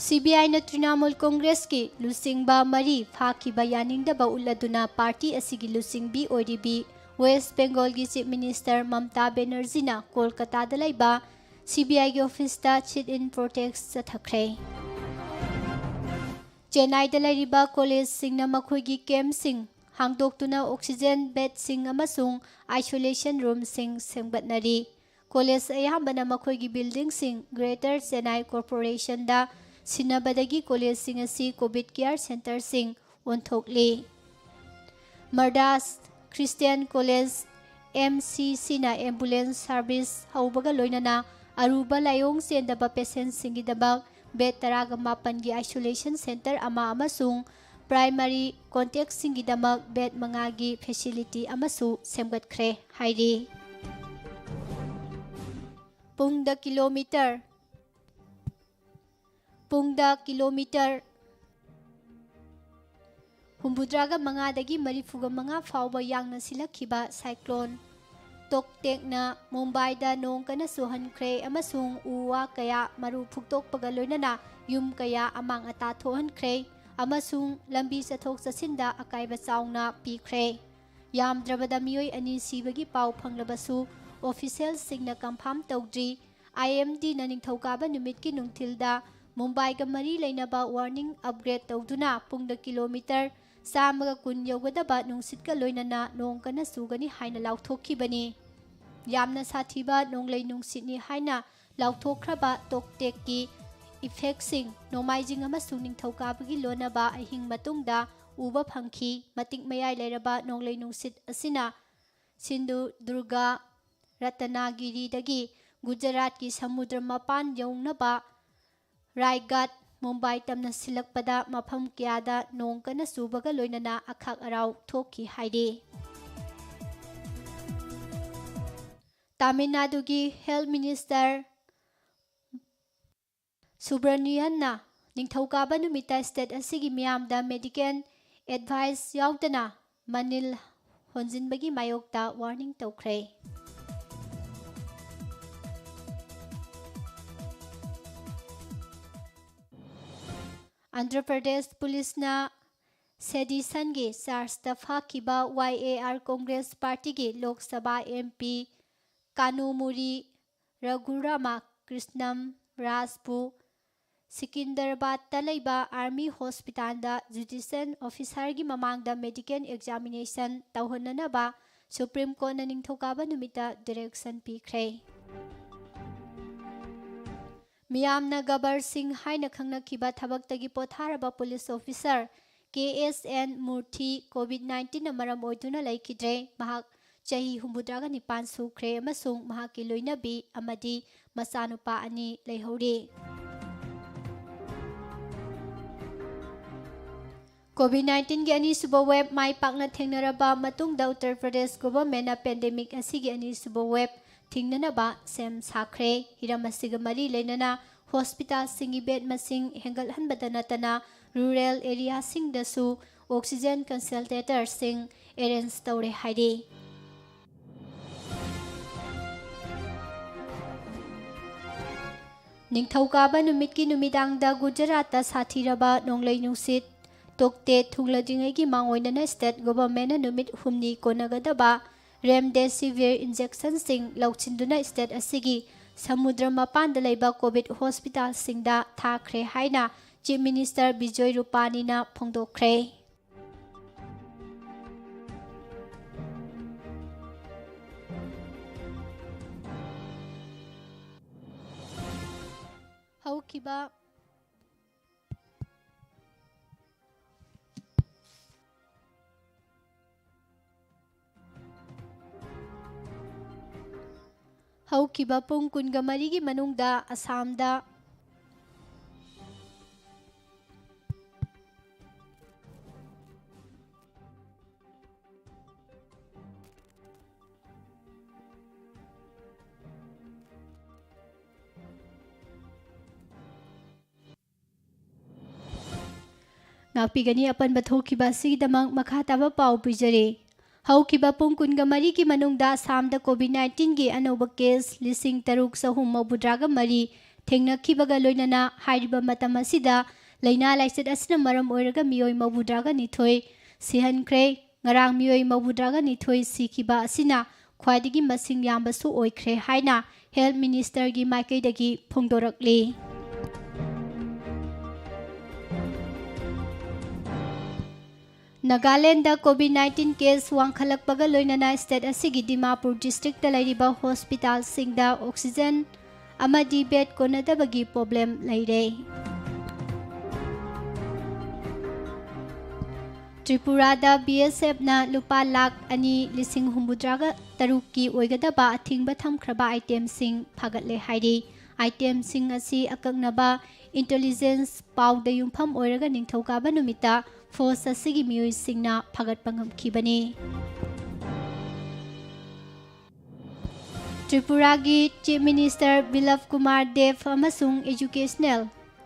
ꯁꯤ ꯕꯤ ꯑꯥꯏꯅ ꯇ꯭ꯔꯤꯅꯥꯃꯨꯜ ꯀꯣꯡꯒ꯭ꯔꯦꯁꯀꯤ ꯂꯨꯆꯤꯡꯕ ꯃꯔꯤ ꯐꯥꯈꯤꯕ ꯌꯥꯅꯤꯡꯗꯕ ꯎꯠꯂꯗꯨꯅ ꯄꯥꯔꯇꯤ ꯑꯁꯤꯒꯤ ꯂꯨꯆꯤꯡꯕꯤ ꯑꯣꯏꯔꯤꯕꯤ ꯋꯦꯁ ꯕꯦꯡꯒꯣꯜꯒꯤ ꯆꯤꯐ ꯃꯤꯅꯤꯁꯇꯔ ꯃꯝꯇꯥ ꯕꯦꯅꯔꯖꯤꯅ ꯀꯣꯜꯀꯇꯥꯗ ꯂꯩꯕ ꯁꯤ ꯕꯤ ꯑꯥꯏꯒꯤ ꯑꯣꯐꯤꯁꯇ sit in protest ꯆꯠꯊꯈ꯭ꯔꯦ꯫ ꯆꯦꯟꯅꯥꯏꯗ ꯂꯩꯔꯤꯕ ꯀꯣꯂꯦꯖꯁꯤꯡꯅ ꯃꯈꯣꯏꯒꯤ ꯀꯦꯝꯞꯁꯤꯡ ꯍꯥꯡꯗꯣꯛꯇꯨꯅ ꯑꯣꯛꯁꯤꯖꯦꯟ ꯕꯦꯗꯁꯤꯡ ꯑꯃꯁꯨꯡ ꯑꯥꯏꯁꯣꯂꯦꯁꯟ ꯔꯨꯝꯁꯤꯡ ꯁꯦꯝꯒꯠꯅꯔꯤ꯫ ꯀꯣꯂꯦꯖ ꯑꯌꯥꯝꯕꯅ ꯃꯈꯣꯏꯒꯤ ꯕꯤꯜꯗꯤꯡꯁꯤꯡ ꯒ꯭ꯔꯦꯇꯔ ꯆꯦꯟꯅꯥꯏ ꯀꯣꯔꯄꯣꯔꯦꯁꯟꯗ ꯁꯤꯟꯅꯕꯗꯒꯤ ꯀꯣꯂꯦꯖꯁꯤꯡ ꯑꯁꯤ ꯀꯣꯚꯤꯗ ꯀꯤꯌꯔ ꯁꯦꯟꯇꯔꯁꯤꯡ ꯑꯣꯟꯊꯣꯛꯂꯤ꯫ ꯃꯔꯗꯥꯁ ꯈ꯭ꯔꯤꯁꯇꯤꯌꯥꯟ ꯀꯣꯂꯦꯖ, ꯑꯦꯝ ꯁꯤ ꯁꯤꯅ ꯑꯦꯝꯕꯨꯂꯦꯟꯁ ꯁꯥꯔꯚꯤꯁ ꯍꯧꯕꯒ ꯂꯣꯏꯅꯅ ꯑꯔꯨꯕ ꯂꯥꯏꯑꯣꯡ ꯆꯦꯟꯗꯕ ꯄꯦꯁꯦꯟꯠꯁꯤꯡꯒꯤꯗꯃꯛ ꯕꯦꯗ ꯇꯔꯥꯒ ꯃꯥꯄꯟꯒꯤ ꯑꯥꯏꯁꯣꯂꯦꯁꯟ ꯁꯦꯟꯇꯔ ꯑꯃ ꯑꯃꯁꯨꯡ ꯄ꯭ꯔꯥꯏꯃꯔꯤ ꯀꯣꯟꯇꯦꯛꯁꯤꯡꯒꯤꯗꯃꯛ ꯕꯦꯗ ꯃꯉꯥꯒꯤ ꯐꯦꯁꯤꯂꯤꯇꯤ ꯑꯃꯁꯨ ꯁꯦꯝꯒꯠꯈ꯭ꯔꯦ ꯍꯥꯏꯔꯤ꯫ ꯄꯨꯡꯗ ꯀꯤꯂꯣꯃꯤꯇꯔ, ꯄꯨꯡꯗ ꯀꯤꯂꯣꯃꯤꯇꯔ ꯍꯨꯝꯐꯨꯇꯔꯥꯒ ꯃꯉꯥꯗꯒꯤ ꯃꯔꯤꯐꯨꯒ ꯃꯉꯥ ꯐꯥꯎꯕ ꯌꯥꯡꯅ ꯁꯤꯜꯂꯛꯈꯤꯕ ꯁꯥꯏꯀ꯭ꯂꯣꯟ ꯇꯣꯛꯇꯦꯛꯅ ꯃꯨꯝꯕꯥꯏꯗ ꯅꯣꯡ ꯀꯟꯅ ꯆꯨꯍꯟꯈ꯭ꯔꯦ ꯑꯃꯁꯨꯡ ꯎ ꯋꯥ ꯀꯌꯥ ꯃꯔꯨ ꯐꯨꯛꯇꯣꯛꯄꯒ ꯂꯣꯏꯅꯅ ꯌꯨꯝ ꯀꯌꯥ ꯑꯃꯥꯡ ꯑꯇꯥ ꯊꯣꯛꯍꯟꯈ꯭ꯔꯦ ꯑꯃꯁꯨꯡ ꯂꯝꯕꯤ ꯆꯠꯊꯣꯛ ꯆꯠꯁꯤꯟꯗ ꯑꯀꯥꯏꯕ ꯆꯥꯎꯅ ꯄꯤꯈ꯭ꯔꯦ꯫ ꯌꯥꯝꯗ꯭ꯔꯕꯗ ꯃꯤꯑꯣꯏ ꯑꯅꯤ ꯁꯤꯕꯒꯤ ꯄꯥꯎ ꯐꯪꯂꯕꯁꯨ, ꯑꯣꯐꯤꯁꯤꯌꯦꯜꯁꯤꯡꯅ ꯀꯟꯐꯥꯔꯝ ꯇꯧꯗ꯭ꯔꯤ꯫ ꯑꯥꯏ ꯑꯦꯝ ꯗꯤꯅ ꯅꯤꯡꯊꯧꯀꯥꯕ ꯅꯨꯃꯤꯠꯀꯤ ꯅꯨꯡꯊꯤꯜꯗ ꯃꯨꯝꯕꯥꯏꯒ ꯃꯔꯤ ꯂꯩꯅꯕ ꯋꯥꯔꯅꯤꯡ ꯑꯞꯒ꯭ꯔꯦꯗ ꯇꯧꯗꯨꯅ ꯄꯨꯡꯗ ꯀꯤꯂꯣꯃꯤꯇꯔ ꯆꯥꯝꯃꯒ ꯀꯨꯟ ꯌꯧꯒꯗꯕ ꯅꯨꯡꯁꯤꯠꯀ ꯂꯣꯏꯅꯅ ꯅꯣꯡ ꯀꯟꯅ ꯆꯨꯒꯅꯤ ꯍꯥꯏꯅ ꯂꯥꯎꯊꯣꯛꯈꯤꯕꯅꯤ꯫ ꯌꯥꯝꯅ ꯁꯥꯊꯤꯕ ꯅꯣꯡꯂꯩ ꯅꯨꯡꯁꯤꯠꯅꯤ ꯍꯥꯏꯅ ꯂꯥꯎꯊꯣꯛꯈ꯭ꯔꯕ ꯇꯣꯛꯇꯦꯛꯀꯤ ꯏꯐꯦꯛꯁꯤꯡ ꯅꯣꯡꯃꯥꯏꯖꯤꯡ ꯑꯃꯁꯨꯡ ꯅꯤꯡꯊꯧꯀꯥꯕꯒꯤ ꯂꯣꯟꯅꯕ ꯑꯍꯤꯡ ꯃꯇꯨꯡꯗ ꯎꯕ ꯐꯪꯈꯤ꯫ ꯃꯇꯤꯛ ꯃꯌꯥꯏ ꯂꯩꯔꯕ ꯅꯣꯡꯂꯩ ꯅꯨꯡꯁꯤꯠ ꯑꯁꯤꯅ ꯁꯤꯟꯙꯨꯗꯨꯔꯒ, ꯔꯇꯅꯥꯒꯤꯔꯤꯗꯒꯤ ꯒꯨꯖꯔꯥꯠꯀꯤ ꯁꯃꯨꯗ꯭ꯔ ꯃꯄꯥꯟ ꯌꯧꯅꯕ ꯔꯥꯏꯒꯥꯠ, ꯃꯨꯝꯕꯥꯏ ꯇꯝꯅ ꯁꯤꯜꯂꯛꯄꯗ ꯃꯐꯝ ꯀꯌꯥꯗ ꯅꯣꯡ ꯀꯟꯅ ꯆꯨꯕꯒ ꯂꯣꯏꯅꯅ ꯑꯈꯥꯛ ꯑꯔꯥꯎ ꯊꯣꯛꯈꯤ ꯍꯥꯏꯔꯤ꯫ ꯇꯥꯃꯤꯜ ꯅꯥꯗꯨꯒꯤ ꯍꯦꯜꯊ ꯃꯤꯅꯤꯁꯇꯔ ꯁꯨꯕ꯭ꯔꯅꯤꯌꯟꯅ ꯅꯤꯡꯊꯧꯀꯥꯕ ꯅꯨꯃꯤꯠꯇ ꯁ꯭ꯇꯦꯠ ꯑꯁꯤꯒꯤ ꯃꯤꯌꯥꯝꯗ ꯃꯦꯗꯤꯀꯦꯜ ꯑꯦꯗꯚꯥꯏꯁ ꯌꯥꯎꯗꯅ ꯃꯅꯤꯜ ꯍꯣꯟꯖꯤꯟꯕꯒꯤ ꯃꯥꯌꯣꯛꯇ ꯋꯥꯔꯅꯤꯡ ꯇꯧꯈ꯭ꯔꯦ꯫ ꯑꯟꯙ꯭ꯔ ꯄ꯭ꯔꯗꯦꯁ ꯄꯨꯂꯤꯁꯅ ꯁꯦꯗꯤꯁꯟꯒꯤ ꯆꯥꯔꯖꯇ ꯐꯥꯈꯤꯕ ꯋꯥꯏ ꯑꯦ ꯑꯥꯔ ꯀꯣꯡꯒ꯭ꯔꯦꯁ ꯄꯥꯔꯇꯤꯒꯤ ꯂꯣꯛ ꯁꯚꯥ ꯑꯦꯝ ꯄꯤ ꯀꯥꯅꯨꯃꯨꯔꯤ ꯔꯘꯨꯔꯥꯃ ꯀ꯭ꯔꯤꯁꯅꯝ ꯔꯥꯖꯄꯨ ꯁꯤꯀꯤꯟꯗꯔꯕꯥꯗꯇ ꯂꯩꯕ ꯑꯥꯔꯃꯤ ꯍꯣꯁꯄꯤꯇꯥꯜꯗ ꯖꯨꯗꯤꯁꯤꯌꯦꯜ ꯑꯣꯐꯤꯁꯔꯒꯤ ꯃꯃꯥꯡꯗ ꯃꯦꯗꯤꯀꯦꯜ ꯑꯦꯛꯖꯥꯃꯤꯅꯦꯁꯟ ꯇꯧꯍꯟꯅꯅꯕ ꯁꯨꯄ꯭ꯔꯤꯝ ꯀꯣꯔꯠꯅ ꯅꯤꯡꯊꯧꯀꯥꯕ ꯅꯨꯃꯤꯠꯇ ꯗꯤꯔꯦꯛꯁꯟ ꯄꯤꯈ꯭ꯔꯦ꯫ ꯃꯤꯌꯥꯝꯅ ꯒꯕꯔ ꯁꯤꯡ ꯍꯥꯏꯅ ꯈꯪꯅꯈꯤꯕ ꯊꯕꯛꯇꯒꯤ ꯄꯣꯊꯥꯔꯕ police officer K S N Murthy covid ꯅꯥꯏꯟꯇꯤꯟꯅ ꯃꯔꯝ ꯑꯣꯏꯗꯨꯅ ꯂꯩꯈꯤꯗ꯭ꯔꯦ꯫ ꯃꯍꯥꯛ ꯆꯍꯤ ꯍꯨꯝꯐꯨꯇꯔꯥꯒ ꯅꯤꯄꯥꯟ ꯁꯨꯈ꯭ꯔꯦ ꯑꯃꯁꯨꯡ ꯃꯍꯥꯛꯀꯤ ꯂꯣꯏꯅꯕꯤ ꯑꯃꯗꯤ ꯃꯆꯥꯅꯨꯄꯥ ꯑꯅꯤ ꯂꯩꯍꯧꯔꯤ꯫ ꯀꯣꯚꯤꯗ ꯅꯥꯏꯟꯇꯤꯟꯒꯤ ꯑꯅꯤꯁꯨꯕ ꯋꯦꯕ ꯃꯥꯏ ꯄꯥꯛꯅ ꯊꯦꯡꯅꯔꯕ ꯃꯇꯨꯡꯗ ꯎꯠꯇꯔ ꯄ꯭ꯔꯗꯦꯁ ꯒꯣꯚꯔꯟꯃꯦꯟꯠꯅ ꯄꯦꯟꯗꯦꯃꯤꯛ ꯑꯁꯤꯒꯤ ꯑꯅꯤꯁꯨꯕ ꯋꯦꯕ ꯊꯤꯡꯅꯅꯕ ꯁꯦꯝ ꯁꯥꯈ꯭ꯔꯦ꯫ ꯍꯤꯔꯝ ꯑꯁꯤꯒ ꯃꯔꯤ ꯂꯩꯅꯅ ꯍꯣꯁꯄꯤꯇꯥꯜꯁꯤꯡꯒꯤ ꯕꯦꯗ ꯃꯁꯤꯡ ꯍꯦꯟꯒꯠꯍꯟꯕꯗ ꯅꯠꯇꯅ ꯔꯨꯔꯦꯜ ꯑꯦꯔꯤꯌꯥꯁꯤꯡꯗꯁꯨ ꯑꯣꯛꯁꯤꯖꯦꯟ ꯀꯟꯁꯦꯟꯇ꯭ꯔꯦꯇꯔꯁꯤꯡ ꯑꯦꯔꯦꯟꯖ ꯇꯧꯔꯦ ꯍꯥꯏꯔꯤ꯫ ꯅꯤꯡꯊꯧꯀꯥꯕ ꯅꯨꯃꯤꯠꯀꯤ ꯅꯨꯃꯤꯗꯥꯡꯗ ꯒꯨꯖꯔꯥꯠꯇ ꯁꯥꯊꯤꯔꯕ ꯅꯣꯡꯂꯩ ꯅꯨꯡꯁꯤꯠ ꯇꯣꯛꯇꯦ ꯊꯨꯡꯂꯗ꯭ꯔꯤꯉꯩꯒꯤ ꯃꯥꯡꯑꯣꯏꯅꯅ ꯁ꯭ꯇꯦꯠ ꯒꯣꯚꯔꯟꯃꯦꯟꯠꯅ ꯅꯨꯃꯤꯠ ꯍꯨꯝꯅꯤ ꯀꯣꯟꯅꯒꯗꯕ ꯔꯦꯝꯗꯦꯁꯤꯚꯤꯔ ꯏꯟꯖꯦꯛꯁꯟꯁꯤꯡ ꯂꯧꯁꯤꯟꯗꯨꯅ ꯁ꯭ꯇꯦꯠ ꯑꯁꯤꯒꯤ ꯁꯃꯨꯗ꯭ꯔ ꯃꯄꯥꯟꯗ ꯂꯩꯕ ꯀꯣꯚꯤꯗ ꯍꯣꯁꯄꯤꯇꯥꯜꯁꯤꯡꯗ ꯊꯥꯈ꯭ꯔꯦ ꯍꯥꯏꯅ ꯆꯤꯐ ꯃꯤꯅꯤꯁꯇꯔ ꯕꯤꯖꯣꯏ ꯔꯨꯄꯥꯅꯤꯅ ꯐꯣꯡꯗꯣꯛꯈ꯭ꯔꯦ꯫ ꯍꯧꯈꯤꯕ ꯍꯧꯈꯤꯕ ꯄꯨꯡ ꯀꯨꯟꯒ ꯃꯔꯤꯒꯤ ꯃꯅꯨꯡꯗ ꯑꯁꯥꯝꯗ ꯉꯥꯛꯄꯤꯒꯅꯤ꯫ ꯑꯄꯟꯕ ꯊꯣꯛꯈꯤꯕ ꯑꯁꯤꯒꯤꯗꯃꯛ ꯃꯈꯥ ꯇꯥꯕ ꯄꯥꯎ ꯄꯤꯖꯔꯤ꯫ ꯍꯧꯈꯤꯕ ꯄꯨꯡ ꯀꯨꯟꯒ ꯃꯔꯤꯒꯤ ꯃꯅꯨꯡꯗ ꯑꯁꯥꯝꯗ COVID nineteenꯒꯤ ꯑꯅꯧꯕ case ꯂꯤꯁꯤꯡ ꯇꯔꯨꯛ ꯆꯍꯨꯝ ꯃꯧꯗ꯭ꯔꯥꯒ ꯃꯔꯤ ꯊꯦꯡꯅꯈꯤꯕꯒ ꯂꯣꯏꯅꯅ ꯍꯥꯏꯔꯤꯕ ꯃꯇꯝ ꯑꯁꯤꯗ ꯂꯥꯏꯅꯥ ꯂꯥꯏꯆꯠ ꯑꯁꯤꯅ ꯃꯔꯝ ꯑꯣꯏꯔꯒ ꯃꯤꯑꯣꯏ ꯃꯧꯗ꯭ꯔꯥꯒ ꯅꯤꯊꯣꯏ ꯁꯤꯍꯟꯈ꯭ꯔꯦ꯫ ꯉꯔꯥꯡ ꯃꯤꯑꯣꯏ ꯃꯧꯗ꯭ꯔꯥꯒ ꯅꯤꯊꯣꯏ ꯁꯤꯈꯤꯕ ꯑꯁꯤꯅ ꯈ꯭ꯋꯥꯏꯗꯒꯤ ꯃꯁꯤꯡ ꯌꯥꯝꯕꯁꯨ ꯑꯣꯏꯈ꯭ꯔꯦ ꯍꯥꯏꯅ Health Ministerꯒꯤ ꯃꯥꯏꯀꯩꯗꯒꯤ ꯐꯣꯡꯗꯣꯔꯛꯂꯤ꯫ ꯅꯥꯒꯥꯂꯦꯟꯗ COVID nineteen case ꯋꯥꯡꯈꯠꯂꯛꯄꯒ ꯂꯣꯏꯅꯅ state ꯑꯁꯤꯒꯤ ꯗꯤꯃꯥꯄꯨꯔ districtꯇ ꯂꯩꯔꯤꯕ hospitalꯁꯤꯡꯗ oxygen ꯑꯃꯗꯤ bed ꯀꯣꯟꯅꯗꯕꯒꯤ problem ꯂꯩꯔꯦ꯫ ꯇ꯭ꯔꯤꯄꯨꯔꯥꯗ BSFꯅ ꯂꯨꯄꯥ ꯂꯥꯈ ꯑꯅꯤ ꯂꯤꯁꯤꯡ ꯍꯨꯝꯐꯨꯇꯔꯥꯒ ꯇꯔꯨꯛꯀꯤ ꯑꯣꯏꯒꯗꯕ ꯑꯊꯤꯡꯕ ꯊꯝꯈ꯭ꯔꯕ itemꯁꯤꯡ ꯐꯥꯒꯠꯂꯦ ꯍꯥꯏꯔꯤ꯫ Itemꯁꯤꯡ ꯑꯁꯤ ꯑꯀꯛꯅꯕ intelligence ꯄꯥꯎꯗ ꯌꯨꯝꯐꯝ ꯑꯣꯏꯔꯒ ꯅꯤꯡꯊꯧꯀꯥꯕ ꯅꯨꯃꯤꯠꯇ force ꯑꯁꯤꯒꯤ ꯃꯤꯑꯣꯏꯁꯤꯡꯅ ꯐꯥꯒꯠꯄ ꯉꯝꯈꯤꯕꯅꯤ꯫ ꯇ꯭ꯔꯤꯄꯨꯔꯥꯒꯤ Chief Minister ꯕꯤꯄ꯭ꯂꯕ ꯀꯨꯃꯥꯔ ꯗꯦꯕ ꯑꯃꯁꯨꯡ Educational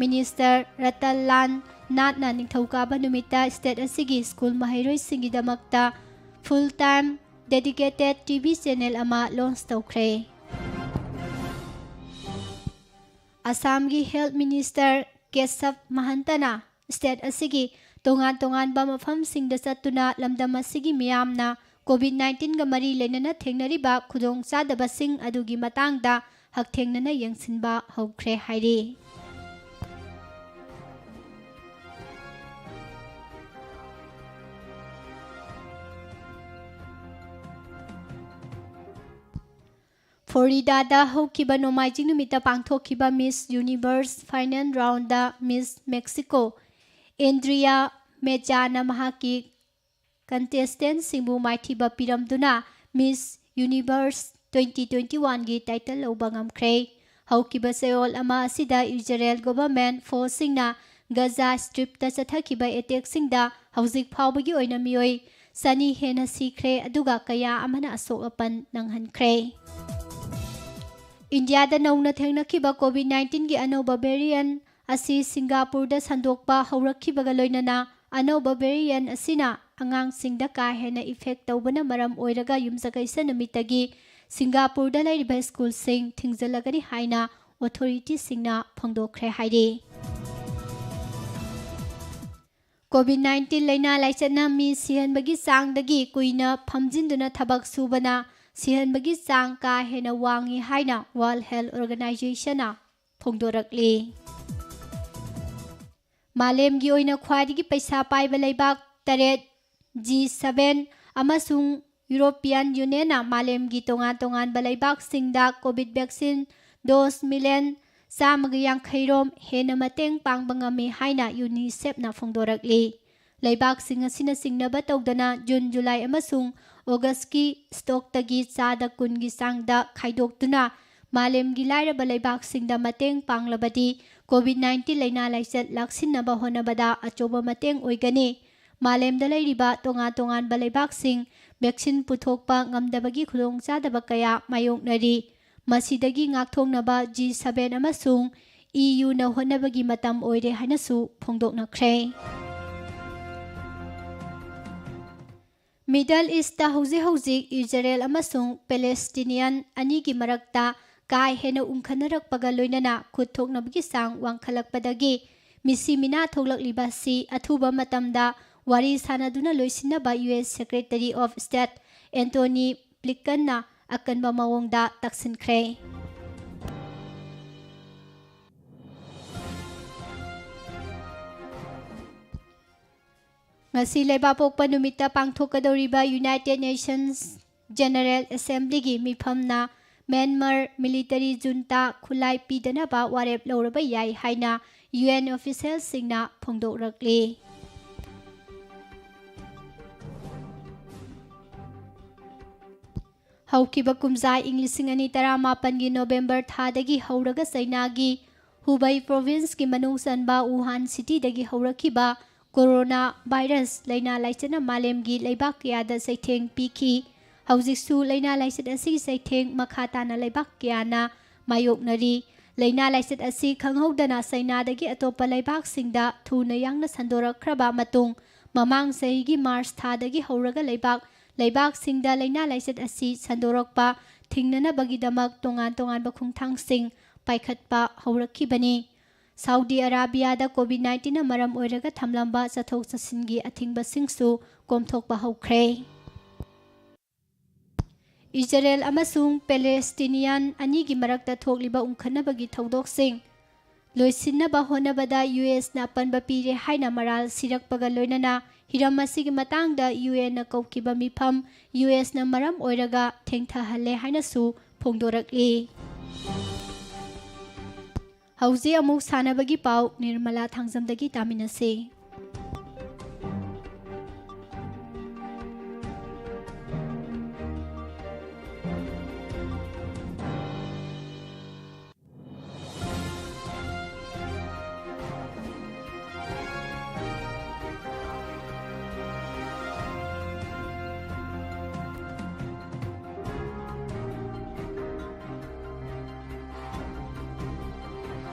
Minister ꯔꯇꯟ ꯂꯥꯜ ꯅꯥꯊꯅ ꯅꯤꯡꯊꯧꯀꯥꯕ ꯅꯨꯃꯤꯠꯇ state ꯑꯁꯤꯒꯤ school ꯃꯍꯩꯔꯣꯏꯁꯤꯡꯒꯤꯗꯃꯛꯇ full time dedicated TV channel ꯑꯃ launch ꯇꯧꯈ꯭ꯔꯦ꯫ ꯑꯁꯥꯝꯒꯤ Health Minister ꯀꯦꯁꯕ ꯃꯍꯟꯇꯅ state ꯑꯁꯤꯒꯤ ꯇꯣꯉꯥꯟ ꯇꯣꯉꯥꯟꯕ ꯃꯐꯝꯁꯤꯡꯗ ꯆꯠꯇꯨꯅ ꯂꯝꯗꯝ ꯑꯁꯤꯒꯤ ꯃꯤꯌꯥꯝꯅ COVID nineteenꯒ ꯃꯔꯤ ꯂꯩꯅꯅ ꯊꯦꯡꯅꯔꯤꯕ ꯈꯨꯗꯣꯡꯆꯥꯗꯕꯁꯤꯡ ꯑꯗꯨꯒꯤ ꯃꯇꯥꯡꯗ ꯍꯛꯊꯦꯡꯅꯅ ꯌꯦꯡꯁꯤꯟꯕ ꯍꯧꯈ꯭ꯔꯦ ꯍꯥꯏꯔꯤ꯫ ꯐ꯭ꯂꯣꯔꯤꯗꯥꯗ ꯍꯧꯈꯤꯕ ꯅꯣꯡꯃꯥꯏꯖꯤꯡ ꯅꯨꯃꯤꯠꯇ ꯄꯥꯡꯊꯣꯛꯈꯤꯕ Miss Universe final roundꯗ Miss Mexico Andrea Mejana ꯃꯍꯥꯛꯀꯤ contestantꯁꯤꯡꯕꯨ ꯃꯥꯏꯊꯤꯕ ꯄꯤꯔꯝꯗꯨꯅ Miss Universe twenty twenty-oneꯒꯤ title ꯂꯧꯕ ꯉꯝꯈ꯭ꯔꯦ꯫ ꯍꯧꯈꯤꯕ ꯆꯌꯣꯜ ꯑꯃ ꯑꯁꯤꯗ Israel government forceꯁꯤꯡꯅ Gaza Stripꯇ ꯆꯠꯊꯈꯤꯕ attackꯁꯤꯡꯗ ꯍꯧꯖꯤꯛ ꯐꯥꯎꯕꯒꯤ ꯑꯣꯏꯅ ꯃꯤꯑꯣꯏ ꯆꯅꯤ ꯍꯦꯟꯅ ꯁꯤꯈ꯭ꯔꯦ, ꯑꯗꯨꯒ ꯀꯌꯥ ꯑꯃꯅ ꯑꯁꯣꯛ ꯑꯄꯟ ꯅꯪꯍꯟꯈ꯭ꯔꯦ꯫ ꯏꯟꯗꯤꯌꯥꯗ ꯅꯧꯅ ꯊꯦꯡꯅꯈꯤꯕ COVID nineteenꯒꯤ ꯑꯅꯧꯕ variant ꯑꯁꯤ ꯁꯤꯡꯒꯥꯄꯨꯔꯗ ꯁꯟꯗꯣꯛꯄ ꯍꯧꯔꯛꯈꯤꯕꯒ ꯂꯣꯏꯅꯅ ꯑꯅꯧꯕ variant ꯑꯁꯤꯅ ꯑꯉꯥꯡꯁꯤꯡꯗ ꯀꯥ ꯍꯦꯟꯅ effect ꯇꯧꯕꯅ ꯃꯔꯝ ꯑꯣꯏꯔꯒ ꯌꯨꯝꯁꯀꯩꯁ ꯅꯨꯃꯤꯠꯇꯒꯤ ꯁꯤꯡꯒꯥꯄꯨꯔꯗ ꯂꯩꯔꯤꯕ ꯁ꯭ꯀꯨꯜꯁꯤꯡ ꯊꯤꯡꯖꯤꯜꯂꯒꯅꯤ ꯍꯥꯏꯅ authorityꯁꯤꯡꯅ ꯐꯣꯡꯗꯣꯛꯈ꯭ꯔꯦ ꯍꯥꯏꯔꯤ꯫ COVID nineteen ꯂꯥꯏꯅꯥ ꯂꯥꯏꯆꯠꯅ ꯃꯤ ꯁꯤꯍꯟꯕꯒꯤ ꯆꯥꯡꯗꯒꯤ ꯀꯨꯏꯅ ꯐꯝꯖꯤꯟꯗꯨꯅ ꯊꯕꯛ ꯁꯨꯕꯅ ꯁꯤꯍꯟꯕꯒꯤ ꯆꯥꯡ ꯀꯥ ꯍꯦꯟꯅ ꯋꯥꯡꯉꯤ ꯍꯥꯏꯅ World Health Organizationꯅ ꯐꯣꯡꯗꯣꯔꯛꯂꯤ꯫ ꯃꯥꯂꯦꯝꯒꯤ ꯑꯣꯏꯅ ꯈ꯭ꯋꯥꯏꯗꯒꯤ ꯄꯩꯁꯥ ꯄꯥꯏꯕ ꯂꯩꯕꯥꯛ ꯇꯔꯦꯠ, G seven ꯑꯃꯁꯨꯡ European Unionꯅ ꯃꯥꯂꯦꯝꯒꯤ ꯇꯣꯉꯥꯟ ꯇꯣꯉꯥꯟꯕ ꯂꯩꯕꯥꯛꯁꯤꯡꯗ COVID vaccine dose million ꯆꯥꯝꯃꯒ ꯌꯥꯡꯈꯩ ꯔꯣꯝ ꯍꯦꯟꯅ ꯃꯇꯦꯡ ꯄꯥꯡꯕ ꯉꯝꯃꯤ ꯍꯥꯏꯅ UNICEFꯅ ꯐꯣꯡꯗꯣꯔꯛꯂꯤ꯫ ꯂꯩꯕꯥꯛꯁꯤꯡ ꯑꯁꯤꯅ ꯆꯤꯡꯅꯕ ꯇꯧꯗꯅ ꯖꯨꯟ, ꯖꯨꯂꯥꯏ ꯑꯃꯁꯨꯡ ꯑꯣꯒꯁꯀꯤ stockꯇꯒꯤ ꯆꯥꯗ ꯀꯨꯟꯒꯤ ꯆꯥꯡꯗ ꯈꯥꯏꯗꯣꯛꯇꯨꯅ ꯃꯥꯂꯦꯝꯒꯤ ꯂꯥꯏꯔꯕ ꯂꯩꯕꯥꯛꯁꯤꯡꯗ ꯃꯇꯦꯡ ꯄꯥꯡꯂꯕꯗꯤ COVID nineteen ꯂꯥꯏꯅꯥ ꯂꯥꯏꯆꯠ ꯂꯥꯛꯁꯤꯟꯅꯕ ꯍꯣꯠꯅꯕꯗ ꯑꯆꯧꯕ ꯃꯇꯦꯡ ꯑꯣꯏꯒꯅꯤ꯫ ꯃꯥꯂꯦꯝꯗ ꯂꯩꯔꯤꯕ ꯇꯣꯉꯥꯟ ꯇꯣꯉꯥꯟꯕ ꯂꯩꯕꯥꯛꯁꯤꯡ vaccine ꯄꯨꯊꯣꯛꯄ ꯉꯝꯗꯕꯒꯤ ꯈꯨꯗꯣꯡꯆꯥꯗꯕ ꯀꯌꯥ ꯃꯥꯌꯣꯛꯅꯔꯤ꯫ ꯃꯁꯤꯗꯒꯤ ꯉꯥꯛꯊꯣꯛꯅꯕ G seven ꯑꯃꯁꯨꯡ EUꯅ ꯍꯣꯠꯅꯕꯒꯤ ꯃꯇꯝ ꯑꯣꯏꯔꯦ ꯍꯥꯏꯅꯁꯨ ꯐꯣꯡꯗꯣꯛꯅꯈ꯭ꯔꯦ꯫ Middle Eastꯇ ꯍꯧꯖꯤꯛ ꯍꯧꯖꯤꯛ ꯏꯖꯔꯦꯜ ꯑꯃꯁꯨꯡ Palestinian ꯑꯅꯤꯒꯤ ꯃꯔꯛꯇ ꯀꯥ ꯍꯦꯟꯅ ꯎꯪꯈꯠꯅꯔꯛꯄꯒ ꯂꯣꯏꯅꯅ ꯈꯨꯠ ꯊꯣꯛꯅꯕꯒꯤ ꯆꯥꯡ ꯋꯥꯡꯈꯠꯂꯛꯄꯗꯒꯤ ꯃꯤꯁꯤ ꯃꯤꯅꯥ ꯊꯣꯛꯂꯛꯂꯤꯕ ꯑꯁꯤ ꯑꯊꯨꯕ ꯃꯇꯝꯗ ꯋꯥꯔꯤ ꯁꯥꯅꯗꯨꯅ ꯂꯣꯏꯁꯤꯟꯅꯕ US Secretary of State Antony Blinkenꯅ ꯑꯀꯟꯕ ꯃꯑꯣꯡꯗ ꯇꯛꯁꯤꯟꯈ꯭ꯔꯦ꯫ ꯉꯁꯤ ꯂꯩꯕꯥꯛꯄꯣꯛꯄ ꯅꯨꯃꯤꯠꯇ ꯄꯥꯡꯊꯣꯛꯀꯗꯧꯔꯤꯕ United Nations General Assemblyꯒꯤ ꯃꯤꯐꯝꯅ ꯃ꯭ꯌꯥꯟꯃꯥꯔ military junta ꯈꯨꯠꯂꯥꯏ ꯄꯤꯗꯅꯕ ꯋꯥꯔꯦꯞ ꯂꯧꯔꯕ ꯌꯥꯏ ꯍꯥꯏꯅ UN officialꯁꯤꯡꯅ ꯐꯣꯡꯗꯣꯛꯂꯛꯂꯤ꯫ ꯍꯧꯈꯤꯕ ꯀꯨꯝꯖꯥ ꯏꯪ ꯂꯤꯁꯤꯡ ꯑꯅꯤ ꯇꯔꯥꯃꯥꯄꯟꯒꯤ November ꯊꯥꯗꯒꯤ ꯍꯧꯔꯒ ꯆꯩꯅꯥꯒꯤ Hubei provinceꯀꯤ ꯃꯅꯨꯡ ꯆꯟꯕ Wuhan cityꯗꯒꯤ ꯍꯧꯔꯛꯈꯤꯕ corona virus ꯂꯥꯏꯅꯥ ꯂꯥꯏꯆꯠꯅ ꯃꯥꯂꯦꯝꯒꯤ ꯂꯩꯕꯥꯛ ꯀꯌꯥꯗ ꯆꯩꯊꯦꯡ ꯄꯤꯈꯤ꯫ ꯍꯧꯖꯤꯛꯁꯨ ꯂꯥꯏꯅꯥ ꯂꯥꯏꯆꯠ ꯑꯁꯤꯒꯤ ꯆꯩꯊꯦꯡ ꯃꯈꯥ ꯇꯥꯅ ꯂꯩꯕꯥꯛ ꯀꯌꯥꯅ ꯃꯥꯌꯣꯛꯅꯔꯤ꯫ ꯂꯥꯏꯅꯥ ꯂꯥꯏꯆꯠ ꯑꯁꯤ ꯈꯪꯍꯧꯗꯅ ꯆꯩꯅꯥꯗꯒꯤ ꯑꯇꯣꯞꯄ ꯂꯩꯕꯥꯛꯁꯤꯡꯗ ꯊꯨꯅ ꯌꯥꯡꯅ ꯁꯟꯗꯣꯔꯛꯈ꯭ꯔꯕ ꯃꯇꯨꯡ, ꯃꯃꯥꯡ ꯆꯍꯤꯒꯤ ꯃꯥꯔꯆ ꯊꯥꯗꯒꯤ ꯍꯧꯔꯒ ꯂꯩꯕꯥꯛ ꯂꯩꯕꯥꯛꯁꯤꯡꯗ ꯂꯥꯏꯅꯥ ꯂꯥꯏꯆꯠ ꯑꯁꯤ ꯁꯟꯗꯣꯔꯛꯄ ꯊꯤꯡꯅꯅꯕꯒꯤꯗꯃꯛ ꯇꯣꯉꯥꯟ ꯇꯣꯉꯥꯟꯕ ꯈꯣꯡꯊꯥꯡꯁꯤꯡ ꯄꯥꯏꯈꯠꯄ ꯍꯧꯔꯛꯈꯤꯕꯅꯤ꯫ ꯁꯥꯎꯗꯤ ꯑꯔꯥꯕꯤꯌꯥꯗ COVID nineteen ꯃꯔꯝ ꯑꯣꯏꯔꯒ ꯊꯝꯂꯝꯕ ꯆꯠꯊꯣꯛ ꯆꯠꯁꯤꯟꯒꯤ ꯑꯊꯤꯡꯕꯁꯤꯡꯁꯨ ꯀꯣꯝꯊꯣꯛꯄ ꯍꯧꯈ꯭ꯔꯦ꯫ ꯏꯖꯔꯦꯜ ꯑꯃꯁꯨꯡ ꯄꯦꯂꯦꯁꯇꯤꯅꯤꯌꯥꯟ ꯑꯅꯤꯒꯤ ꯃꯔꯛꯇ ꯊꯣꯛꯂꯤꯕ ꯎꯪꯈꯠꯅꯕꯒꯤ ꯊꯧꯗꯣꯛꯁꯤꯡ ꯂꯣꯏꯁꯤꯟꯅꯕ ꯍꯣꯠꯅꯕꯗ ꯌꯨ ꯑꯦꯁꯅ ꯑꯄꯟꯕ ꯄꯤꯔꯦ ꯍꯥꯏꯅ ꯃꯔꯥꯜ ꯁꯤꯔꯛꯄꯒ ꯂꯣꯏꯅꯅ ꯍꯤꯔꯝ ꯑꯁꯤꯒꯤ ꯃꯇꯥꯡꯗ ꯌꯨ ꯑꯦꯟꯅ ꯀꯧꯈꯤꯕ ꯃꯤꯐꯝ ꯌꯨ ꯑꯦꯁꯅ ꯃꯔꯝ ꯑꯣꯏꯔꯒ ꯊꯦꯡꯊꯍꯜꯂꯦ ꯍꯥꯏꯅꯁꯨ ꯐꯣꯡꯗꯣꯔꯛꯂꯤ꯫ ꯍꯧꯖꯤꯛ ꯑꯃꯨꯛ ꯁꯥꯟꯅꯕꯒꯤ ꯄꯥꯎ ꯅꯤꯔꯃꯂꯥ ꯊꯥꯡꯖꯝꯗꯒꯤ ꯇꯥꯃꯤꯟꯅꯁꯤ꯫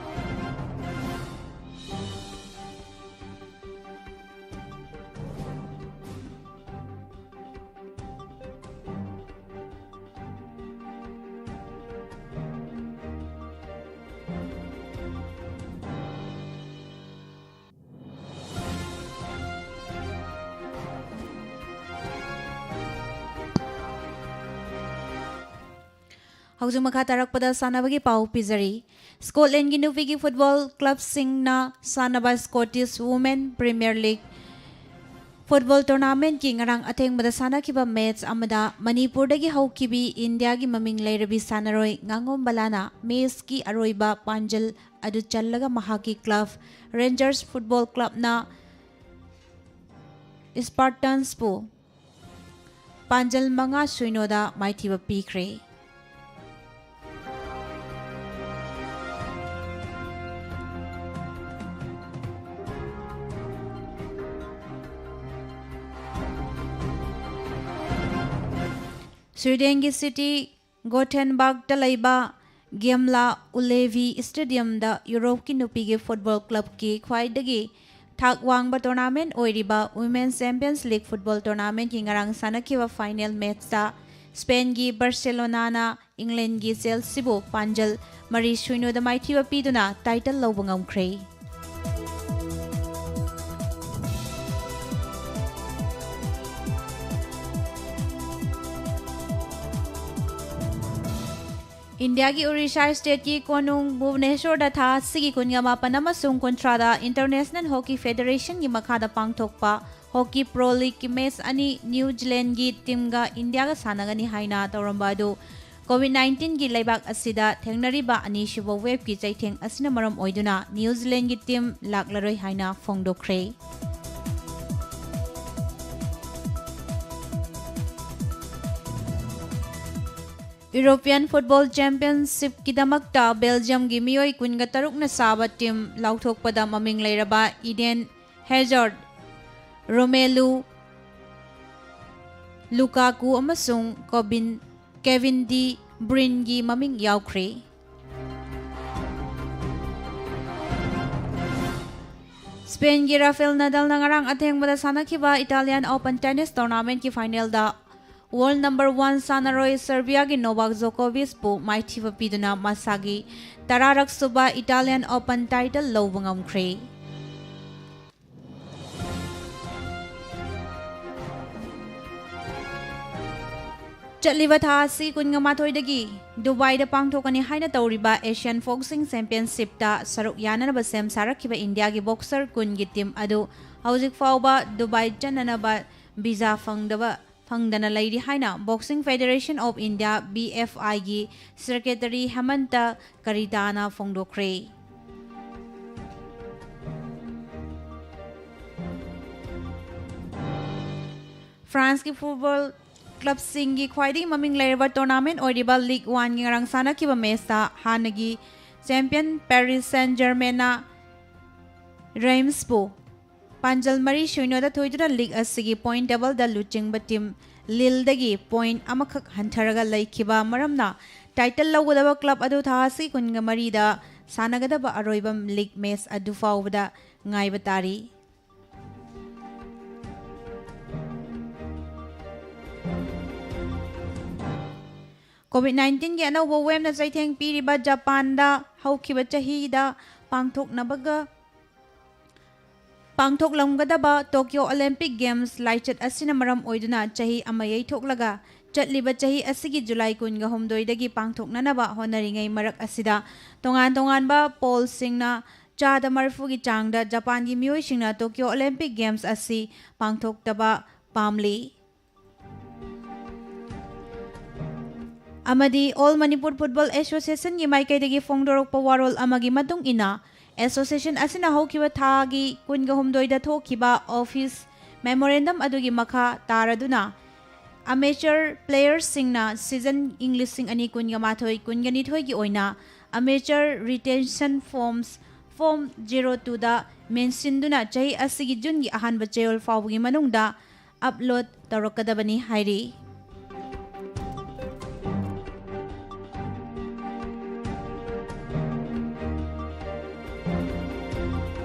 ꯍꯧꯖꯤꯛ ꯃꯈꯥ ꯇꯥꯔꯛꯄꯗ ꯁꯥꯟꯅꯕꯒꯤ ꯄꯥꯎ ꯄꯤꯖꯔꯤ꯫ ꯁ꯭ꯀꯣꯠꯂꯦꯟꯒꯤ ꯅꯨꯄꯤꯒꯤ ꯐꯨꯠꯕꯣꯜ ꯀ꯭ꯂꯕꯁꯤꯡꯅ ꯁꯥꯟꯅꯕ Scottish women premier league football ꯇꯣꯔꯅꯥꯃꯦꯟꯠꯀꯤ ꯉꯔꯥꯡ ꯑꯊꯦꯡꯕꯗ ꯁꯥꯟꯅꯈꯤꯕ ꯃꯦꯆ ꯑꯃꯗ ꯃꯅꯤꯄꯨꯔꯗꯒꯤ ꯍꯧꯈꯤꯕꯤ ꯏꯟꯗꯤꯌꯥꯒꯤ ꯃꯃꯤꯡ ꯂꯩꯔꯕꯤ ꯁꯥꯟꯅꯔꯣꯏ ꯉꯥꯉꯣꯝ ꯕꯂꯥꯅ ꯃꯦꯆꯀꯤ ꯑꯔꯣꯏꯕ ꯄꯥꯟꯖꯜ ꯑꯗꯨ ꯆꯜꯂꯒ ꯃꯍꯥꯛꯀꯤ ꯀ꯭ꯂꯕ ꯔꯦꯟꯖꯔꯁ ꯐꯨꯠꯕꯣꯜ ꯀ꯭ꯂꯕꯅ ꯏꯁꯄꯥꯔꯇꯟꯁꯄꯨ ꯄꯥꯟꯖꯜ ꯃꯉꯥ ꯁꯨꯏꯅꯣꯗ ꯃꯥꯏꯊꯤꯕ ꯄꯤꯈ꯭ꯔꯦ꯫ ꯁ꯭ꯋꯤꯗꯦꯟꯒꯤ ꯁꯤꯇꯤ ꯒꯣꯊꯦꯟꯕꯔ꯭ꯒꯇ ꯂꯩꯕ ꯒꯦꯝꯂꯥ ꯎꯂꯦꯚꯤ ꯁ꯭ꯇꯦꯗꯤꯌꯝꯗ ꯌꯨꯔꯣꯞꯀꯤ ꯅꯨꯄꯤꯒꯤ ꯐꯨꯠꯕꯣꯜ ꯀ꯭ꯂꯕꯀꯤ ꯈ꯭ꯋꯥꯏꯗꯒꯤ ꯊꯥꯛ ꯋꯥꯡꯕ ꯇꯣꯔꯅꯥꯃꯦꯟ ꯑꯣꯏꯔꯤꯕ Women's Champions League ꯐꯨꯠꯕꯣꯜ ꯇꯣꯔꯅꯥꯃꯦꯟꯒꯤ ꯉꯔꯥꯡ ꯁꯥꯟꯅꯈꯤꯕ ꯐꯥꯏꯅꯦꯜ ꯃꯦꯠꯆꯇ ꯁ꯭ꯄꯦꯟꯒꯤ ꯕꯥꯔꯁꯦꯂꯣꯅꯥꯅ ꯏꯪꯂꯦꯟꯒꯤ ꯆꯦꯜꯁꯤꯕꯨ ꯄꯥꯟꯖꯜ ꯃꯔꯤ ꯁꯨꯏꯅꯣꯗ ꯃꯥꯏꯊꯤꯕ ꯄꯤꯗꯨꯅ ꯇꯥꯏꯇꯜ ꯂꯧꯕ ꯉꯝꯈ꯭ꯔꯦ꯫ ꯏꯟꯗꯤꯌꯥꯒꯤ ꯎꯔꯤꯁꯥ ꯁ꯭ꯇꯦꯠꯀꯤ ꯀꯣꯅꯨꯡ ꯚꯨꯕꯅꯦꯁꯣꯔꯗ ꯊꯥ ꯑꯁꯤꯒꯤ ꯀꯨꯟꯒ ꯃꯥꯄꯟ ꯑꯃꯁꯨꯡ ꯀꯨꯟꯊ꯭ꯔꯥꯗ International Hockey Federationꯒꯤ ꯃꯈꯥꯗ ꯄꯥꯡꯊꯣꯛꯄ ꯍꯣꯀꯤ ꯄ꯭ꯔꯣ ꯂꯤꯒꯀꯤ ꯃꯦꯆ ꯑꯅꯤ ꯅ꯭ꯌꯨ ꯖꯤꯂꯦꯟꯒꯤ ꯇꯤꯝꯒ ꯏꯟꯗꯤꯌꯥꯒ ꯁꯥꯟꯅꯒꯅꯤ ꯍꯥꯏꯅ ꯇꯧꯔꯝꯕ ꯑꯗꯨ COVID nineteenꯒꯤ ꯂꯩꯕꯥꯛ ꯑꯁꯤꯗ ꯊꯦꯡꯅꯔꯤꯕ ꯑꯅꯤꯁꯨꯕ ꯋꯦꯕꯀꯤ ꯆꯩꯊꯦꯡ ꯑꯁꯤꯅ ꯃꯔꯝ ꯑꯣꯏꯗꯨꯅ ꯅ꯭ꯌꯨ ꯖꯤꯂꯦꯟꯒꯤ ꯇꯤꯝ ꯂꯥꯛꯂꯔꯣꯏ ꯍꯥꯏꯅ ꯐꯣꯡꯗꯣꯛꯈ꯭ꯔꯦ꯫ European Football Championshipꯀꯤꯗꯃꯛꯇ ꯕꯦꯜꯖꯤꯌꯝꯒꯤ ꯃꯤꯑꯣꯏ ꯀꯨꯟꯒ ꯇꯔꯨꯛꯅ ꯁꯥꯕ ꯇꯤꯝ ꯂꯥꯎꯊꯣꯛꯄꯗ ꯃꯃꯤꯡ ꯂꯩꯔꯕ ꯏꯗꯦꯟ ꯍꯦꯖꯥꯔꯗ, ꯔꯣꯃꯦꯂꯨ ꯂꯨꯀꯥꯀꯨ ꯑꯃꯁꯨꯡ ꯀꯣꯕꯤꯟ, ꯀꯦꯚꯤꯟ ꯗꯤ ꯕ꯭ꯔꯨꯏꯟꯒꯤ ꯃꯃꯤꯡ ꯌꯥꯎꯈ꯭ꯔꯦ꯫ ꯁ꯭ꯄꯦꯟꯒꯤ ꯔꯥꯐꯦꯜ ꯅꯗꯥꯜꯅ ꯉꯔꯥꯡ ꯑꯊꯦꯡꯕꯗ ꯁꯥꯟꯅꯈꯤꯕ Italian Open Tennis Tournamentꯀꯤ ꯐꯥꯏꯅꯦꯜꯗ world number one ꯁꯥꯟꯅꯔꯣꯏ ꯁꯔꯕꯤꯌꯥꯒꯤ ꯅꯣꯚꯥꯛ ꯖꯣꯀꯣꯚꯤꯆꯄꯨ ꯃꯥꯏꯊꯤꯕ ꯄꯤꯗꯨꯅ ꯃꯁꯥꯒꯤ ꯇꯔꯥꯔꯛ ꯁꯨꯕ Italian Open title ꯂꯧꯕ ꯉꯝꯈ꯭ꯔꯦ꯫ ꯆꯠꯂꯤꯕ ꯊꯥ ꯑꯁꯤ ꯀꯨꯟꯒ ꯃꯥꯊꯣꯏꯗꯒꯤ ꯗꯨꯕꯥꯏꯗ ꯄꯥꯡꯊꯣꯛꯀꯅꯤ ꯍꯥꯏꯅ ꯇꯧꯔꯤꯕ Asian Boxing Championshipꯇ ꯁꯔꯨꯛ ꯌꯥꯅꯅꯕ ꯁꯦꯝ ꯁꯥꯔꯛꯈꯤꯕ ꯏꯟꯗꯤꯌꯥꯒꯤ ꯕꯣꯛꯁꯔ ꯀꯨꯟꯒꯤ ꯇꯤꯝ ꯑꯗꯨ ꯍꯧꯖꯤꯛ ꯐꯥꯎꯕ ꯗꯨꯕꯥꯏ ꯆꯠꯅꯅꯕ ꯚꯤꯖꯥ ꯐꯪꯗꯕ, ꯐꯪꯗꯅ ꯂꯩꯔꯤ ꯍꯥꯏꯅ Boxing Federation of India, BFIꯒꯤ ꯁꯦꯀ꯭ꯔꯦꯇꯔꯤ ꯍꯦꯃꯟꯇ ꯀꯔꯤꯇꯥꯅ ꯐꯣꯡꯗꯣꯛꯈ꯭ꯔꯦ꯫ ꯐ꯭ꯔꯥꯟꯁꯀꯤ ꯐꯨꯠꯕꯣꯜ ꯀ꯭ꯂꯕꯁꯤꯡꯒꯤ ꯈ꯭ꯋꯥꯏꯗꯒꯤ ꯃꯃꯤꯡ ꯂꯩꯔꯕ ꯇꯣꯔꯅꯥꯃꯦꯟ ꯑꯣꯏꯔꯤꯕ ꯂꯤꯒ ꯋꯥꯟꯒꯤ ꯉꯔꯥꯡ ꯁꯥꯟꯅꯈꯤꯕ ꯃꯦꯆꯇ ꯍꯥꯟꯅꯒꯤ ꯆꯦꯝꯄꯤꯌꯟ ꯄꯦꯔꯤꯁ ꯁꯦꯟ ꯖꯔꯃꯦꯟꯅ ꯔꯦꯝꯁꯄꯨ ꯄꯥꯟꯖꯜ ꯃꯔꯤ ꯁꯨꯏꯅꯣꯗ ꯊꯣꯏꯗꯨꯅ ꯂꯤꯒ ꯑꯁꯤꯒꯤ ꯄꯣꯏꯟ ꯇꯦꯕꯜꯗ ꯂꯨꯆꯤꯡꯕ ꯇꯤꯝ ꯂꯤꯜꯗꯒꯤ ꯄꯣꯏꯟ ꯑꯃꯈꯛ ꯍꯟꯊꯔꯒ ꯂꯩꯈꯤꯕ ꯃꯔꯝꯅ ꯇꯥꯏꯇꯜ ꯂꯧꯒꯗꯕ ꯀ꯭ꯂꯕ ꯑꯗꯨ ꯊꯥ ꯑꯁꯤ ꯀꯨꯟꯒ ꯃꯔꯤꯗ ꯁꯥꯟꯅꯒꯗꯕ ꯑꯔꯣꯏꯕ ꯂꯤꯒ ꯃꯦꯆ ꯑꯗꯨ ꯐꯥꯎꯕꯗ ꯉꯥꯏꯕ ꯇꯥꯔꯤ꯫ ꯀꯣꯚꯤꯗ ꯅꯥꯏꯟꯇꯤꯟꯒꯤ ꯑꯅꯧꯕ ꯋꯦꯕꯅ ꯆꯩꯊꯦꯡ ꯄꯤꯔꯤꯕ ꯖꯄꯥꯟꯗ ꯍꯧꯈꯤꯕ ꯆꯍꯤꯗ ꯄꯥꯡꯊꯣꯛꯅꯕꯒ ꯄꯥꯡꯊꯣꯛꯂꯝꯒꯗꯕ ꯇꯣꯀꯤꯌꯣ ꯑꯣꯂꯦꯝꯄꯤꯛ ꯒꯦꯝꯁ ꯂꯥꯏꯆꯠ ꯑꯁꯤꯅ ꯃꯔꯝ ꯑꯣꯏꯗꯨꯅ ꯆꯍꯤ ꯑꯃ ꯌꯩꯊꯣꯛꯂꯒ ꯆꯠꯂꯤꯕ ꯆꯍꯤ ꯑꯁꯤꯒꯤ ꯖꯨꯂꯥꯏ ꯀꯨꯟꯒ ꯍꯨꯝꯗꯣꯏꯗꯒꯤ ꯄꯥꯡꯊꯣꯛꯅꯅꯕ ꯍꯣꯠꯅꯔꯤꯉꯩ ꯃꯔꯛ ꯑꯁꯤꯗ ꯇꯣꯉꯥꯟ ꯇꯣꯉꯥꯟꯕ ꯄꯣꯜꯁꯤꯡꯅ ꯆꯥꯗ ꯃꯔꯤꯐꯨꯒꯤ ꯆꯥꯡꯗ ꯖꯄꯥꯟꯒꯤ ꯃꯤꯑꯣꯏꯁꯤꯡꯅ ꯇꯣꯀꯤꯌꯣ ꯑꯣꯂꯦꯝꯄꯤꯛ ꯒꯦꯝꯁ ꯑꯁꯤ ꯄꯥꯡꯊꯣꯛꯇꯕ ꯄꯥꯝꯂꯤ꯫ ꯑꯃꯗꯤ ꯑꯣꯜ ꯃꯅꯤꯄꯨꯔ ꯐꯨꯠꯕꯣꯜ ꯑꯦꯁꯣꯁꯤꯌꯦꯁꯟꯒꯤ ꯃꯥꯏꯀꯩꯗꯒꯤ ꯐꯣꯡꯗꯣꯔꯛꯄ ꯋꯥꯔꯣꯜ ꯑꯃꯒꯤ ꯃꯇꯨꯡ ꯏꯟꯅ, ꯑꯦꯁꯣꯁꯤꯌꯦꯁꯟ ꯑꯁꯤꯅ ꯍꯧꯈꯤꯕ ꯊꯥꯒꯤ ꯀꯨꯟꯒ ꯍꯨꯝꯗꯣꯏꯗ ꯊꯣꯛꯈꯤꯕ ꯑꯣꯐꯤꯁ ꯃꯦꯃꯣꯔꯦꯟꯗꯝ ꯑꯗꯨꯒꯤ ꯃꯈꯥ ꯇꯥꯔꯗꯨꯅ, ꯑꯃꯦꯆꯔ ꯄ꯭ꯂꯦꯌꯔꯁꯤꯡꯅ ꯁꯤꯖꯟ ꯏꯪ ꯂꯤꯁꯤꯡ ꯑꯅꯤ ꯀꯨꯟꯒ ꯃꯥꯊꯣꯏ ꯀꯨꯟꯒ ꯅꯤꯊꯣꯏꯒꯤ ꯑꯣꯏꯅ ꯑꯃꯦꯆꯔ ꯔꯤꯇꯦꯟꯁꯟ ꯐꯣꯝꯁ, ꯐꯣꯝ ꯖꯦꯔꯣ ꯇꯨꯗ ꯃꯦꯟꯁꯤꯟꯗꯨꯅ ꯆꯍꯤ ꯑꯁꯤꯒꯤ ꯖꯨꯟꯒꯤ ꯑꯍꯥꯟꯕ ꯆꯌꯣꯜ ꯐꯥꯎꯕꯒꯤ ꯃꯅꯨꯡꯗ ꯑꯞꯂꯣꯗ ꯇꯧꯔꯛꯀꯗꯕꯅꯤ ꯍꯥꯏꯔꯤ꯫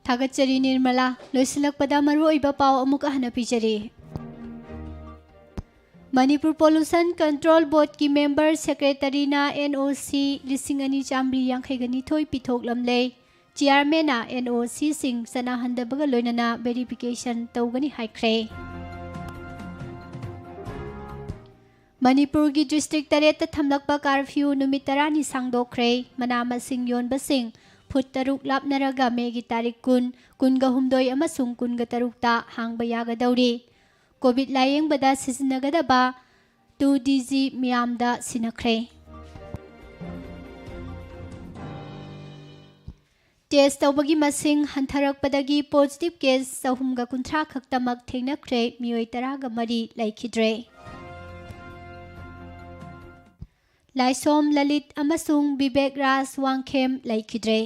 ꯊꯥꯒꯠꯆꯔꯤ ꯅꯤꯔꯃꯂꯥ꯫ ꯂꯣꯏꯁꯤꯜꯂꯛꯄꯗ ꯃꯔꯨꯑꯣꯏꯕ ꯄꯥꯎ ꯑꯃꯨꯛ ꯍꯟꯅ ꯄꯤꯖꯔꯤ꯫ ꯃꯅꯤꯄꯨꯔ ꯄꯣꯂꯨꯁꯟ ꯀꯟꯇ꯭ꯔꯣꯜ ꯕꯣꯔꯗꯀꯤ ꯃꯦꯝꯕꯔ ꯁꯦꯀ꯭ꯔꯦꯇꯔꯤꯅ ꯑꯦꯟ ꯑꯣ ꯁꯤ ꯂꯤꯁꯤꯡ ꯑꯅꯤ ꯆꯥꯃꯔꯤ ꯌꯥꯡꯈꯩꯒ ꯅꯤꯊꯣꯏ ꯄꯤꯊꯣꯛꯂꯝꯂꯦ꯫ ꯆꯤꯌꯥꯔꯃꯦꯟꯅ ꯑꯦꯟ ꯑꯣ ꯁꯤꯁꯤꯡ ꯆꯠꯅꯍꯟꯗꯕꯒ ꯂꯣꯏꯅꯅ ꯚꯦꯔꯤꯐꯤꯀꯦꯁꯟ ꯇꯧꯒꯅꯤ ꯍꯥꯏꯈ꯭ꯔꯦ꯫ ꯃꯅꯤꯄꯨꯔꯒꯤ ꯗꯤꯁꯇ꯭ꯔꯤꯛ ꯇꯔꯦꯠꯇ ꯊꯝꯂꯛꯄ ꯀꯥꯔꯐ꯭ꯌꯨ ꯅꯨꯃꯤꯠ ꯇꯔꯥꯅꯤ ꯁꯥꯡꯗꯣꯛꯈ꯭ꯔꯦ꯫ ꯃꯅꯥ ꯃꯁꯤꯡ ꯌꯣꯟꯕꯁꯤꯡ ꯐꯨꯠ ꯇꯔꯨꯛ ꯂꯥꯞꯅꯔꯒ ꯃꯦꯒꯤ ꯇꯥꯔꯤꯛ ꯀꯨꯟ, ꯀꯨꯟꯒ ꯍꯨꯝꯗꯣꯏ ꯑꯃꯁꯨꯡ ꯀꯨꯟꯒ ꯇꯔꯨꯛꯇ ꯍꯥꯡꯕ ꯌꯥꯒꯗꯧꯔꯤ꯫ ꯀꯣꯚꯤꯗ ꯂꯥꯌꯦꯡꯕꯗ ꯁꯤꯖꯤꯟꯅꯒꯗꯕ ꯇꯨ ꯗꯤ ꯖꯤ ꯃꯤꯌꯥꯝꯗ ꯁꯤꯟꯅꯈ꯭ꯔꯦ꯫ ꯇꯦꯁ ꯇꯧꯕꯒꯤ ꯃꯁꯤꯡ ꯍꯟꯊꯔꯛꯄꯗꯒꯤ ꯄꯣꯖꯤꯇꯤꯚ ꯀꯦꯁ ꯆꯍꯨꯝꯒ ꯀꯨꯟꯊ꯭ꯔꯥ ꯈꯛꯇꯃꯛ ꯊꯦꯡꯅꯈ꯭ꯔꯦ, ꯃꯤꯑꯣꯏ ꯇꯔꯥꯒ ꯃꯔꯤ ꯂꯩꯈꯤꯗ꯭ꯔꯦ꯫ ꯂꯥꯏꯁꯣꯝ ꯂꯂꯤꯠ ꯑꯃꯁꯨꯡ ꯕꯤꯕꯦꯛ ꯔꯥꯖ ꯋꯥꯡꯈꯦꯝ ꯂꯩꯈꯤꯗ꯭ꯔꯦ꯫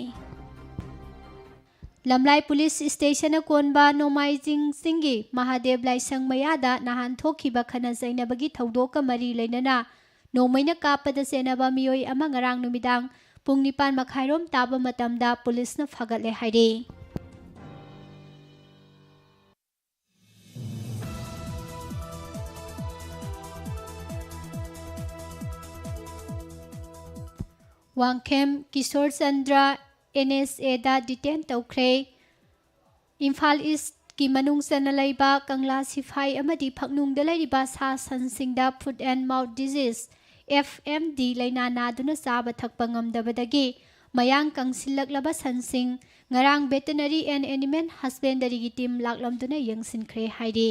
ꯂꯝꯂꯥꯏ ꯄꯨꯂꯤꯁ ꯁ꯭ꯇꯦꯁꯟꯅ ꯀꯣꯟꯕ ꯅꯣꯡꯃꯥꯏꯖꯤꯡ ꯆꯤꯡꯒꯤ ꯃꯍꯥꯗꯦꯕ ꯂꯥꯏꯁꯪ ꯃꯌꯥꯗ ꯅꯍꯥꯟ ꯊꯣꯛꯈꯤꯕ ꯈꯠꯅ ꯆꯩꯅꯕꯒꯤ ꯊꯧꯗꯣꯛꯀ ꯃꯔꯤ ꯂꯩꯅꯅ ꯅꯣꯡꯃꯩꯅ ꯀꯥꯞꯄꯗ ꯆꯦꯟꯅꯕ ꯃꯤꯑꯣꯏ ꯑꯃ ꯉꯔꯥꯡ ꯅꯨꯃꯤꯗꯥꯡ ꯄꯨꯡ ꯅꯤꯄꯥꯟ ꯃꯈꯥꯏꯔꯣꯝ ꯇꯥꯕ ꯃꯇꯝꯗ ꯄꯨꯂꯤꯁꯅ ꯐꯥꯒꯠꯂꯦ ꯍꯥꯏꯔꯤ꯫ ꯋꯥꯡꯈꯦꯝ ꯀꯤꯁꯣꯔ ꯆꯟꯗ꯭ꯔ ꯑꯦꯟ ꯑꯦꯁ ꯑꯦꯗ ꯗꯤꯇꯦꯟ ꯇꯧꯈ꯭ꯔꯦ꯫ ꯏꯝꯐꯥꯜ ꯏꯁ꯭ꯠꯀꯤ ꯃꯅꯨꯡ ꯆꯟꯅ ꯂꯩꯕ ꯀꯪꯂꯥ ꯁꯤꯐꯥꯏ ꯑꯃꯗꯤ ꯐꯛꯅꯨꯡꯗ ꯂꯩꯔꯤꯕ ꯁꯥ ꯁꯟꯁꯤꯡꯗ foot and mouth disease, F M D, ꯂꯥꯏꯅꯥ ꯅꯥꯗꯨꯅ ꯆꯥꯕ ꯊꯛꯄ ꯉꯝꯗꯕꯗꯒꯤ ꯃꯌꯥꯡ ꯀꯪꯁꯤꯜꯂꯛꯂꯕ ꯁꯟꯁꯤꯡ ꯉꯔꯥꯡ ꯚꯦꯇꯦꯅꯔꯤ ꯑꯦꯟ ꯑꯦꯅꯤꯃꯦꯜ ꯍꯁꯕꯦꯟꯗꯔꯤꯒꯤ ꯇꯤꯝ ꯂꯥꯛꯂꯝꯗꯨꯅ ꯌꯦꯡꯁꯤꯟꯈ꯭ꯔꯦ ꯍꯥꯏꯔꯤ꯫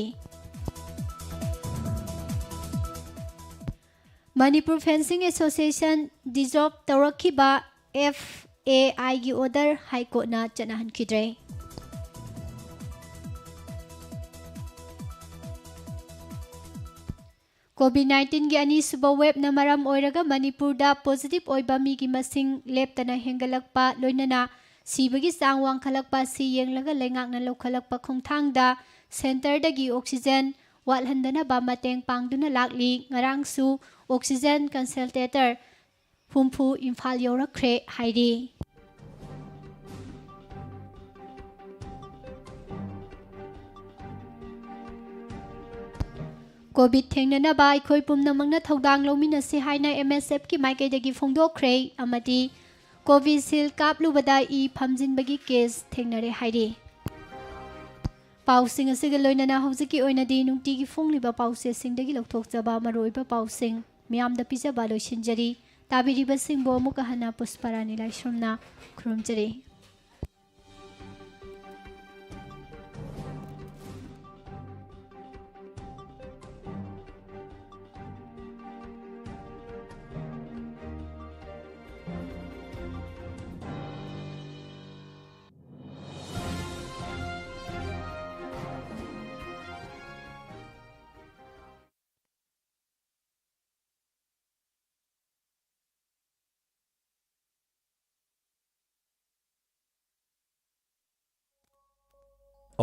ꯃꯅꯤꯄꯨꯔ ꯐꯦꯟꯁꯤꯡ ꯑꯦꯁꯣꯁꯤꯌꯦꯁꯟ ꯗꯤꯖꯣꯜꯕ ꯇꯧꯔꯛꯈꯤꯕ ꯑꯦꯐ ꯑꯦ ꯑꯥꯏꯒꯤ ꯑꯣꯔꯗꯔ ꯍꯥꯏ ꯀꯣꯔꯠꯅ ꯆꯠꯅꯍꯟꯈꯤꯗ꯭ꯔꯦ꯫ ꯀꯣꯚꯤꯗ ꯅꯥꯏꯟꯇꯤꯟꯒꯤ ꯑꯅꯤꯁꯨꯕ ꯋꯦꯕꯅ ꯃꯔꯝ ꯑꯣꯏꯔꯒ ꯃꯅꯤꯄꯨꯔꯗ ꯄꯣꯖꯤꯇꯤꯚ ꯑꯣꯏꯕ ꯃꯤꯒꯤ ꯃꯁꯤꯡ ꯂꯦꯞꯇꯅ ꯍꯦꯟꯒꯠꯂꯛꯄ, ꯂꯣꯏꯅꯅ ꯁꯤꯕꯒꯤ ꯆꯥꯡ ꯋꯥꯡꯈꯠꯂꯛꯄ ꯑꯁꯤ ꯌꯦꯡꯂꯒ ꯂꯩꯉꯥꯛꯅ ꯂꯧꯈꯠꯂꯛꯄ ꯈꯣꯡꯊꯥꯡꯗ ꯁꯦꯟꯇꯔꯗꯒꯤ ꯑꯣꯛꯁꯤꯖꯦꯟ ꯋꯥꯠꯍꯟꯗꯅꯕ ꯃꯇꯦꯡ ꯄꯥꯡꯗꯨꯅ ꯂꯥꯛꯂꯤ꯫ ꯉꯔꯥꯡꯁꯨ ꯑꯣꯛꯁꯤꯖꯦꯟ ꯀꯟꯁꯦꯟꯇ꯭ꯔꯦꯇꯔ ꯍꯨꯝꯐꯨ ꯏꯝꯐꯥꯜ ꯌꯧꯔꯛꯈ꯭ꯔꯦ ꯍꯥꯏꯔꯤ꯫ ꯀꯣꯚꯤꯗ ꯊꯦꯡꯅꯅꯕ ꯑꯩꯈꯣꯏ ꯄꯨꯝꯅꯃꯛꯅ ꯊꯧꯗꯥꯡ ꯂꯧꯃꯤꯟꯅꯁꯤ ꯍꯥꯏꯅ ꯑꯦꯝ ꯑꯦꯁ ꯑꯦꯐꯀꯤ ꯃꯥꯏꯀꯩꯗꯒꯤ ꯐꯣꯡꯗꯣꯛꯈ꯭ꯔꯦ ꯑꯃꯗꯤ ꯀꯣꯚꯤꯁꯤꯜꯗ ꯀꯥꯞꯂꯨꯕꯗ ꯏ ꯐꯝꯖꯤꯟꯕꯒꯤ ꯀꯦꯁ ꯊꯦꯡꯅꯔꯦ ꯍꯥꯏꯔꯤ꯫ ꯄꯥꯎꯁꯤꯡ ꯑꯁꯤꯒ ꯂꯣꯏꯅꯅ ꯍꯧꯖꯤꯛꯀꯤ ꯑꯣꯏꯅꯗꯤ ꯅꯨꯡꯇꯤꯒꯤ ꯐꯣꯡꯂꯤꯕ ꯄꯥꯎꯆꯦꯁꯤꯡꯗꯒꯤ ꯂꯧꯊꯣꯛꯆꯕ ꯃꯔꯨꯑꯣꯏꯕ ꯄꯥꯎꯁꯤꯡ ꯃꯤꯌꯥꯝꯗ ꯄꯤꯖꯕ ꯂꯣꯏꯁꯤꯟꯖꯔꯤ꯫ ꯇꯥꯕꯤꯔꯤꯕꯁꯤꯡꯕꯨ ꯑꯃꯨꯛꯀ ꯍꯟꯅ ꯄꯨꯁꯄꯥꯔꯥꯅꯤ ꯂꯥꯏꯁ꯭ꯔꯝꯅ ꯈꯨꯔꯨꯝꯖꯔꯤ꯫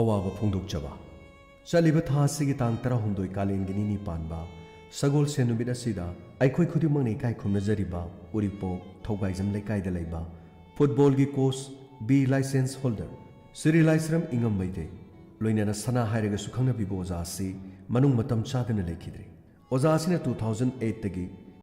ꯑꯋꯥꯕ ꯐꯣꯡꯗꯣꯛꯆꯕ꯫ ꯆꯠꯂꯤꯕ ꯊꯥ ꯑꯁꯤꯒꯤ ꯇꯥꯡ ꯇꯔꯥꯍꯨꯝꯗꯣꯏ ꯀꯥꯂꯦꯟꯒꯤ ꯅꯤꯅꯤ ꯄꯥꯟꯕ ꯁꯒꯣꯜꯁꯦꯟ ꯅꯨꯃꯤꯠ ꯑꯁꯤꯗ ꯑꯩꯈꯣꯏ ꯈꯨꯗꯤꯡꯃꯛꯅ ꯏꯀꯥꯏ ꯈꯨꯝꯅꯖꯔꯤꯕ ꯎꯔꯤꯄꯣꯛ ꯊꯧꯒꯥꯏꯖꯝ ꯂꯩꯀꯥꯏꯗ ꯂꯩꯕ ꯐꯨꯠꯕꯣꯜꯒꯤ coach, B licence holder Shri Laishram ꯏꯉꯝ ꯃꯩꯇꯩ, ꯂꯣꯏꯅꯅ ꯁꯅꯥ ꯍꯥꯏꯔꯒꯁꯨ ꯈꯪꯅꯕꯤꯕ ꯑꯣꯖꯥ ꯑꯁꯤ ꯃꯅꯨꯡ ꯃꯇꯝ ꯆꯥꯗꯅ ꯂꯩꯈꯤꯗ꯭ꯔꯦ꯫ ꯑꯣꯖꯥ ꯑꯁꯤꯅ two thousand eight ꯇꯒꯤ